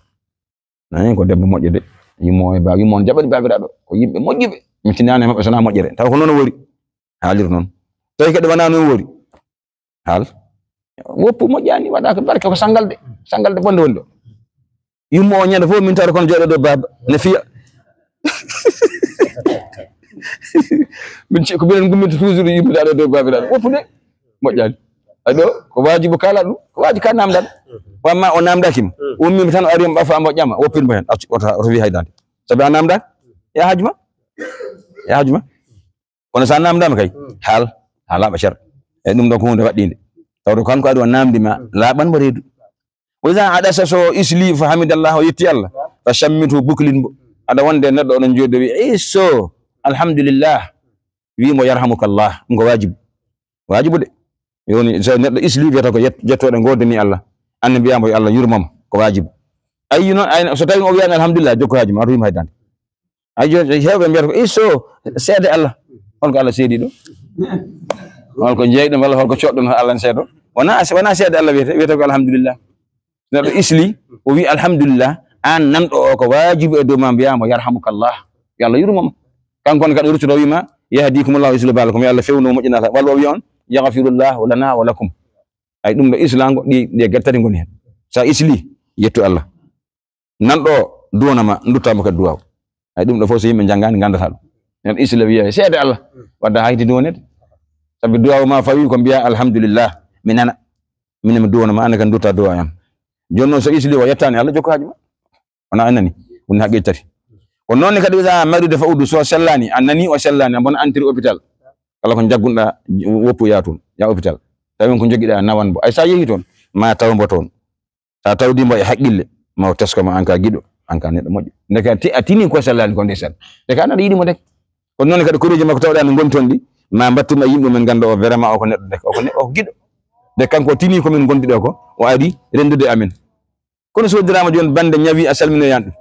Nani ko debbo moƴƴo de. Yumma o e baaba, yumma on jaɓani baabiraaɗo. Ko yimɓe moƴƴuɓe. Mi tinani e maɓɓe so wonaa moƴƴere. Taw ko noon o wori. Haalir noon. Tawi kadi wonaa noon wori. Haal. Woppu moƴƴaani, waɗa ko barke ko sanngal de. Sanngal de bonde woni ɗo. Yumma o ñande fof min tawata kono jooɗo dow baaba. Ne fiya. Min ci-, ko minen gumminta toujours yumma ɗo dow baabiraaɗo. Woppu de. Moƴƴaani. Ay ɗo, ko waajibu kaala ɗum. Ko waajibu ka namdal. Wamma o namdaki mo. Ummi tan o ari mo ɓafa mo ƴama. Woppin mo hen. Accu, wota, wota wi hay dande. Sabi a namdaki. Ya haaju ma. Ya haaju ma. Kono so a namdaama kay, haal, haalaama cer. Eyi, ɗum ɗo ko huunde waɗɗiinde. Tawde ko kanko adi o namdi ma, laaɓan mo reedu. Wa iza adasa, so isli, fa hamidallah, o yetti Allah, fa shammitu, buklin mo. Aɗa wonde neɗɗo oɗon jooɗi wi, "Isso, alhamdulillah." Wi mo, "Yarhamukallah." Ɗum ko waajibu. Waajibu de. Yoni, so neɗɗo isli, wiyata ko yet-, jettooɗe ngoodani Allah. Anne mbiyaa mo, "Yo Allah yurmama." Ko waajibu. Ayi noon, ay, so tawi o wiyaani alhamdulillah, jokko haaju ma, a ruhiima hay dande. Ay, jooni heewɓe mbiyata ko, "Isso, seede Allah." Holko Allah seedi ɗo? Holko jeeyɗon walla holko coɗɗon Allah ne seedo? Wona, wona seede Allah wiyete, wiyete ko alhamdulillah. Neɗɗo isli, o wi alhamdulillah, aan nanɗo o ko waajibu e dow ma mbiyaa mo, "Yarhamukallah." Yo Allah yurmo ma. Kanko ne kadi o ruttude o wi ma, "Yahdikumullah wa yuslihu balakum." Yo Allah fewnu moƴƴinata. Walla o wiya on, "Yaghfirullahu lana wa lakum." Ay ɗum ɗo islaango, ɗi, ɗi e gettati ngoni heen. So a isli, yettu Allah. Nanɗo o duwona ma, ndutta mo kadi duwaaw. Ay, ɗum ɗo fof so yimɓe njanngaani, nganndataa ɗum. Neɗɗo isla wiya, "Seede Allah." Wadda hayti duwonede. Sabi duwaaw ma fawi ko mbiya, "Alhamdulillah, mi nana. Min mi duwona ma, an kadi ndutta duwaaw am." Jooni noon so isli o yettaani Allah, jokko haaju ma. Wona a nani? Woni haqqeeji tati. Ko noon ne kadi, "Iza marida fa uddu", so sellaani, a nani o sellaani, a bona entri hôpital. Kala ko njaggunɗa, woppu yaa toon, yaa hôpital. Tawi on ko njogiɗa nawan mbo. Ay sa yehi toon, ma taw mbo toon. Sa tawdi mbo e haqqille, ma o tesko ma an ka giɗo, an ka neɗɗo moƴƴo. Ndeke a ti-, a tini ko sellani ko ndeysaan. Ndeke an aɗa yiɗi mo de. Kono noon kadi koreeji makko tawɗa no ngoni toon ɗi, ma mbattu ma yimɓe men ngannda o vraiment o ko neɗɗo de, o ko ne-, o ko giɗo. De kanko o tini ko min ngondi ɗo ko, o ari renndude amen. Kono so wodiraama jooni bannde ñawi a salminoyan ɗum.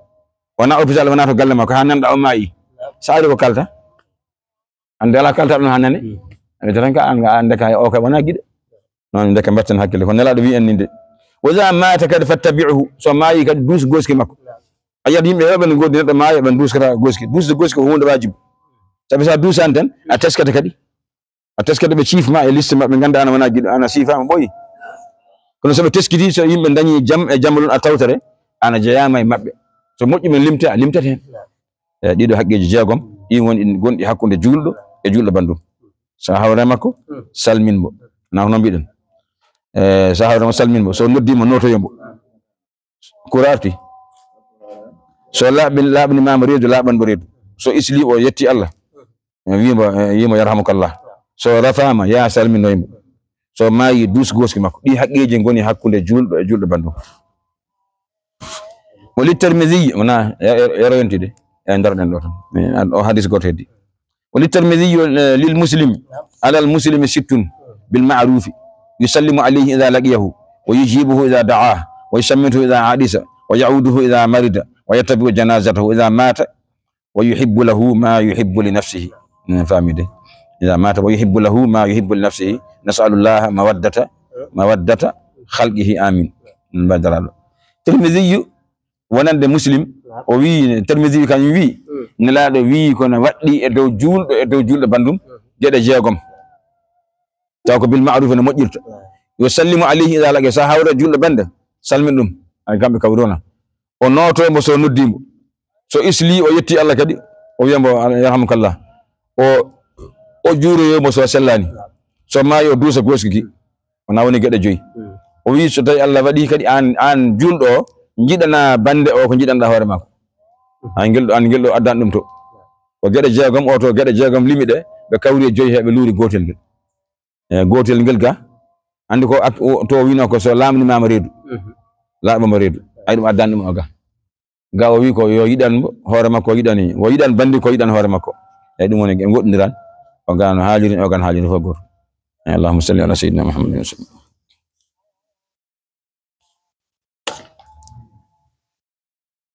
Wona hôpital, wona to galle makko, haa nanɗa o maayi. Sa ari ko kalta? Annde alaa kalta ɗum haa nane. Mm. Annde tan ka an, an ndeka o kay wona giɗo. Noon ndeka mbatten hakkille. Ko Nelaaɗo wi en ni de. "Wa iza mata kadi fattabi'uhu." So maayi kadi duus gooski makko. A yiyat yimɓe heewɓe ne ngoodi neɗɗo maayo ɓe duuskata gooski. Duusde gooski ko huunde waajibu. Sabi so a duusaani tan, a teskete kadi. A teskete ɓe ciif ma e liste maɓɓe, ngannda ana wona giɗo, ana siifaama ɓooyi. Kono so ɓe teskiti, so yimɓe dañi jam e jamalun a tawtere, ana jeyaama e maɓɓe. So moƴƴi men limte, a limtete heen. E ɗiɗo haqqeeji jeegom, ɗi woni ɗi gonɗi hakkunde juulɗo e juulɗo banndum. So a hawre makko, salmin mo. Na ko noon mbiɗen. E so a hawre makko, salmin mo. So noddi mo, nootoyo mbo. Kura arti. So laaɓi, laaɓni maama reedu, laaɓan mbo reedu. So isli o yetti Allah. E wimo, e wimo yarhamukallah. So rafaama, yaa salminoy mbo. So maayi, duus gooski makko. Ɗi haqqeeji ngoni hakkunde juulɗo e juulɗo banndum. Wa li Tirmidhi, wona, e, e, yero yontude. E, ndaroɗen ɗo tan. E, o hadis gooto heddi. Wa li Tirmidhi, e, lil Muslim, alal Muslimi sittun bil ma'rufi. Yusallimu alayhi idha laqiyahu, wa yujibuhu idha da'ah, wa yushammituhu idha adisa, wa ya'uduhu idha marida, wa yattabi'u janazatahu idha mata, wa yuhibbu lahu ma yuhibbu li nafsihi. Enen faami de. Idha mata wa yuhibbu lahu ma yuhibbu li nafsihi. Nas'alullaha mawaddata, mawaddata khalqihi. Amin. Min mbaɗi daraaɗo. Tirmidhi wonande Muslim, o wi, Tirmidhi kañum wi, Nelaaɗo wi kono waɗɗi e dow juulɗo, e dow juulɗo banndum, geɗe jeegom. Taw ko bil ma'ruf no moƴƴirta. Yo sallimu alayhi idha laqiya, so hawre juulɗo bannde, salmin ɗum. Ay kamɓe kawrona. O nooto mbo so noddi mbo. So isli, o yetti Allah kadi, o wiya mbo, "Yarhamukallah." O O juuroyo mo so sellaani. So maayi, o duusa gooski ki. Wona woni geɗe joyi. O wi, so tawi Allah waɗi kadi aan, aan juulɗo o, njiɗana bannde o ko njiɗanɗa hoore makko. Aan ngel ɗo, aan ngel ɗo addan ɗum to. Ko geɗe jeegom o to, geɗe jeegom limi ɗe, ɓe kawri e joyi he ɓe luuri gootel ngel. E gootel ngel ga, anndi ko at-, o, to o wino ko so laamni mama reedu. Laaɓa mo reedu. Ay ɗum addan ɗum o ga. Ga o wi ko yo yiɗan mo hoore makko, o yiɗani, o yiɗan bandi ko yiɗan hoore makko. Eyi, ɗum woni en goɗɗindiran. O ga no haaliri, o ga no haaliri fof gooto. Eyi, Allahumma salli ala sayyidina Muhammadin wa sallim.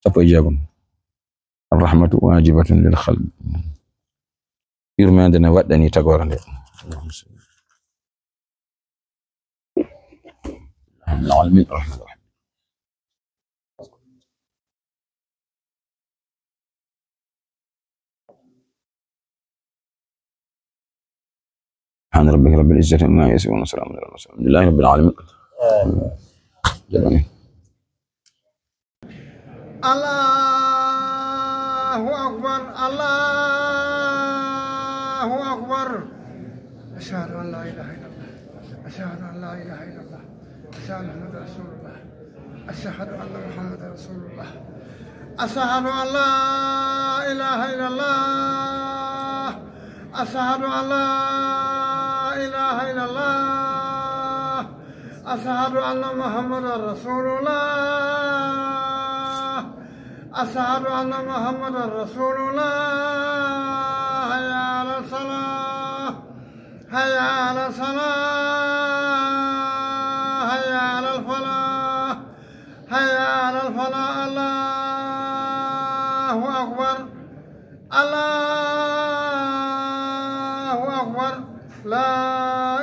Sappo e jeegom. Arrahmatu wajibatun lil khalq. Yurmeende ne waɗɗani tagoore nde. Amin. Rahman rahim. سبحان ربك رب العزة عما يصفون وسلام على المرسلين والحمد لله رب العالمين. الله أكبر، الله أكبر. أشهد أن لا إله إلا الله. أشهد أن لا إله إلا الله. أشهد أن محمد رسول الله. أشهد أن محمد رسول الله. أشهد أن لا إله إلا الله. أشهد أن لا إله إلا الله. أشهد أن محمد رسول الله. أشهد أن محمد رسول الله. حي على الصلاة. حي على الصلاة. حي على الفلاح. حي على الفلاح. الله أكبر. الله أكبر. لا